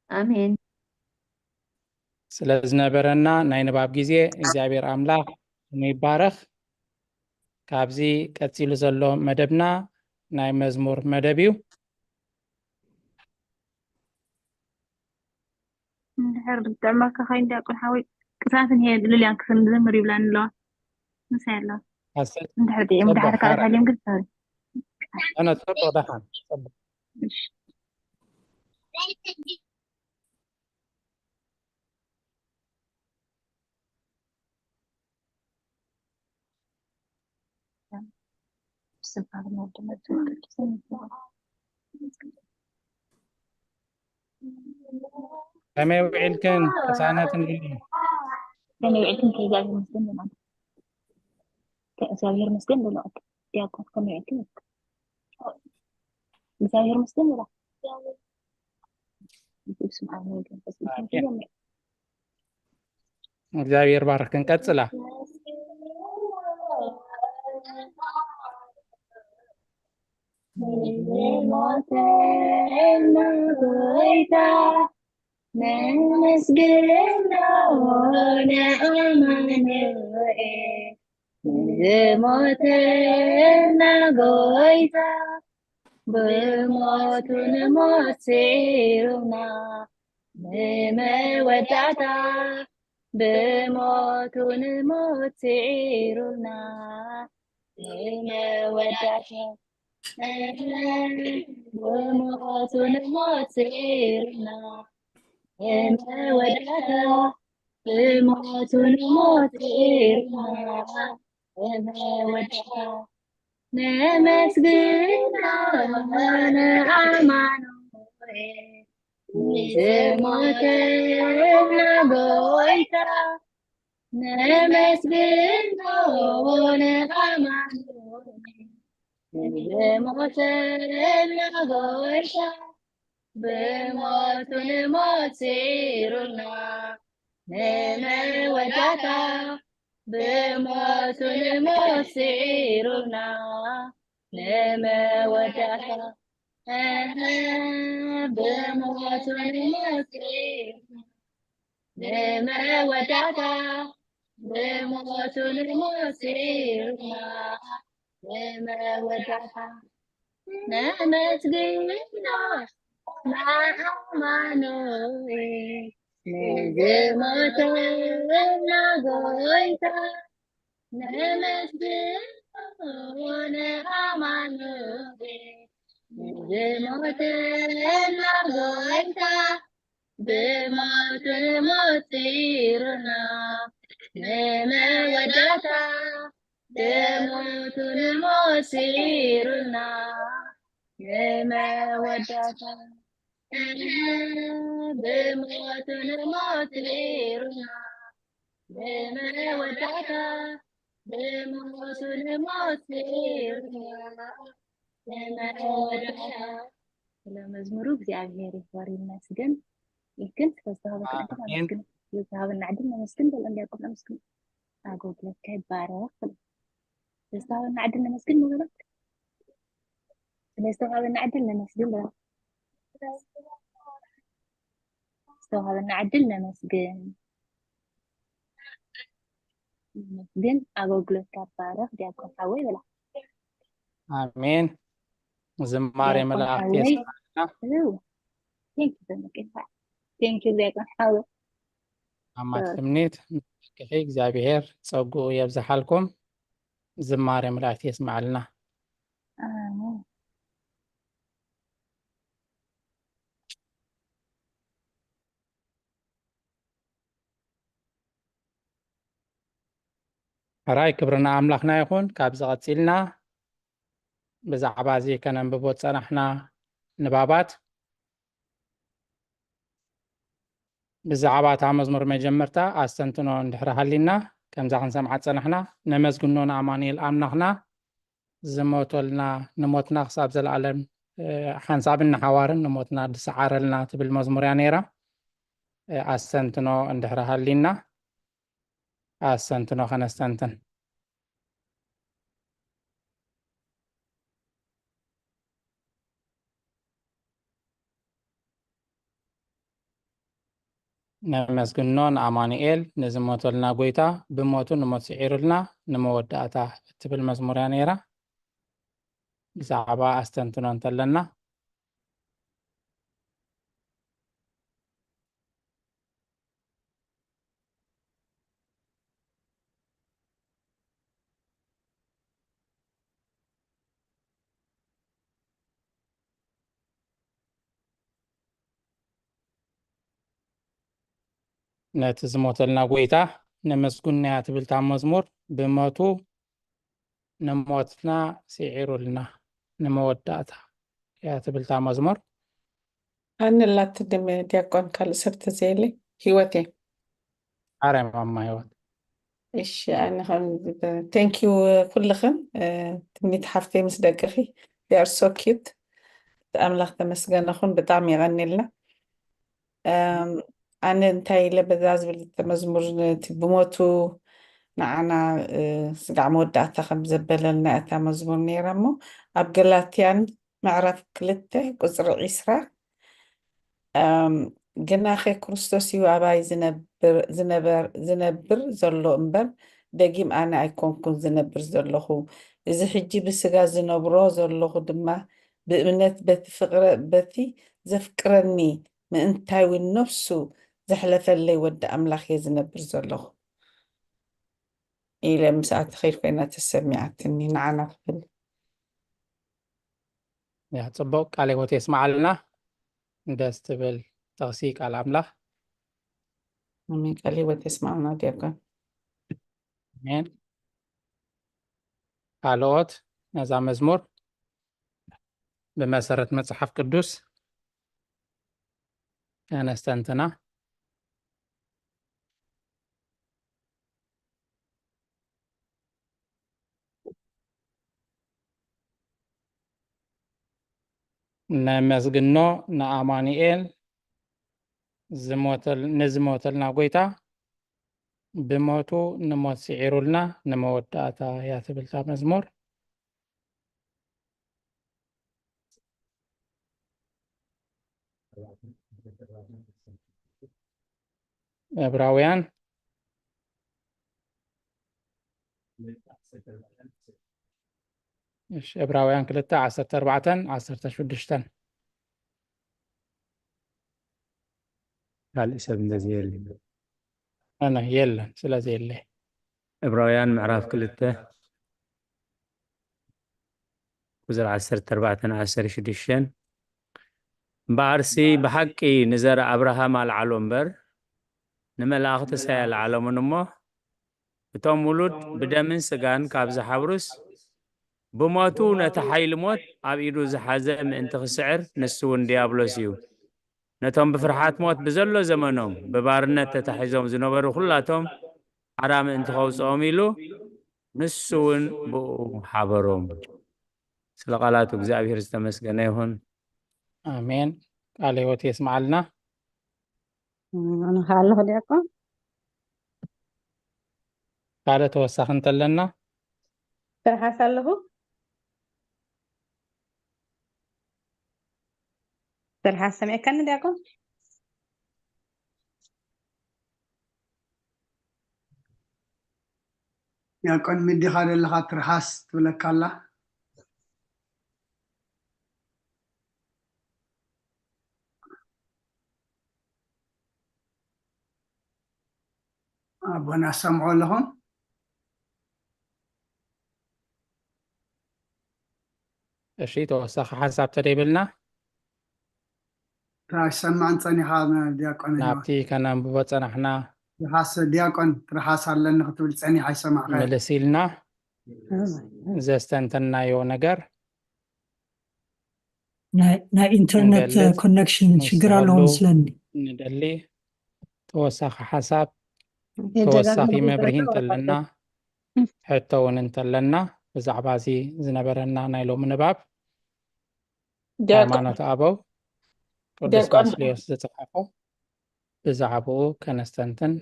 ኣሜን። ስለ ዝነበረና ናይ ንባብ ግዜ እግዚኣብሔር ኣምላኽ ስሙ ይባረኽ። ካብዚ ቀፂሉ ዘሎ መደብና ናይ መዝሙር መደብ እዩ። እንድሕር ጥዕመካ ኸይን ዲያቆን ሓወይ ቅሳትን ሄድ ልልያን ክፍን ዝምር ይብላን ኣለዋ ምሳይ ኣለዋ ኣሰ- እንድሕር ጥዒሙ ጽቡቕ፣ ድሓር ካልእ ሓራይ። ሃልዮም ግን ሳሪ ኣነ ጽቡቕ ደሓን ጽቡቕ። እሺ ከመይ ውዒልክን ቅሳነትን ልሊ? ከመይ ውዒልክን ከእግዚኣብሔር መስገን በላ ከእግዚኣብሔር መስገን በላ ዲያቆን ከመይ ውዒልክን እግዚኣብሔር መስገን በላ ስምዓ መንፈስ ቅዱስ እግዚኣብሔር ባርክን። ቀጽላ። ሞተና ጎይታ ነመስግኖ ንኣማኑኤል። ዝሞተና ጎይታ ብሞቱ ንሞት ስዒሩና፣ ንመወዳእታ ብሞቱ ንሞት ስዒሩና፣ ንመወዳእታ ብሞቱ ንሞት ስዒሩና፣ ንመወዳእታ ብሞቱ ንሞት ስዒሩና፣ ንመወዳእታ ነመስግኖ ንኣማኑኤል። ዝሞተና ጎይታ ነመስግኖ ንኣማኑኤል። ዝሞተና ጎይታ ብሞቱ ንሞት ስዒሩና፣ ንመወዳእታ ብሞቱ ንሞት ስዒሩና፣ ንመወዳእታ፣ እህ፣ ብሞቱ ንሞት ስዒሩና፣ ንመወዳእታ ብሞቱ ንሞት ስዒሩና፣ ንመወዳእታ ነመስግኖ ንኣማኑኤል፣ ንዝሞተልና ጎይታ። ነመስግኖ ንኣማኑኤል፣ ንዝሞተልና ጎይታ። ብሞቱ ንሞት ስዒሩና፣ ንመወዳእታ ብሞቱ ንሞት ስዒሩና፣ ንመወዳእታ ብሞቱ ንሞት ስዒሩና፣ ንመወዳእታ ብሞቱ ንሞት ስዒሩና፣ ንመወዳእታ። ስለ መዝሙሩ እግዚኣብሔር ይኽበር ይመስገን። ይህን ስለ ዝተዋህበ ዕድል ኣሜን። ኣመስግን። ስለ ዝተዋህበና ዕድል ነመስግን። በል እንዲያቆም ኣመስግን። ኣገልግሎትካ ይባረክ። ስለ ዝተዋህበና ዕድል ነመስግን ንበላ። ስለ ዝተዋህበና ዕድል ነመስግን በላ። ዝተዋህበና ዕድል ነመስግን። ነመስግን። ኣገልግሎትካ ይባረክ ዲያቆን ሓወይ በላ። ኣሜን። ዝማሬ መላእክት የስማዕና። Thank you so much. Thank you ዲያቆን ሓወይ። ኣማት ትምኒት ንባርክኺ፣ እግዚኣብሔር ጸጉኡ የብዝሓልኩም። ዝማሬ መላእክት የስማዕልና። ኣሜን። ሕራይ ክብሪ ንኣምላኽና ይኹን። ካብዚ ቀጺልና ብዛዕባ እዚ ከነንብቦ ዝጸናሕና ንባባት፣ ብዛዕባ እታ መዝሙር መጀመርታ ኣስተንትኖ እንድሕሪ ሃሊና፣ ከምዛ ክንሰምዓ ዝጸናሕና፣ ነመስግኖ ንኣማኑኤል ኣምላኽና፣ ዝሞተልና፣ ንሞትና ክሳብ ዘለኣለም ሓንሳብን ንሓዋርን ንሞትና ዝሰዓረልና ትብል መዝሙር እያ ነይራ። ኣስተንትኖ እንድሕሪ ሃሊና፣ ኣስተንትኖ ከነስተንትን። ነመስግኖ ንኣማኑኤል፣ ንዝሞተልና ጎይታ፣ ብሞቱ ንሞት ስዒሩልና ንመወዳእታ እትብል መዝሙር እያ ነይራ። ብዛዕባ ኣስተንትኖ እንተለና፣ ነቲ ዝሞተልና ጎይታ ነመስግኖ እያ ትብል እታ መዝሙር። ብሞቱ ንሞትና ስዒሩልና ንመወዳእታ እያ ትብል እታ መዝሙር። ኣነ ኣላትኒ ዲያቆን፣ ካልእ ሰብ ተዘየለ። ህይወት እየ። ኣረ ማማ ህይወት። እሺ፣ ኣነ ከም thank you ኩልኽን፣ ትምኒት ሓፍተይ ምስ ደቅኺ፣ they are so cute። ኣምላኽ ተመስገነ ኹን፣ ብጣዕሚ የቐንየልና። ኣነ እንታይ ኢለ በዛ ዝብል መዝሙር፣ ነቲ ብሞቱ ንዓና ስጋዕ መወዳእታ ከም ዘበለልና እታ መዝሙር ነይራ እሞ፣ ኣብ ገላትያን ምዕራፍ ክልተ ቁፅሪ ዒስራ፣ ግናኸ ክርስቶስ እዩ ኣባይ ዝነብር ዘሎ እምበር፣ ደጊም ኣነ ኣይኮንኩን ዝነብር ዘለኹ። እዚ ሕጂ ብስጋ ዝነብሮ ዘለኹ ድማ ብእምነት በቲ ፍቕረ በቲ ዘፍቅረኒ ምእንታዊ ነፍሱ ዘሕለፈለይ ወዲ ኣምላኽ እየ ዝነብር ዘለኹ ኢለ ምስኣ ትኸይድ ኮይና ተሰሚዓትኒ። ንዓና ክብል። ያ፣ ጽቡቕ ቃለ ህይወት የስምዓልና። ደስ ትብል ጥቕሲ ቃል ኣምላኽ። ኣሜን። ቃለ ህይወት የስምዓልና ዲያቆን። ኣሜን። ካልኦት ነዛ መዝሙር ብመሰረት መጽሓፍ ቅዱስ ከነስተንትና። ነመስግኖ ንኣማኑኤል ዝሞተል-፣ ንዝሞተልና ጎይታ፣ ብሞቱ ንሞት ስዒሩልና ንመወዳእታ እያ ትብል እታ መዝሙር። ዕብራውያን፣ እሺ፣ ዕብራውያን ክልተ ዓሰርተ ኣርባዕተን ዓሰርተ ሽዱሽተን። ካልእ ሰብ እንደዚ የለን። ኣነ የለን፣ ስለዚ የለ። ዕብራውያን ምዕራፍ ክልተ ቁጽሪ ዓሰርተ ኣርባዕተን ዓሰርተ ሽዱሽተን፣ እምበኣርሲ ብሓቂ ንዘር ኣብርሃም ኣልዓሎ እምበር፣ ንመላእኽትስ ኣየልዓሎምን እሞ፣ እቶም ውሉድ ብደምን ስጋን ካብ ዝሓብሩስ፣ ብሞቱ ነቲ ሓይሊ ሞት ኣብ ኢዱ ዝሓዘ ምእንቲ ክስዕር፣ ንሱ እውን ዲያብሎስ እዩ። ነቶም ብፍርሓት ሞት ብዘሎ ዘመኖም ብባርነት ተታሒዞም ዝነበሩ ኩላቶም ሓራ ምእንቲ ከውፅኦም ኢሉ፣ ንሱ እውን ብኡ ሓበሮም። ስለ ቃላቱ እግዚኣብሔር ዝተመስገነ ይኹን። ኣሜን። ቃለ ህይወት የስምዓልና። ኣነ ኸዓ ኣለኹ ዲያቆን። ካልእ ተወሳኺ እንተለና? ትርሓስ ኣለኹ። ትርሓስ ሰሚዕካኒ ዲያቆን? ዲያቆን ሚዲኻ ዘለኻ ትርሓስ ትብለካ ኣላ። ኣቦና ሰምዑ ኣለኹም? እሺ፣ ተወሳኺ ሓሳብ ተደይብልና ትራሽ ሰማዕን ጸኒኻ ዲያቆን ናብቲ ከነንብቦ ጸናሕና። ትርሓስ ዲያቆን ትርሓስ ኣለኒ ክትብል ጸኒኻ ይሰማዕካ። ምልስ ኢልና ዘስተንተናዮ ነገር ናይ ኢንተርነት ኮነክሽን ሽግር ኣለዎ ምስለኒ። ንደሊ ተወሳኺ ሓሳብ ተወሳኺ መብርሂ እንተለና ሕቶ እውን እንተለና ብዛዕባ እዚ ዝነበረና ናይ ሎሚ ንባብ ሃይማኖት ኣበው ቅዱስ ባስልዮስ ዝፀሓፎ ብዛዕባኡ ከነስተንትን።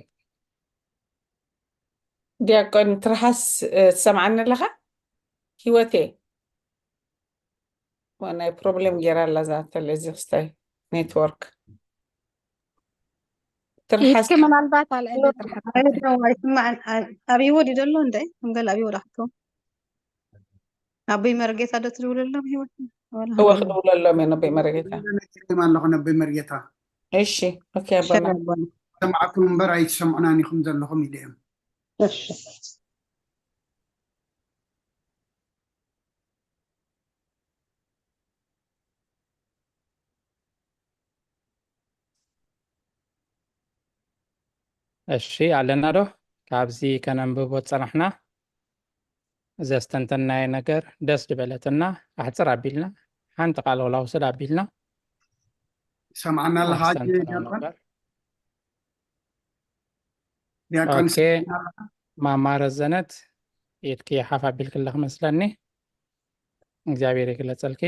ዲያቆን ትርሓስ ትሰምዓኒ ኣለኻ? ህይወቴ ናይ ፕሮብሌም ጌራ ኣላ እዛ ተለዚ ክስታይ ኔትወርክ። ትርሓስ ኢድኪ ምናልባት ኣልዕሊ ጥራሕ። ኣይስማዕን። ኣብይዎ ድዩ ዘሎ እንደ? ከም ገለ ኣብይዎ ዳሕቶ። ኣቦይ መርጌታ ዶ ትድውለሎም ህይወት? እወ ክድውለሎም እየ ነቦይ መርጌታ። ኣለኹ ነቦይ መርጌታ። እሺ ኦኬ ኣቦና። ሰማዕኩም እምበር ኣይትሰምዑናን ኢኹም ዘለኹም ኢለ እዮም። እሺ እሺ ኣለና ዶ? ካብዚ ከነንብቦ ጸናሕና ዘስተንተናየ ነገር ደስ ዝበለትና ኣሕጽር ኣቢልና ሓንቲ ቃል ወላ ውሰድ ኣቢልና ሰምዓና ኣለኻ ኣስተንትኖ ዲያቆን? ነበር። ዲያቆን ኦኬ። ማማ ረዘነት ኢድኪ ሓፍ ኣቢልክለኺ መስለኒ። እግዚኣብሔር ይግለጸልኪ።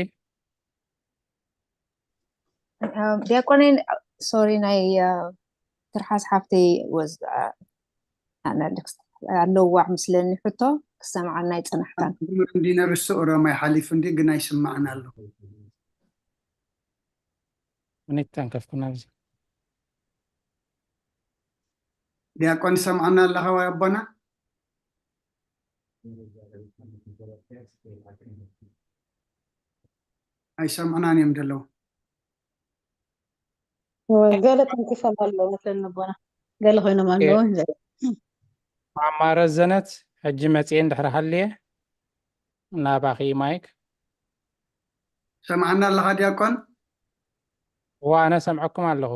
ዲያቆነይ ሶሪ ናይ ትርሓስ ሓፍተይ ወዝ ኣለዋ ምስለኒ ሕቶ ክሰምዓና ኣይጸናሕካን። እንዲ ነርሱ ኦሮማይ ሓሊፉ እንዲ ግን ኣይስማዕን ኣለኹ። ምን ተንከፍኩ ናብዚ ዲያቆን ሰምዓና ኣለኻ ወይ ኣቦና? ኣይሰምዑናን እዮም ዘለዉ። ወይ ገለ ተንኪፎም ኣለዉ መስለኒ ኣቦና። ገለ ኮይኖም ኣለዉ። ማማ ረዘነት ሕጂ መጽኤ እንድሕር ሃልየ ናባኺ ማይክ። ሰምዓና ኣለኻ ዲያቆን? እዋ ኣነ ሰምዐኩም ኣለኹ።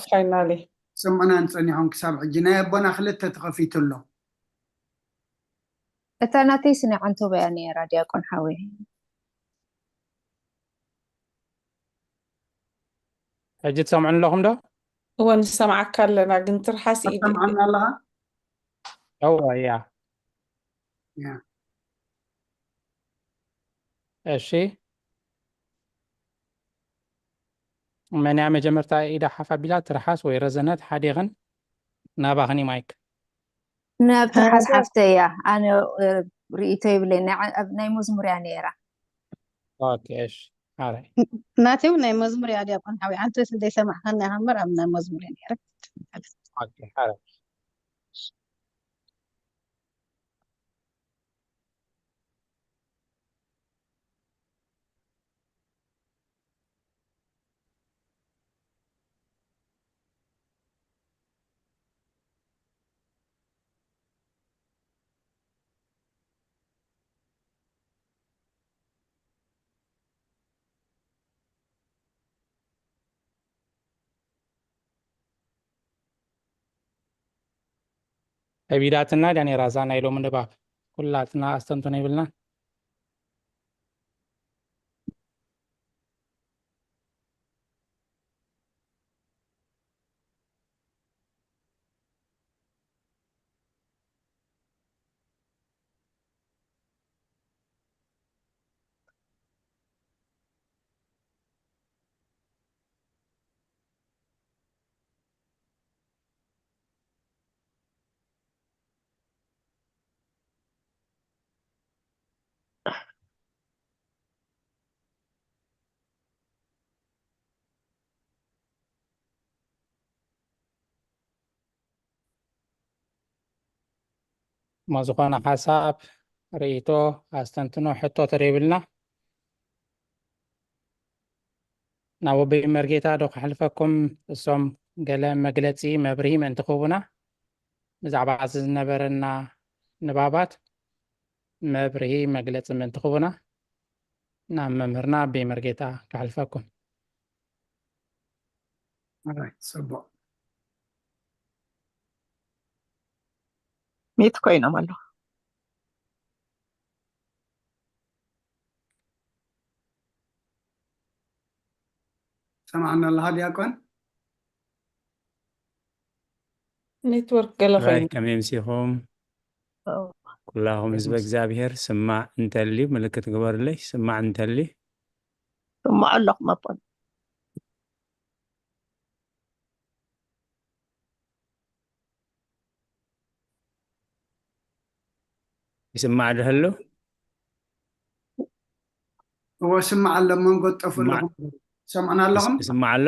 ፋይናሊ ሰምዑናን ጸኒሖም ክሳብ ሕጂ ናይ ኣቦና ክልተ ተኸፊቱ ኣሎ። እታ ናተይ ስነ ዓንቶባ እያ ነይራ ዲያቆን ሓወይ። ሕጂ ትሰምዑን ኣለኹም ዶ? እወ ንሰምዓካ ኣለና ግን ትርሓስ ኢድ ትሰምዓና ኣለኻ? እወ እያ። እያ። እሺ መን እያ መጀመርታ ኢዳ ሓፍ ኣቢላ? ትርሓስ ወይ ረዘነት? ሓዲኽን ናባኽን እዩ ማይክ። ናብ ትርሓስ ሓፍተይ እያ። ኣነ እ፣ ርእይቶ የብለይ። ናይ ዓ- ኣብ ናይ መዝሙር እያ ነይራ። ኦኬ እሺ ሓራይ ናተይ እውን ናይ መዝሙር እያ ዲያቆን ሓዊ። ዓንተ ስለ ዘይሰማዕካና ኢኻ እምበር ኣብ ናይ መዝሙር እያ ነይራ። ኦኬ ሓራይ ከቢዳትና ድያ ነይራ እዛ ናይ ሎሚ ንባብ? ኩላትና ኣስተንትኖ ይብልና። ዝኾነ ሓሳብ፣ ርእይቶ፣ ኣስተንትኖ፣ ሕቶ ተደይብልና ናብ ወበይ መርጌታ ዶ ከሕልፈኩም፣ እሶም ገለ መግለጺ መብርሂ ምእንቲ ክህቡና። ብዛዕባ እዚ ዝነበረና ንባባት መብርሂ መግለጺ ምእንቲ ክቡና ናብ መምህርና ኣቢ መርጌታ ከሕልፈኩም። ኣራይ፣ ጽቡቕ። ሚት ኮይኖም ኣለኹ። ሰማዕና ኣለኻ ዲያቆን? ኔትወርክ ገለ ራይ ኮይኑ። ከመይ ምሲኹም? ኩላኹም ህዝበ እግዚኣብሔር ስማዕ እንተልዩ ምልክት ግበሩለይ። ስማዕ እንተልዩ ስማዕ ኣለኹም ኣቦን። ይስማዕ ዶ ኣሎ? እወ፣ ስማዕ ኣሎ። መንጎ ጠፉ ስማዕ- ኣለኹም። ሰምዑና ኣለኹም? ይስማዕ ኣሎ?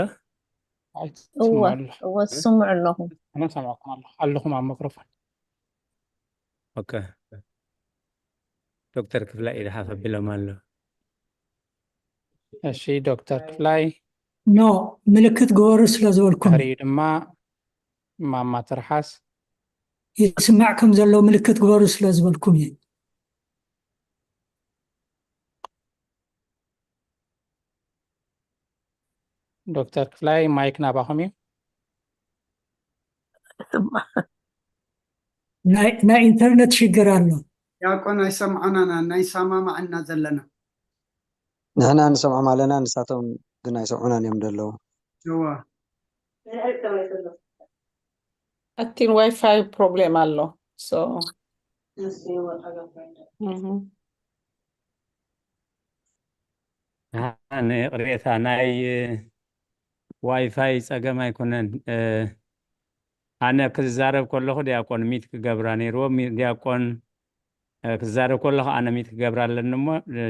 እወ እወ፣ ስምዑ ኣለኹም። ኣነ ሰማዕኩም ኣለኹ ኣለኹም ኣብ መክሮፎን። ኦኬ። ዶክተር ክፍላይ ኢድኻ ከቢሎም ኣሎ። እሺ፣ ዶክተር ክፍላይ ኖ፣ ምልክት ግበሩ ስለ ዝበልኩም እዩ። ድሕሪኡ ድማ ማማ ትርሓስ። ይስማዕ ከም ዘሎ ምልክት ግበሩ ስለ ዝበልኩም እዩ። ዶክተር ክፍላይ፣ ማይክ ናባኹም እዩ። ስማዕ። ናይ ናይ ኢንተርነት ሽግር ኣሎ። ዲያቆን ኣይሰምዖናና፣ ናይ ሰማማዕና ዘለና። ንሕና ንሰምዖም ኣለና፣ ንሳቶም ግን ኣይሰምዑናን እዮም ዘለዉ። እወ። ኣቲን ዋይፋይ ፕሮብሌም ኣሎ። So እህ። ኣነ ይቕሬታ፣ ናይ ዋይፋይ ጸገም ኣይኮነን። ኣነ ክዛረብ ከለኹ ዲያቆን ሚት ክገብራ ነይርዎ። ሚ- ዲያቆን ክዛረብ ከለኹ ኣነ ሚት ክገብራ ኣለኒ እሞ፣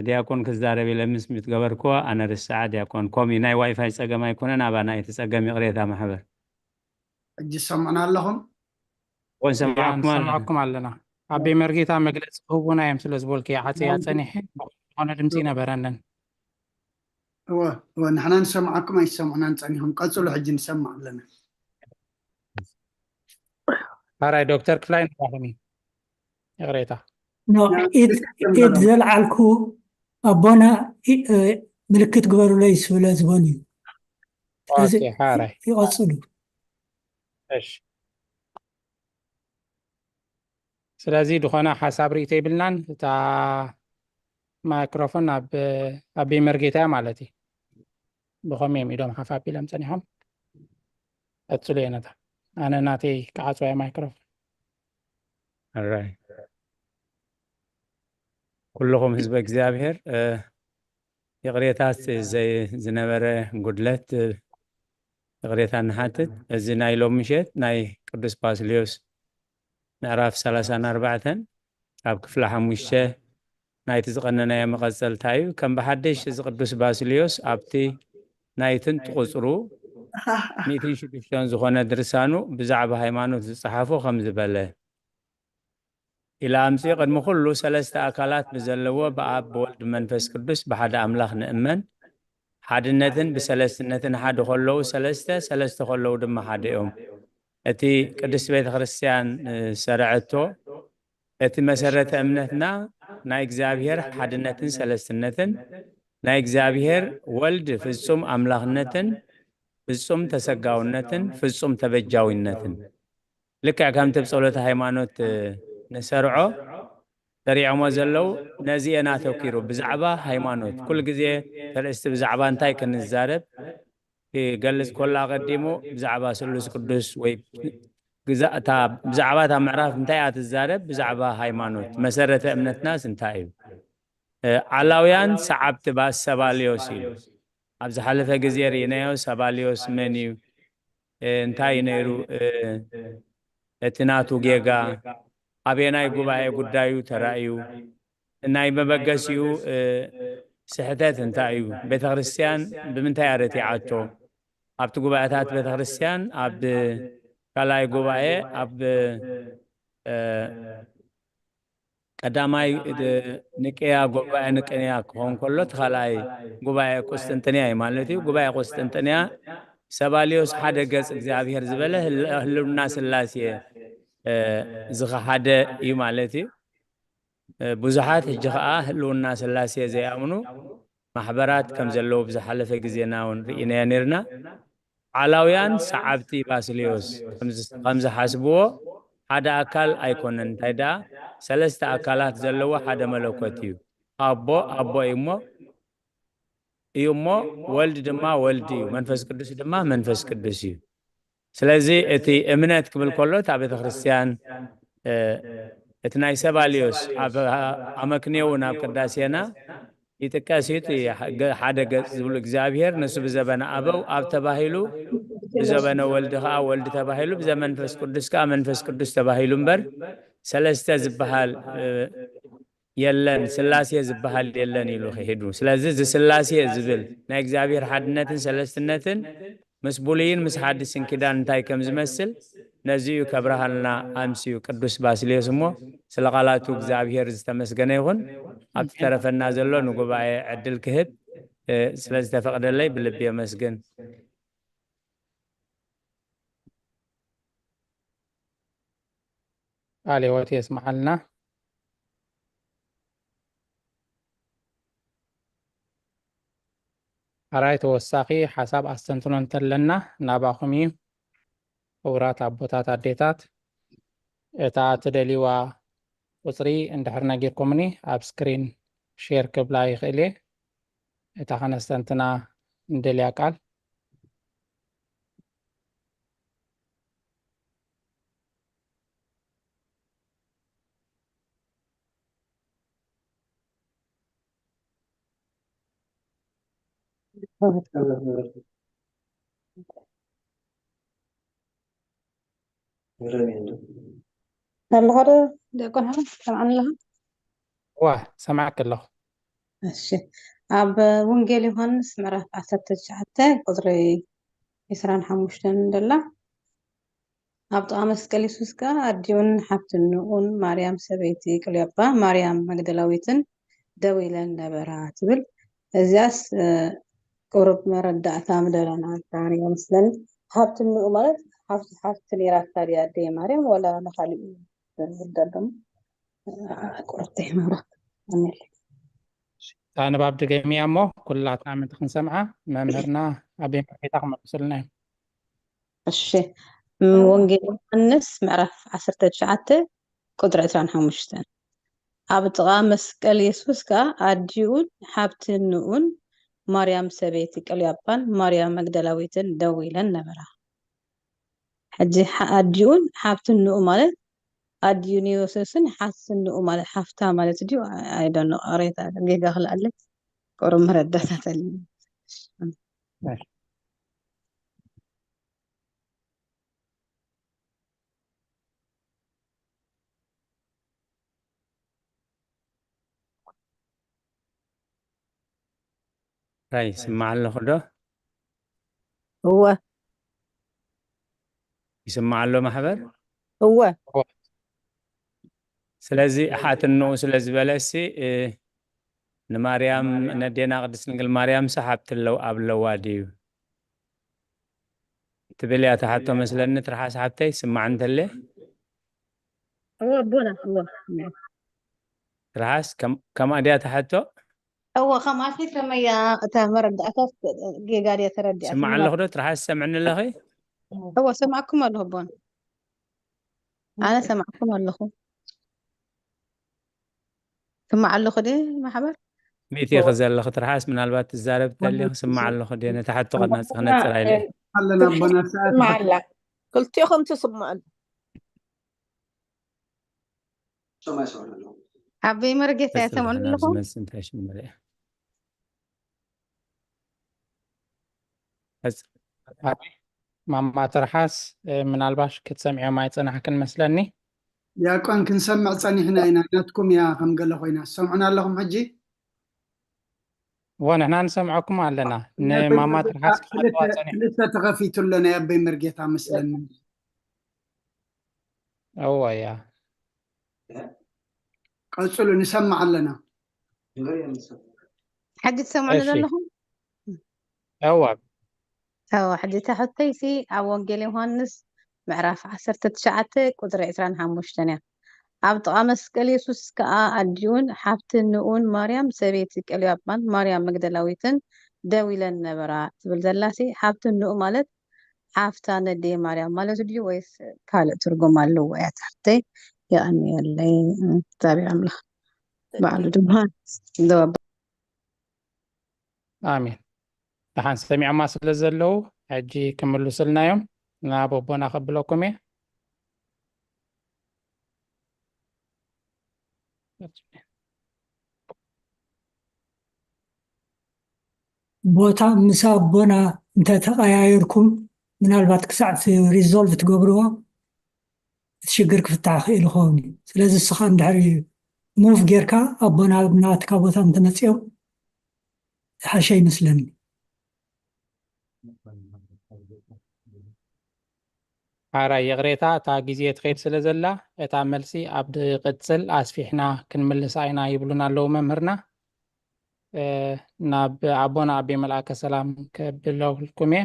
ዲያቆን ክዛረብ ኢለ ምስ ሚት ገበርክዎ ኣነ ርስዓ። ዲያቆን ኮሚ ናይ ዋይፋይ ጸገም ኣይኮነን፣ ኣባና እቲ ጸገም። ይቕሬታ ማሕበር። ሕጂ ሰምዑና ኣለኹም? ወንሰማዕኩም ኣለና። ሰማዕኩም ኣለና። ኣቤ መርጌታ መግለጺ ክህቡና እዮም ስለ ዝበልኩ እየ ዓጽያ ጸኒሐ። ዝኾነ ድምፂ ነበረንን። እወ፣ እወ፣ ንሕና ንሰምዓኩም ኣይሰምዑናን ጸኒሖም። ቀጽሉ፣ ሕጂ ንሰምዕ ኣለና። ሓራይ ዶክተር ክፍላይ ንባኹም እዩ። ይቕሬታ። ኖ፣ ኢድ ኢድ ዘልዓልኩ ኣቦና ኢ- እ፣ ምልክት ግበሩለይ ስለ ዝበሉ እዩ። ስለዚ ኦኬ፣ ሓራይ። ይቐጽሉ። እሺ። ስለዚ ዝኾነ ሓሳብ ርእይቶ የብልናን። እታ ማይክሮፎን ኣብ ኣቢ መርጌታ እያ ማለት እዩ። ብኸመይ እዮም ኢዶም ሓፍ ኣቢሎም ጸኒሖም? ቀጽሉ እየ ነታ። ኣነ ናተይ ክዓጽዋ እየ ማይክሮፎን። ኣራይ። ኩልኹም ህዝበ እግዚኣብሔር፣ እ፣ ይቕሬታ፣ እቲ ዘይ- ዝነበረ ጉድለት፣ እ፣ ይቕሬታ ንሓትት። እዚ ናይ ሎም ምሸት ናይ ቅዱስ ባስልዮስ ምዕራፍ ሰላሳን ኣርባዕተን ኣብ ክፍሊ ሓሙሽተ ናይቲ ዝቐነናዮ መቐጸልታ እዩ። ከም ብሓድሽ እዚ ቅዱስ ባስልዮስ ኣብቲ ናይ ጥንቲ ቁጽሩ ሚእትን ሽዱሽተን ዝኾነ ድርሳኑ ብዛዕባ ሃይማኖት ዝጸሓፎ ከም ዝበለ፣ ኢለ ኣምጽእ። ቅድሚ ኩሉ ሰለስተ ኣካላት ብዘለዎ ብኣብ ብወልድ ብመንፈስ ቅዱስ ብሓደ ኣምላኽ ንእመን። ሓድነትን ብሰለስትነትን ሓደ ከለዉ ሰለስተ፣ ሰለስተ ከለዉ ድማ ሓደ እዮም። እቲ ቅድስት ቤተ ክርስቲያን፣ እ፣ ዝሰርዐቶ እቲ መሰረተ እምነትና ናይ እግዚኣብሔር ሓድነትን ሰለስትነትን፣ ናይ እግዚኣብሔር ወልድ ፍጹም ኣምላኽነትን ፍጹም ተሰጋውነትን ፍጹም ተበጃዊነትን። ልክዕ ከምቲ ኣብ ጸሎተ ሃይማኖት፣ እ፣ ንሰርዖ፣ ሰሪዖሞ ዘለዉ ነዚ እየን ኣተኪሩ። ብዛዕባ ሃይማኖት ኩሉ ግዜ ተርእስቲ ብዛዕባ እንታይ ክንዛረብ ክገልጽ ከሎ ኣቐዲሙ ብዛዕባ ስሉስ ቅዱስ ወይ ግዛ- እታ ብዛዕባ እታ ምዕራፍ እንታይ እያ ትዛረብ? ብዛዕባ ሃይማኖት፣ መሰረተ እምነትናስ እንታይ እዩ? እ፣ ዓላውያን ሰዓብቲ ባ- ሰባልዮስ ኢሉ ኣብ ዝሓለፈ ግዜ ርኢናዮ። ሰባልዮስ መን እዩ? እ፣ እንታይ እዩ ነይሩ? እ፣ እቲ ናቱ ጌጋ ኣበየናይ ጉባኤ ጉዳዩ ተራእዩ? ናይ መበገሲኡ፣ እ፣ ስሕተት እንታይ እዩ? ቤተ ክርስቲያን ብምንታይ እያ ረቲዓቶ? ኣብቲ ጉባኤታት ቤተ ክርስቲያን ኣብ ካልኣይ ጉባኤ ኣብ፣ እ፣ ቀዳማይ፣ እ፣ ንቅያ ጉባኤ ንቅያ ክኸውን ከሎ እቲ ካልኣይ ጉባኤ ቁስጥንጥንያ እዩ ማለት እዩ። ጉባኤ ቁስጥንጥንያ ሰባልዮስ ሓደ ገጽ እግዚኣብሔር ዝበለ ህል- ህልውና ስላሴ እ፣ ዝኸሓደ እዩ ማለት እዩ። እ፣ ብዙሓት ሕጂ ኸኣ ህልውና ስላሴ ዘይኣምኑ ማሕበራት ከም ዘለዉ ብዝሓለፈ ግዜና እውን ርኢናዮ ነይርና። ዓላውያን ሰዓብቲ ባስልዮስ ከም ዝ-፣ ከም ዝሓስብዎ ሓደ ኣካል ኣይኮነን። እንታይ ደኣ፣ ሰለስተ ኣካላት ዘለዎ ሓደ መለኮት እዩ። ኣቦ፣ ኣቦ እዩ እሞ፣ እዩ እሞ፣ ወልድ ድማ ወልድ እዩ፣ መንፈስ ቅዱስ ድማ መንፈስ ቅዱስ እዩ። ስለዚ እቲ እምነት ክብል ከሎ፣ እታ ቤተ ክርስቲያን፣ እ፣ እቲ ናይ ሰባልዮስ ኣብ ኣመክንዮ እውን ኣብ ቅዳሴና ይጥቀስ እዩ። እቲ ገ-፣ ሓደ ገጽ ዝብሉ እግዚኣብሔር ንሱ ብዘበነ ኣበው ኣብ ተባሂሉ፣ ብዘበነ ወልድ ከኣ ወልድ ተባሂሉ፣ ብዘመንፈስ ቅዱስ ከኣ መንፈስ ቅዱስ ተባሂሉ እምበር፣ ሰለስተ ዝበሃል፣ እ፣ የለን፣ ስላሴ ዝበሃል የለን ኢሉ ክሒዱ። ስለዚ እዚ ስላሴ ዝብል ናይ እግዚኣብሔር ሓድነትን ሰለስትነትን ምስ ብሉይን ምስ ሓድስን ኪዳን እንታይ ከም ዝመስል ነዚ እዩ ከብርሃልና ኣምስዩ ቅዱስ ባስልዮስ እሞ፣ ስለ ቃላቱ እግዚኣብሔር ዝተመስገነ ይኹን። ኣብ ዝተረፈና ዘሎ ንጉባኤ ዕድል ክህብ፣ እ፣ ስለ ዝተፈቕደለይ ብልቢ የመስግን። ቃለ ሕይወት የስምዓልና። ኣራይ ተወሳኺ ሓሳብ ኣስተንትኖ እንተለና ናባኹም እዩ። ክቡራት ኣቦታት፣ ኣዴታት፣ እታ ትደልይዋ ቁጽሪ እንድሕር ነጊርኩምኒ ኣብ ስክሪን ሼር ክብላ ይኽእል እየ። እታ ከነስተንትና እንደልያ ቃል። ኣለኻ ዶ ዲያቆን ሓወይ? ትሰምዓኒ ኣለኻ? እዋ፣ ሰማዕክ ኣለኹ። እሺ። ኣብ ወንጌል ዮሃንስ ምዕራፍ ዓሰርተ ትሽዓተ ቁጽሪ ዕስራን ሓሙሽተን ደላ፣ ኣብ ጥቓ መስቀል የሱስ ከኣ ኣዲኡን ሓፍትንኡን ማርያም ሰበይቲ ቅልዮጳ፣ ማርያም መግደላዊትን ደው ኢለን ነበራ ትብል። እዚኣስ፣ እ፣ ቁሩብ መረዳእታ ምደለና ይመስለኒ። ሓፍትንኡ ማለት ሓፍቲ፣ ሓፍቲ ነይራታ ድያ ኣደይ ማርያም ወላ ንኻሊእ ይርዳእ ደሞ? ቁርብቲ መብራት ኣነለ። እታ ንባብ ድገምያ እሞ ኩላትና ምእንቲ ክንሰምዓ መምህርና ኣቤ መርጌታ ክመልሱልና እዮም። እሺ፣ ም-፣ ወንጌል ዮሃንስ ምዕራፍ ዓሰርተ ትሽዓተ ቁጽሪ ዕስራን ሓሙሽተን። ኣብ ጥቓ መስቀል የሱስ ከኣ ኣዲኡን ሓብትንኡን ማርያም ሰበይቲ ቀልዮጳን ማርያም መግደላዊትን ደው ኢለን ነበራ። ሕጂ ሓ-፣ ኣዲኡን ሓብትንኡ ማለት ኣዲኡ ንዮሴፍን ሓትንኡ ማለት ሓፍታ ማለት ድዩ? I don't know፣ ቅሬታ ጌጋ ክልኣለ ቁሩብ መረዳእታ ተልዩ። ራይ፣ ይስማዕ ኣለኹ ዶ? እወ። ይስማዕ ኣሎ ማሕበር? እወ። ስለዚ ሓትንኡ ስለ ዝበለሲ፣ እ፣ ንማርያም፣ ነዴና ቅድስት ድንግል ማርያምሲ ሓብቲ ኣለዋ ድዩ ትብል እያ እታ ሕቶ መስለኒ። ትርሓስ ሓብተይ፣ ስማዕ እንተለ። እወ ኣቦና፣ እወ። ትርሓስ ከም-፣ ከምኣ ድያ እታ ሕቶ? እወ፣ ከምኣሲ ከመይ እያ እታ መረዳእታ ጌጋ ድያ ተረዲኣ? ስማዕ ኣለኹ ዶ? ትርሓስ ሰምዕኒ ኣለኺ? እወ፣ ሰማዕኩም ኣለኹ ኣቦና። ኣነ ሰማዕኩም ኣለኹ። ስማዕ ኣለኹ ድየ ማሕበር? ሚእቲ ኢኺ ዘለኺ ትርሓስ፣ ምናልባት ትዛረብ ተሊኺ ስማዕ ኣለኹ ድየ? ነታ ሕቶ ከናጽ-፣ ክነጽራ ኢለ እየ። ኣለና ኣቦና ሰዓት ስማዕ ኣላ። ክልቲኦም ትስምዑ። ኣበይ መርጌታ እያ ትሰምዑ ኣለኹ? ዝመጽእ እንታይ ሽሙ ንርኢ? ሕጽ-፣ ኣይ፣ ማማ ትርሓስ፣ እ፣ ምናልባሽ ክትሰምዕዮም ኣይጸናሕክን መስለኒ። ዲያቆን፣ ክንሰምዕ ጸኒሕና ኢና፣ ናትኩም እያ ከም ገለ ኮይና። ትሰምዑና ኣለኹም ሕጂ? እወ፣ ንሕና ንሰምዐኩም ኣለና። ዲያቆን፣ ንማማ ትርሓስ ክልተ፣ ክሓትዋ ጸኒሑ። ክልተ ተኸፊቱ ኣሎ ናይ ኣቦይ መርጌታ መስለኒ። እወ፣ እያ። ቀጽሉ፣ ንሰምዕ ኣለና። ሕጂ ትሰምዑኒ እሺ። ዘለኹም? እወ። እወ፣ ሕጂ እታ ሕቶይሲ ኣብ ወንጌል ዮሃንስ ምዕራፍ ዓሰርተ ትሽዓተ ቁጽሪ ዕስራን ሓሙሽተን እያ። ኣብ ጥቓ መስቀል የሱስ ከኣ ኣዲኡን ሓፍቲ ንኡን ማርያም ሰበይቲ ቀልዮጳን ማርያም መግደላዊትን ደው ኢለን ነበራ ትብል ዘላሲ፣ ሓፍቲ ንኡ ማለት ሓፍታ ነዴ ማርያም ማለት ድዩ ወይስ ካልእ ትርጉም ኣለዎ እያ ትሓፍተይ? የቐንየለይ። እግዚኣብሔር ኣምላኽ ባዕሉ ድማ ዘወባ ኣሜን። ደሓን ሰሚዖማ ስለ ዘለዉ ሕጂ ክምልሱልና እዮም። ናብ ኣቦና ከብለኩም እየ። ቦታ ምስ ኣቦና እንተተቐያየርኩም ምናልባት ክሳዕ እቲ ሪዞልቭ ትገብርዎ እቲ ሽግር ክፍታሕ ክእል ይኸውን እዩ። ስለዚ እስኻ እንድሕር ሙቭ ጌርካ ኣቦና ናትካ ቦታ እንተመፅኦም ዝሓሸ ይመስለኒ። ሓራይ ይቕሬታ፣ እታ ግዜ ትኸይድ ስለ ዘላ እታ መልሲ ኣብ ድቕጽል ኣስፊሕና ክንምልሳ ኢና ይብሉና ኣለዉ መምህርና። እ፣ ናብ ኣቦና ኣቤ መልኣከ ሰላም ከብለውልኩም እየ።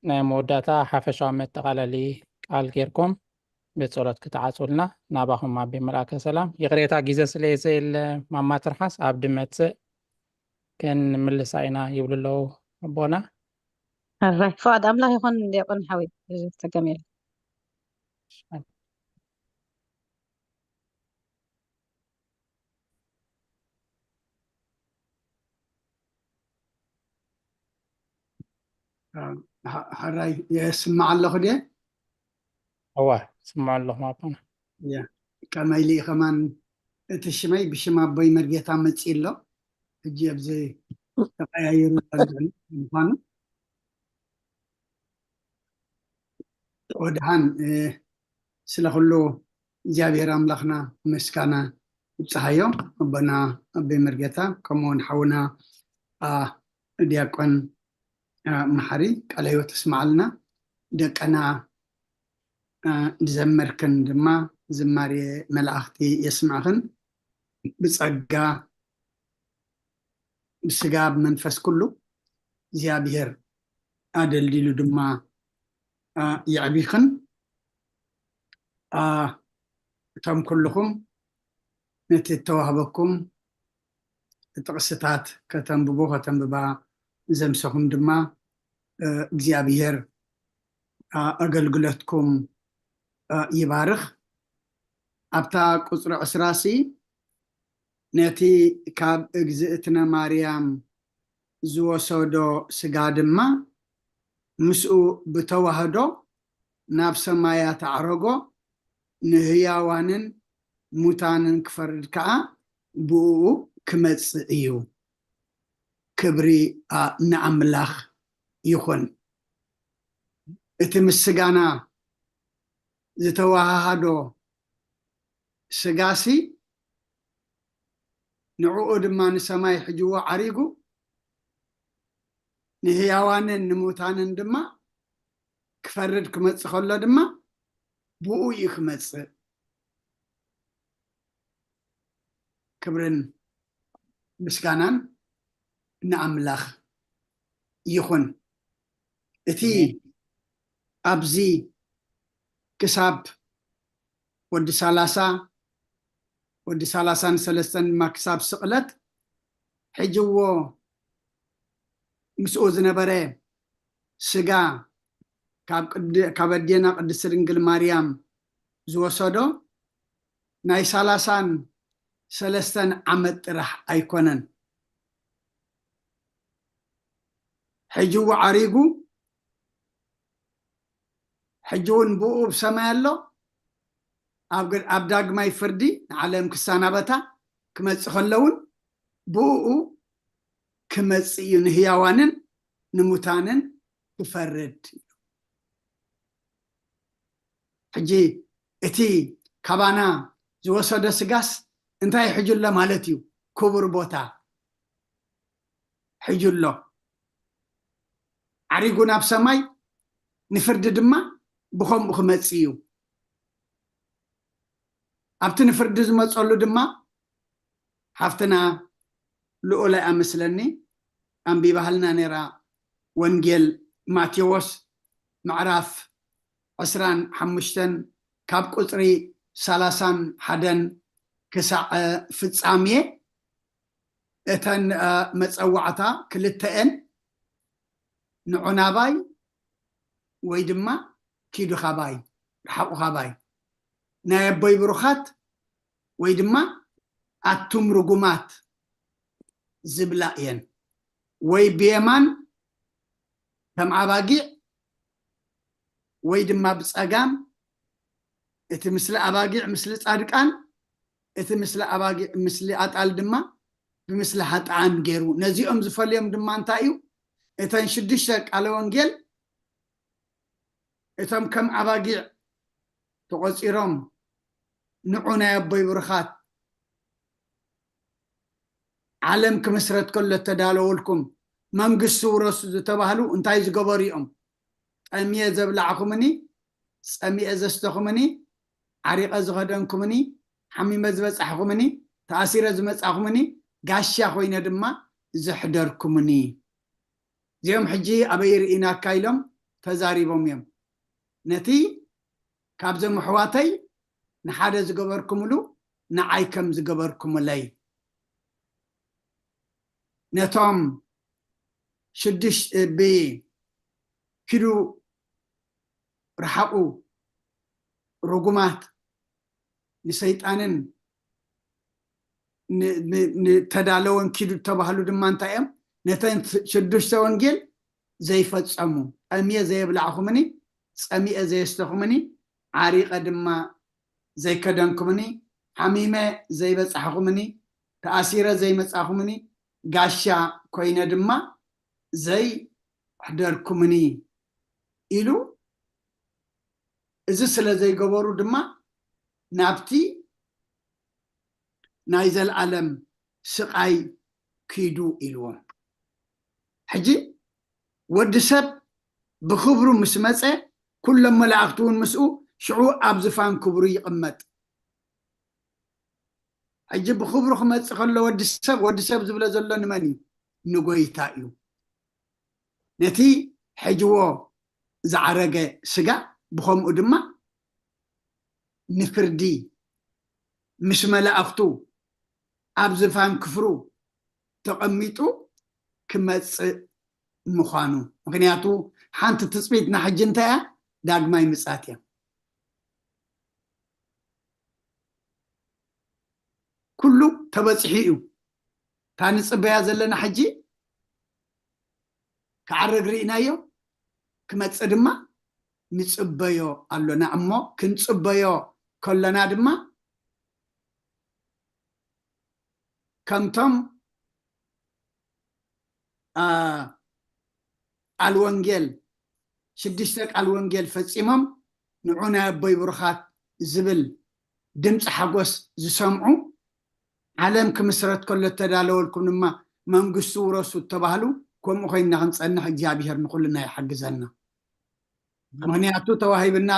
ናይ መወዳእታ ሓፈሻዊ መጠቓለሊ ቃል ጌርኩም ብጸሎት ክትዓጹልና ናባኹም ኣቤ መልኣከ ሰላም። ይቕሬታ ግዜ ስለ ዘየለ ማማ ትርሓስ ኣብ ድመጽእ ክንምልሳ ኢና ይብሉ ኣለዉ ኣቦና። ሕራይ ፍቓድ ኣምላኽ ይኹን ዲያቆን ሓወይ ተገሚሩ። ሓራይ የስማዕ ኣለኹ ድየ? እዋ ስምዑ ኣለኹም ኣቦና። ያ ከመይ ኢሉ ከማን እቲ ሽመይ ብሽም ኣቦይ መርጌታ መፂእ ኣሎ። ሕጂ ኣብዚ ተቀያይሩ ጸንሑ ምዃኑ ወድሓን ስለ ኩሉ እግዚኣብሔር ኣምላኽና ምስጋና ይብፅሓዮ። ኣቦና ኣቤ መርጌታ ከምኡውን ሓውና ዲያቆን መሓሪ ቃለ ህይወት ተስማዓልና። ደቀና ዝዘመርክን ድማ ዝማሬ መላእኽቲ የስምዕኽን። ብጸጋ ብስጋ ብመንፈስ ኩሉ እግዚኣብሔር ኣደልዲሉ ድማ የዕቢኽን። እቶም ኩልኹም ነቲ እተዋህበኩም ጥቕስታት ከተንብቡ ከተንብባ ዘምሰኹም ድማ እግዚኣብሔር ኣገልግሎትኩም ይባርኽ። ኣብታ ቁፅሪ ዕስራ ሲ ነቲ ካብ እግዝእትነ ማርያም ዝወሰዶ ስጋ ድማ ምስኡ ብተዋህዶ ናብ ሰማያት ኣዕረጎ፣ ንህያዋንን ሙታንን ክፈርድ ከኣ ብእኡ ክመጽእ እዩ። ክብሪ ንኣምላኽ ይኹን። እቲ ምስ ስጋና ዝተዋሃሃዶ ስጋሲ ንዕኡ ድማ ንሰማይ ሕጅዎ ዓሪጉ ንህያዋንን ንሙታንን ድማ ክፈርድ ክመጽእ ከሎ ድማ ብኡ እዩ ክመጽእ። ክብርን ምስጋናን ንኣምላኽ ይኹን። እቲ ኣብዚ ክሳብ ወዲ ሰላሳ ወዲ ሰላሳን ሰለስተን ድማ ክሳብ ስቕለት ሕጅዎ ምስኡ ዝነበረ ስጋ ካብ ኣዴና ቅድስቲ ድንግል ማርያም ዝወሰዶ ናይ ሰላሳን ሰለስተን ዓመት ጥራሕ ኣይኮነን። ሕጂ ዓሪጉ ሕጂ እውን ብኡ ብሰማይ ኣሎ። ኣብ ዳግማይ ፍርዲ ንዓለም ክሰናበታ ክመፅእ ከሎ እውን ብኡ ክመፅእ እዩ ንህያዋንን ንሙታንን ክፈርድ። ሕጂ እቲ ካባና ዝወሰዶ ስጋስ እንታይ ሕጂ ኣሎ ማለት እዩ? ክቡር ቦታ ሕጂ ኣሎ። ዓሪጉ ናብ ሰማይ ንፍርዲ ድማ ብኸምኡ ክመፅእ እዩ። ኣብቲ ንፍርዲ ዝመፀሉ ድማ ሓፍትና ልኡላይ ኣመስለኒ ኣንቢባህልና ነይራ። ወንጌል ማቴዎስ ምዕራፍ ዕስራን ሓሙሽተን ካብ ቁፅሪ ሰላሳን ሓደን ክሳዕ ፍፃሜ እተን መፀዋዕታ ክልተኤን ንዑ ናባይ ወይ ድማ ኪዱ ካባይ ርሓቑ ካባይ ናይ ኣቦይ ብሩኻት ወይ ድማ ኣቱም ርጉማት ዝብላ እየን። ወይ ብየማን ከም ኣባጊዕ ወይ ድማ ብፀጋም፣ እቲ ምስሊ ኣባጊዕ ምስሊ ፃድቃን፣ እቲ ምስሊ ኣባጊዕ ምስሊ ኣጣል ድማ ብምስሊ ሓጥኣን ገይሩ። ነዚኦም ዝፈልዮም ድማ እንታይ እዩ? እተን ሽዱሽተ ቃለ ወንጌል እቶም ከም ኣባጊዕ ተቖጺሮም ንዑ ናይ ኣቦይ ብሩኻት ዓለም ክምስረት ከሎ እተዳለወልኩም መንግስቲ ውረሱ ዝተባህሉ እንታይ ዝገበሩ እዮም? ጠምየ ዘብላዕኹምኒ፣ ጸሚኤ ዘስተኹምኒ፣ ዓሪቐ ዝኸደንኩምኒ፣ ሓሚመ ዝበጻሕኹምኒ፣ ተኣሲረ ዝመጻኹምኒ፣ ጋሻ ኮይነ ድማ ዘሕደርኩምኒ። እዚኦም ሕጂ ኣበይ ርኢናካ ኢሎም ተዛሪቦም እዮም። ነቲ ካብዞም ኣሕዋተይ ንሓደ ዝገበርኩምሉ ንዓይ ከም ዝገበርኩምለይ ነቶም ሽዱሽ ብኪዱ ርሓቑ ርጉማት ንሰይጣንን ን- ን- ንተዳለወን ኪዱ ተባህሉ ድማ እንታይ እዮም? ነተን ሽዱሽተ ወንጌል ዘይፈጸሙ፣ ጠምየ ዘየብላዕኹምኒ፣ ጸሚኤ ዘየስተኹምኒ፣ ዓሪቐ ድማ ዘይከደንኩምኒ፣ ሓሚመ ዘይበጻሕኹምኒ፣ ተኣሲረ ዘይመጻኹምኒ፣ ጋሻ ኮይነ ድማ ዘይሕደርኩምኒ ኢሉ፣ እዚ ስለ ዘይገበሩ ድማ ናብቲ ናይ ዘለኣለም ስቓይ ኪዱ ኢልዎም። ሕጂ ወዲ ሰብ ብኽብሩ ምስ መጸ፣ ኩሎም መላእኽቲ እውን ምስኡ፣ ሽዑ ኣብ ዝፋን ክብሩ ይቕመጥ። ሕጂ ብኽብሩ ክመጽእ ከሎ ወዲ ሰብ፣ ወዲ ሰብ ዝብሎ ዘሎ ንመን እዩ? ንጎይታ እዩ። ነቲ ሕጅዎ ዝዓረገ ስጋ ብኸምኡ ድማ ንፍርዲ ምስ መላእኽቱ ኣብ ዝፋን ክፍሩ ተቐሚጡ ክመጽእ ምዃኑ። ምኽንያቱ ሓንቲ ትጽቢትና ሕጂ እንታይ እያ? ዳግማይ ምጻት እያ። ኩሉ ተበጺሑ እዩ። እታ ንጽበያ ዘለና ሕጂ ክዓርግ ርኢናዮ፣ ክመጽእ ድማ ንጽበዮ ኣሎና። እሞ ክንጽበዮ ከሎና ድማ ከምቶም ቃል ወንጌል ሽዱሽተ ቃል ወንጌል ፈጺሞም ንዑ ናይ ኣቦይ ብሩኻት ዝብል ድምፂ ሓጎስ ዝሰምዑ፣ ዓለም ክምስረት ከሎ እተዳለወልኩም ድማ መንግስቱ ውረሱ እተባህሉ፣ ከምኡ ኮይንና ክንፀንሕ እግዚኣብሄር ንኩልና ይሓግዘና። ምክንያቱ ተዋሂብና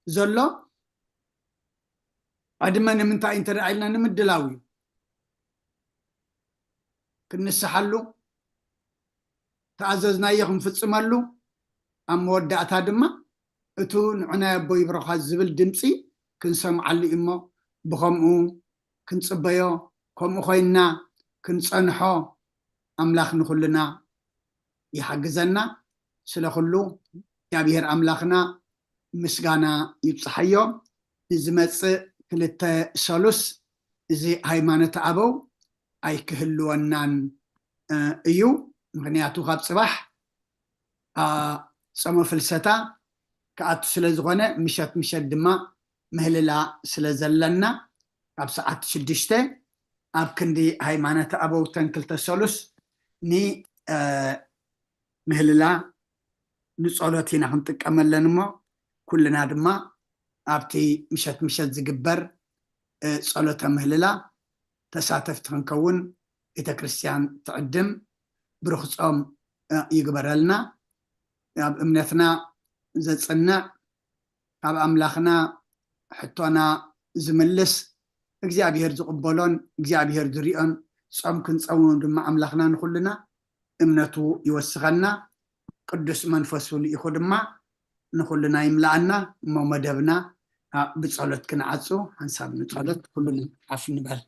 ዘሎ ዕድመ ንምንታይ እንተ ደኣ ኢልና ንምድላው እዩ። ክንስሓሉ፣ ተኣዘዝናዮ ክንፍጽመሉ፣ ኣብ መወዳእታ ድማ እቱ ንዑ ናይ ኣቦይ ብሩኻት ዝብል ድምፂ ክንሰምዓሉ እዩ እሞ፣ ብኸምኡ ክንጽበዮ፣ ከምኡ ኮይንና ክንጸንሖ ኣምላኽ ንኹልና ይሓግዘና። ስለ ኩሉ እግዚኣብሔር ኣምላኽና ምስጋና ይብጽሓዮ። ንዝመጽእ ክልተ ሰሉስ እዚ ሃይማኖት ኣበው ኣይክህልወናን እዩ። ምክንያቱ ካብ ጽባሕ ጾመ ፍልሰታ ክኣቱ ስለ ዝኾነ፣ ምሸት ምሸት ድማ ምህልላ ስለ ዘለና፣ ካብ ሰዓት ሽዱሽተ ኣብ ክንዲ ሃይማኖት ኣበው ተን ክልተ ሰሉስ ንምህልላ ንጸሎት ኢና ክንጥቀመለን እሞ፣ ኩልና ድማ ኣብቲ ምሸት ምሸት ዝግበር ጸሎተ ምህልላ ተሳተፍቲ ክንከውን ቤተ ክርስቲያን ትዕድም። ብሩኽ ጾም ይግበረልና። ኣብ እምነትና ዘጽንዕ፣ ካብ ኣምላኽና ሕቶና ዝምልስ፣ እግዚኣብሔር ዝቕበሎን እግዚኣብሔር ዝሪኦን ጾም ክንጸውም ድማ ኣምላኽና ንኹልና እምነቱ ይወስኸና። ቅዱስ መንፈሱ ልኢኹ ድማ ንኹልና ይምላኣና። እሞ መደብና ብፀሎት ክንዓፁ ሓንሳብ ንፀሎት ኩሉ ሓፍ ንበል።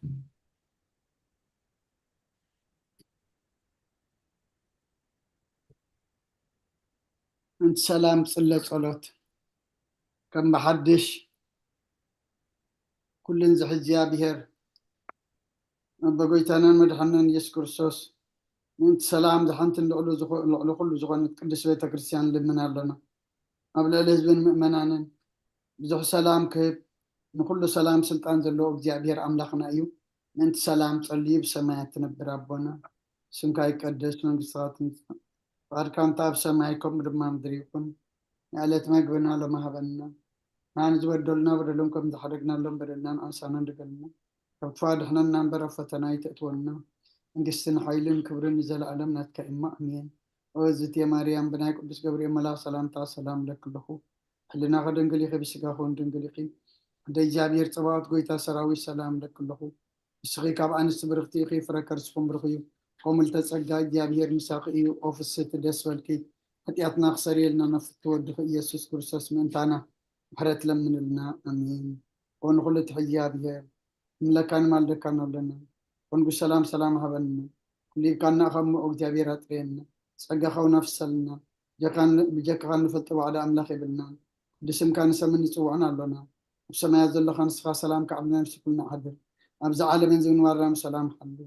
እንቲ ሰላም ፅለ ፀሎት ከም ብሓድሽ ኩልን ዝሕዝያ ብሄር ኣቦ ጎይታናን መድሓናን ኢየሱስ ክርስቶስ ምእንቲ ሰላም ዝሓንትን ልዕሉ ዝኾ- ልዕሊ ኩሉ ዝኾነት ቅድስት ቤተ ክርስቲያን ልምን ኣለና። ኣብ ልዕሊ ህዝብን ምእመናንን ብዙሕ ሰላም ክህብ ንኩሉ ሰላም ስልጣን ዘለዎ እግዚኣብሔር ኣምላኽና እዩ። ምእንቲ ሰላም ጸልዩ ብሰማያት ትነብር ኣቦና ስምካ ይቀደስ መንግስትኻ ትምጻእ ፍቓድካ እንተ ኣብ ሰማይ ከምኡ ድማ ምድሪ ይኹን። ንዕለት መግብና ሎሚ ሃበና። ንዓና ዝበደሉና በደሎም ከም ዝሓደግናሎም በደልናን ኣሳናን ድገልና። ካብ ክፉእ ኣድሕነና እምበር ኣብ ፈተና ኣይተእትወና። መንግስትን ሓይልን ክብርን ንዘለኣለም ናትካ እማ ኣሜን። ኦ እዝእትየ ማርያም ብናይ ቅዱስ ገብርኤል መልኣኽ ሰላምታ ሰላም እለኪ ኣለኹ። ሕልናኺ ድንግል ኢኺ ብስጋኺ እውን ድንግል ኢኺ። ኣደ እግዚኣብሔር ጸባኦት ጎይታ ሰራዊት ሰላም እለኪ ኣለኹ። ንስኺ ካብ ኣንስቲ ብርኽቲ ኢኺ ፍረ ከርስኹም ብሩኽ እዩ። ከምኡ ልተጸጋ እግዚኣብሔር ምሳኺ እዩ። ኦ ፍስህቲ ደስ በልኪ። ሓጢኣትና ክሰርየልና ናብ ፍትው ወድኺ ኢየሱስ ክርስቶስ ምእንታና ምሕረት ለምንልና ኣሜን። ኦ ንኹሉ ትሕያ ብሔር ንምለካን ማልደካን ኣለና። ኮንጉ ሰላም ሰላም ሃበና። ኩሊብካና ካብ ምኦ እግዚኣብሔር ኣጥርየና። ጸጋኻ እውን ኣፍሰልና። ብጀካን- ብጀካኻ ንፈልጦ ባዕዲ ኣምላኽ የብልናን። ብስምካ ንሰምን ንጽውዕን ኣሎና። ኣብ ሰማያት ዘለኻ ንስኻ ሰላም ከዕብልና ምስ ኩልና ሓድር። ኣብዚ ዓለምን ዝምንባርና ሰላም ሓሉ።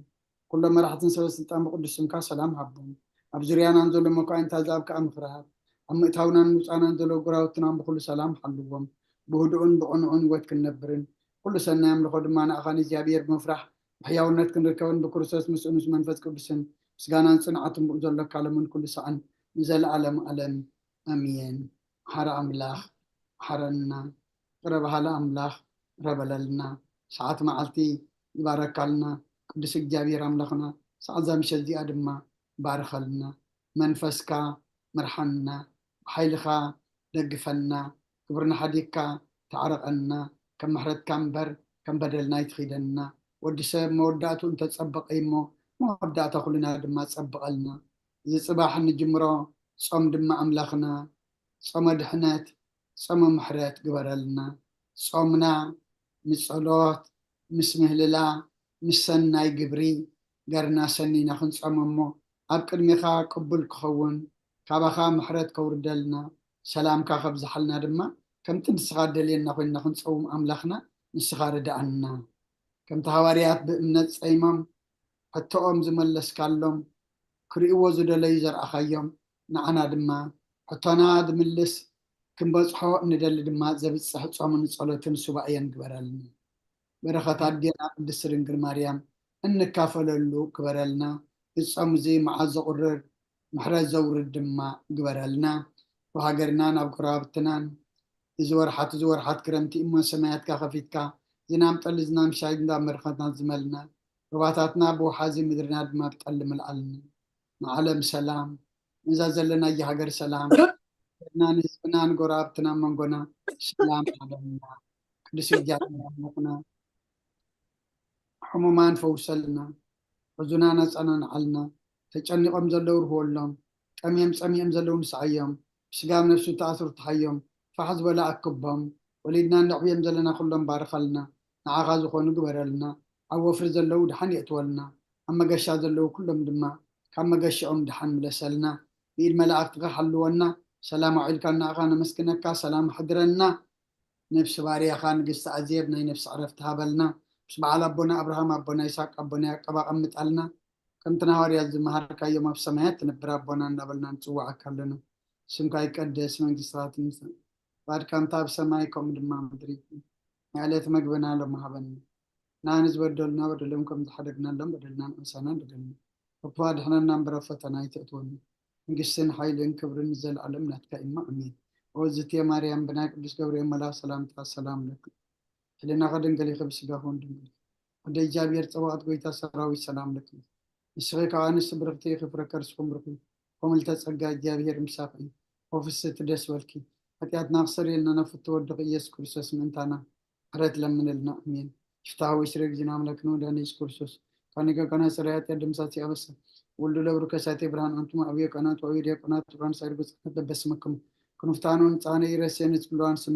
ኩሎም መራሕትን ሰበ ስልጣን ብቅዱስ ስምካ ሰላም ሃቦም። ኣብ ዙርያናን ዘሎ መኳንንታ ዝኣብካ ምኽርሃብ ኣብ ምእታውናን ምውፃናን ዘሎ ጎራውትናን ብኩሉ ሰላም ሓልዎም። ብህዱእን ብቕኑዕን ህይወት ክንነብርን ኩሉ ሰናይ ኣምልኾ ድማ ንኣኻ ንእግዚኣብሔር ብምፍራሕ ብሕያውነት ክንርከብን ብክርስቶስ ምስኡ ምስ መንፈስ ቅዱስን ምስጋናን ጽንዓትን ብኡ ዘሎ ካለምን ኩሉ ሰዓን ንዘለኣለም ኣለም ኣሜን። ሓረ ኣምላኽ ሓረና። ቅረ በሃሊ ኣምላኽ ረበለልና። ሰዓት መዓልቲ ይባረካልና። ቅዱስ እግዚኣብሔር ኣምላኽና ሰዓት እዛ ምሸት እዚኣ ድማ ባርኸልና። መንፈስካ ምርሓና። ብሓይልኻ ደግፈና። ክብርና ሓዲግካ ተዓረቐና። ከም ምሕረትካ እምበር ከም በደልና ኣይትኺደና። ወዲ ሰብ መወዳእቱ እንተጸበቐ እሞ መወዳእታ ኩልና ድማ ጸብቐልና። እዚ ጽባሕ እንጅምሮ ጾም ድማ ኣምላኽና ጾመ ድሕነት ጾመ ምሕረት ግበረልና። ጾምና ምስ ጸሎት ምስ ምህልላ ምስ ሰናይ ግብሪ ገርና ሰኒና ክንጸሞ እሞ ኣብ ቅድሚኻ ቅቡል ክኸውን ካባኻ ምሕረት ከውርደልና ሰላምካ ከብዝሓልና ድማ ከምቲ ንስኻ ደልየና ኮይንና ክንጸውም ኣምላኽና ንስኻ ርድኣና። ከምቲ ሃዋርያት ብእምነት ጸይሞም ሕቶኦም ዝመለስካሎም ክርእይዎ ዝደለዩ ዘርኣኻዮም ንዓና ድማ ሕቶና ዝምልስ ክንበጽሖ እንደሊ ድማ ዘብጽሕ ጾምን ጸሎትን ሱባኤን ግበረልና። በረኸት ኣዴና ቅድስቲ ድንግል ማርያም እንካፈለሉ ግበረልና። እዚ ጾም እዚ መዓዝ ዘቑርር ምሕረት ዘውርድ ድማ ግበረልና። ኣብ ሃገርናን ኣብ ጎረባብትናን እዚ ወርሓት እዚ ወርሓት ክረምቲ እሞ ሰማያትካ ከፊትካ ዝናም ጠሊ ዝናም ሻይ እንዳ መርኸትና ዝመልና ሩባታትና ብውሓዚ ምድርና ድማ ብጠሊ ምልኣልና። ንዓለም ሰላም ነዛ ዘለናያ ሃገር ሰላም ና ንህዝብና ንጎረባብትና መንጎና ሰላም ኣለና። ቅዱስ እግዚኣብሔር ኣምላኽና ሕሙማን ፈውሰልና። ሕዙናን ኣጸናንዓልና። ተጨኒቖም ዘለዉ ርህወሎም። ጠምዮም ጸሚኦም ዘለዉ ንስዓዮም። ብስጋብ ነፍሱ ተኣስሩ ትሓዮም። ፋሕ ዝበለ ኣክቦም። ወሊድና ነዕብዮም ዘለና ኩሎም ባርኸልና። ንዓኻ ዝኾኑ ግበረልና። ኣብ ወፍሪ ዘለዉ ድሓን የእትወልና። ኣብ መገሻ ዘለዉ ኩሎም ድማ ካብ መገሻኦም ድሓን ምለሰልና። ብኢድ መላእክትኻ ሓልወና። ሰላም ኣውዒልካና ኣኻ ነመስግነካ። ሰላም ኣሕድረና። ነብሲ ባርያኻ ንግስቲ ኣዜብ ናይ ነፍሲ ዕረፍቲ ሃበልና። ምስ በዓል ኣቦና ኣብርሃም ኣቦና ይስሐቅ ኣቦና ያዕቆብ ኣቐምጣልና። ከምቲ ንሃዋርያት ዝመሃርካዮም ኣብ ሰማያት ትነብር ኣቦና እናበልና ንጽውዓካ ኣለና። ስምካ ይቀደስ፣ መንግስትኻ ትምጻእ፣ ፍቓድካ እንተ ኣብ ሰማይ ከምኡ ድማ ምድሪ ይኹን። ናይ ዕለት መግብና ሎሚ ሃበና። ንዓና ዝበደሉና በደሎም ከም ዝሓደግናሎም በደልና ንዓሳና ንደገልና። ካብ ክፉእ ኣድሕነና እምበር ኣብ ፈተና ኣይተእትወና። መንግስትን ሓይልን ክብርን ንዘለኣለም ናትካ እዩ እሞ ኣሜን። ኦ እዝእትየ ማርያም ብናይ ቅዱስ ገብርኤል መልኣኽ ሰላምታ ሰላም ለኪ። ሕልናኺ ድንግል ኢኺ ብስጋኺ እውን ድንግል ኢኺ። ኣደ እግዚኣብሔር ጸባኦት ጎይታ ሰራዊት ሰላም ለኪ። ንስኺ ካብ ኣንስቲ ብርኽቲ ኢኺ ፍረ ከርስኺ እውን ብሩኽ እዩ። ከምኡ ልተጸጋ እግዚኣብሔር ምሳኺ እዩ። ኦ ፍስህቲ ደስ በልኪ። ሓጢኣትና ክሰርየልና ናብ ፍትው ወድኺ ኢየሱስ ክርስቶስ ምእንታና ምሕረት ለምንልና ኣሜን። ሽፍታ ሆይ ስሬ ጊዜና ኣምላክ ነው ዳን ኢየሱስ ክርስቶስ ካኒ ከቀና ስሬ ኃጢአት ደምሳሲ አበሳ ወልዱ ለብሩ ከሳቴ ብርሃን አንቱም አብዮ ቀናት ወአብዮ ዲያቆናት ብርሃን ሳይር በስመክሙ ክንፍታኑን ጻነ ይረሴን ጽልዋን ስመ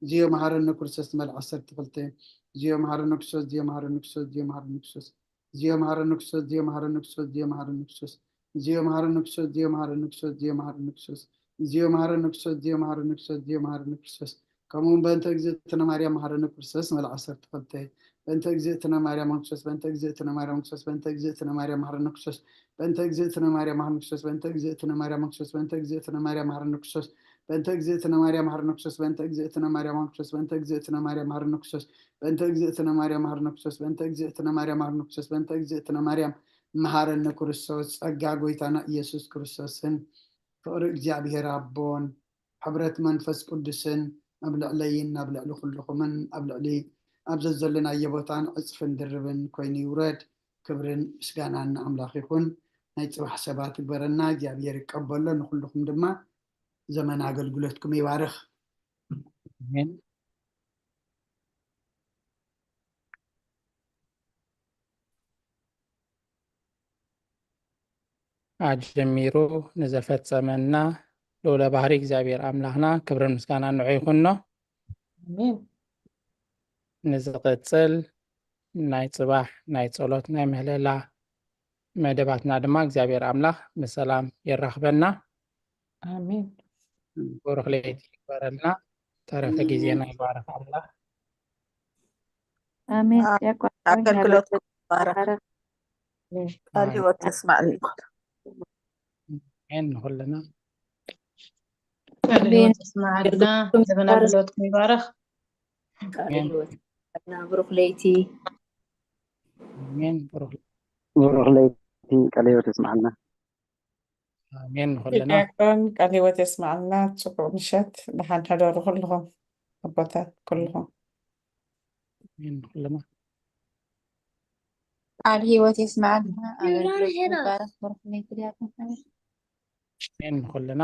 ዚዮ መሃረነ ክርስቶስ መልዓ ዓሰርተ ክልተ ዚዮ መሃረነ ክርስቶስ ዚዮ መሃረነ ክርስቶስ ዚዮ መሃረነ ክርስቶስ ዚዮ መሃረነ ክርስቶስ ዚዮ መሃረነ ክርስቶስ ዚዮ መሃረነ ክርስቶስ ዚዮ መሃረነ ክርስቶስ ዚዮ መሃረነ ክርስቶስ ዚዮ መሃረነ ክርስቶስ ዚዮ መሃረነ ክርስቶስ ዚዮ መሃረነ ክርስቶስ ዚዮ መሃረነ ክርስቶስ ከምኡ እውን በእንተ እግዝእትነ ማርያም መሃረነ ክርስቶስ መልዓ ዓሰርተ ክልተ በእንተ እግዝእትነ ማርያም ክርስቶስ በእንተ እግዝእትነ ማርያም ክርስቶስ በእንተ እግዝእትነ ማርያም መሃረነ ክርስቶስ በእንተ እግዝእትነ ማርያም መሃረነ ክርስቶስ በእንተ እግዝእትነ ማርያም ክርስቶስ በእንተ እግዝእትነ ማርያም መሃረነ ክርስቶስ በእንተ እግዝእትነ ማርያም መሃረነ ክርስቶስ በእንተ እግዝእትነ ማርያም መሃረነ ክርስቶስ በእንተ እግዝእትነ ማርያም መሃረነ ክርስቶስ በእንተ እግዝእትነ ማርያም መሃረነ ክርስቶስ በእንተ እግዝእትነ ማርያም መሃረነ ክርስቶስ በእንተ እግዝእትነ ማርያም መሃረነ ክርስቶስ ጸጋ ጎይታና ኢየሱስ ክርስቶስን ፍቕሪ እግዚኣብሔር ኣቦን ሕብረት መንፈስ ቅዱስን ኣብ ልዕለይን ኣብ ልዕሊ ኩልኹምን ኣብ ልዕሊ ኣብ ዘዘለናዮ ቦታን ዕፅፍን ድርብን ኮይኑ ይውረድ። ክብርን ምስጋናን ንኣምላኽ ይኹን። ናይ ፅባሕ ሰባት ይግበረና እግዚኣብሔር ይቀበሎ። ንኩልኹም ድማ ዘመን ኣገልግሎትኩም ይባርኽ። ኣሜን። ኣጀሚሩ ንዘፈጸመና ልዑለ ባህሪ እግዚኣብሔር ኣምላኽና ክብርን ምስጋና ንዑ ይኹኖ። ኣሜን። ንዝቕጽል ናይ ጽባሕ ናይ ጸሎት ናይ ምህለላ መደባትና ድማ እግዚኣብሔር ኣምላኽ ብሰላም የራኽበና። ኣሜን። ብሩኽ ለይቲ ይግበረልና። ተረፈ ግዜና ይባረኽ ኣምላኽ። ኣሜን። ኣገልግሎት ይባረኽ። ቃል ህይወት ተስማዕልኩም። ኣሜን። ንኹልና ቃል ህይወት ተስማዕልና። ዘመን ኣገልግሎትኩም ይባረኽ። ብሩኽ ለይቲ። ኣሜን። ብሩኽ ብሩኽ ለይቲ። ቃል ህይወት ተስማዕልና። ኣሜን። ንኹልና ዲያቆን ቃል ህይወት የስማዕልና። ጽቡቕ ምሸት። ደሓን ሕደሩ ኩልኹም ኣቦታት ኩልኹም። ኣሜን። ንኹልና ቃል ህይወት የስማዕልና። ኣገልግሎት ይባረኽ። ብሩኽ ለይቲ ዲያቆን። ኣሜን። ንኹልና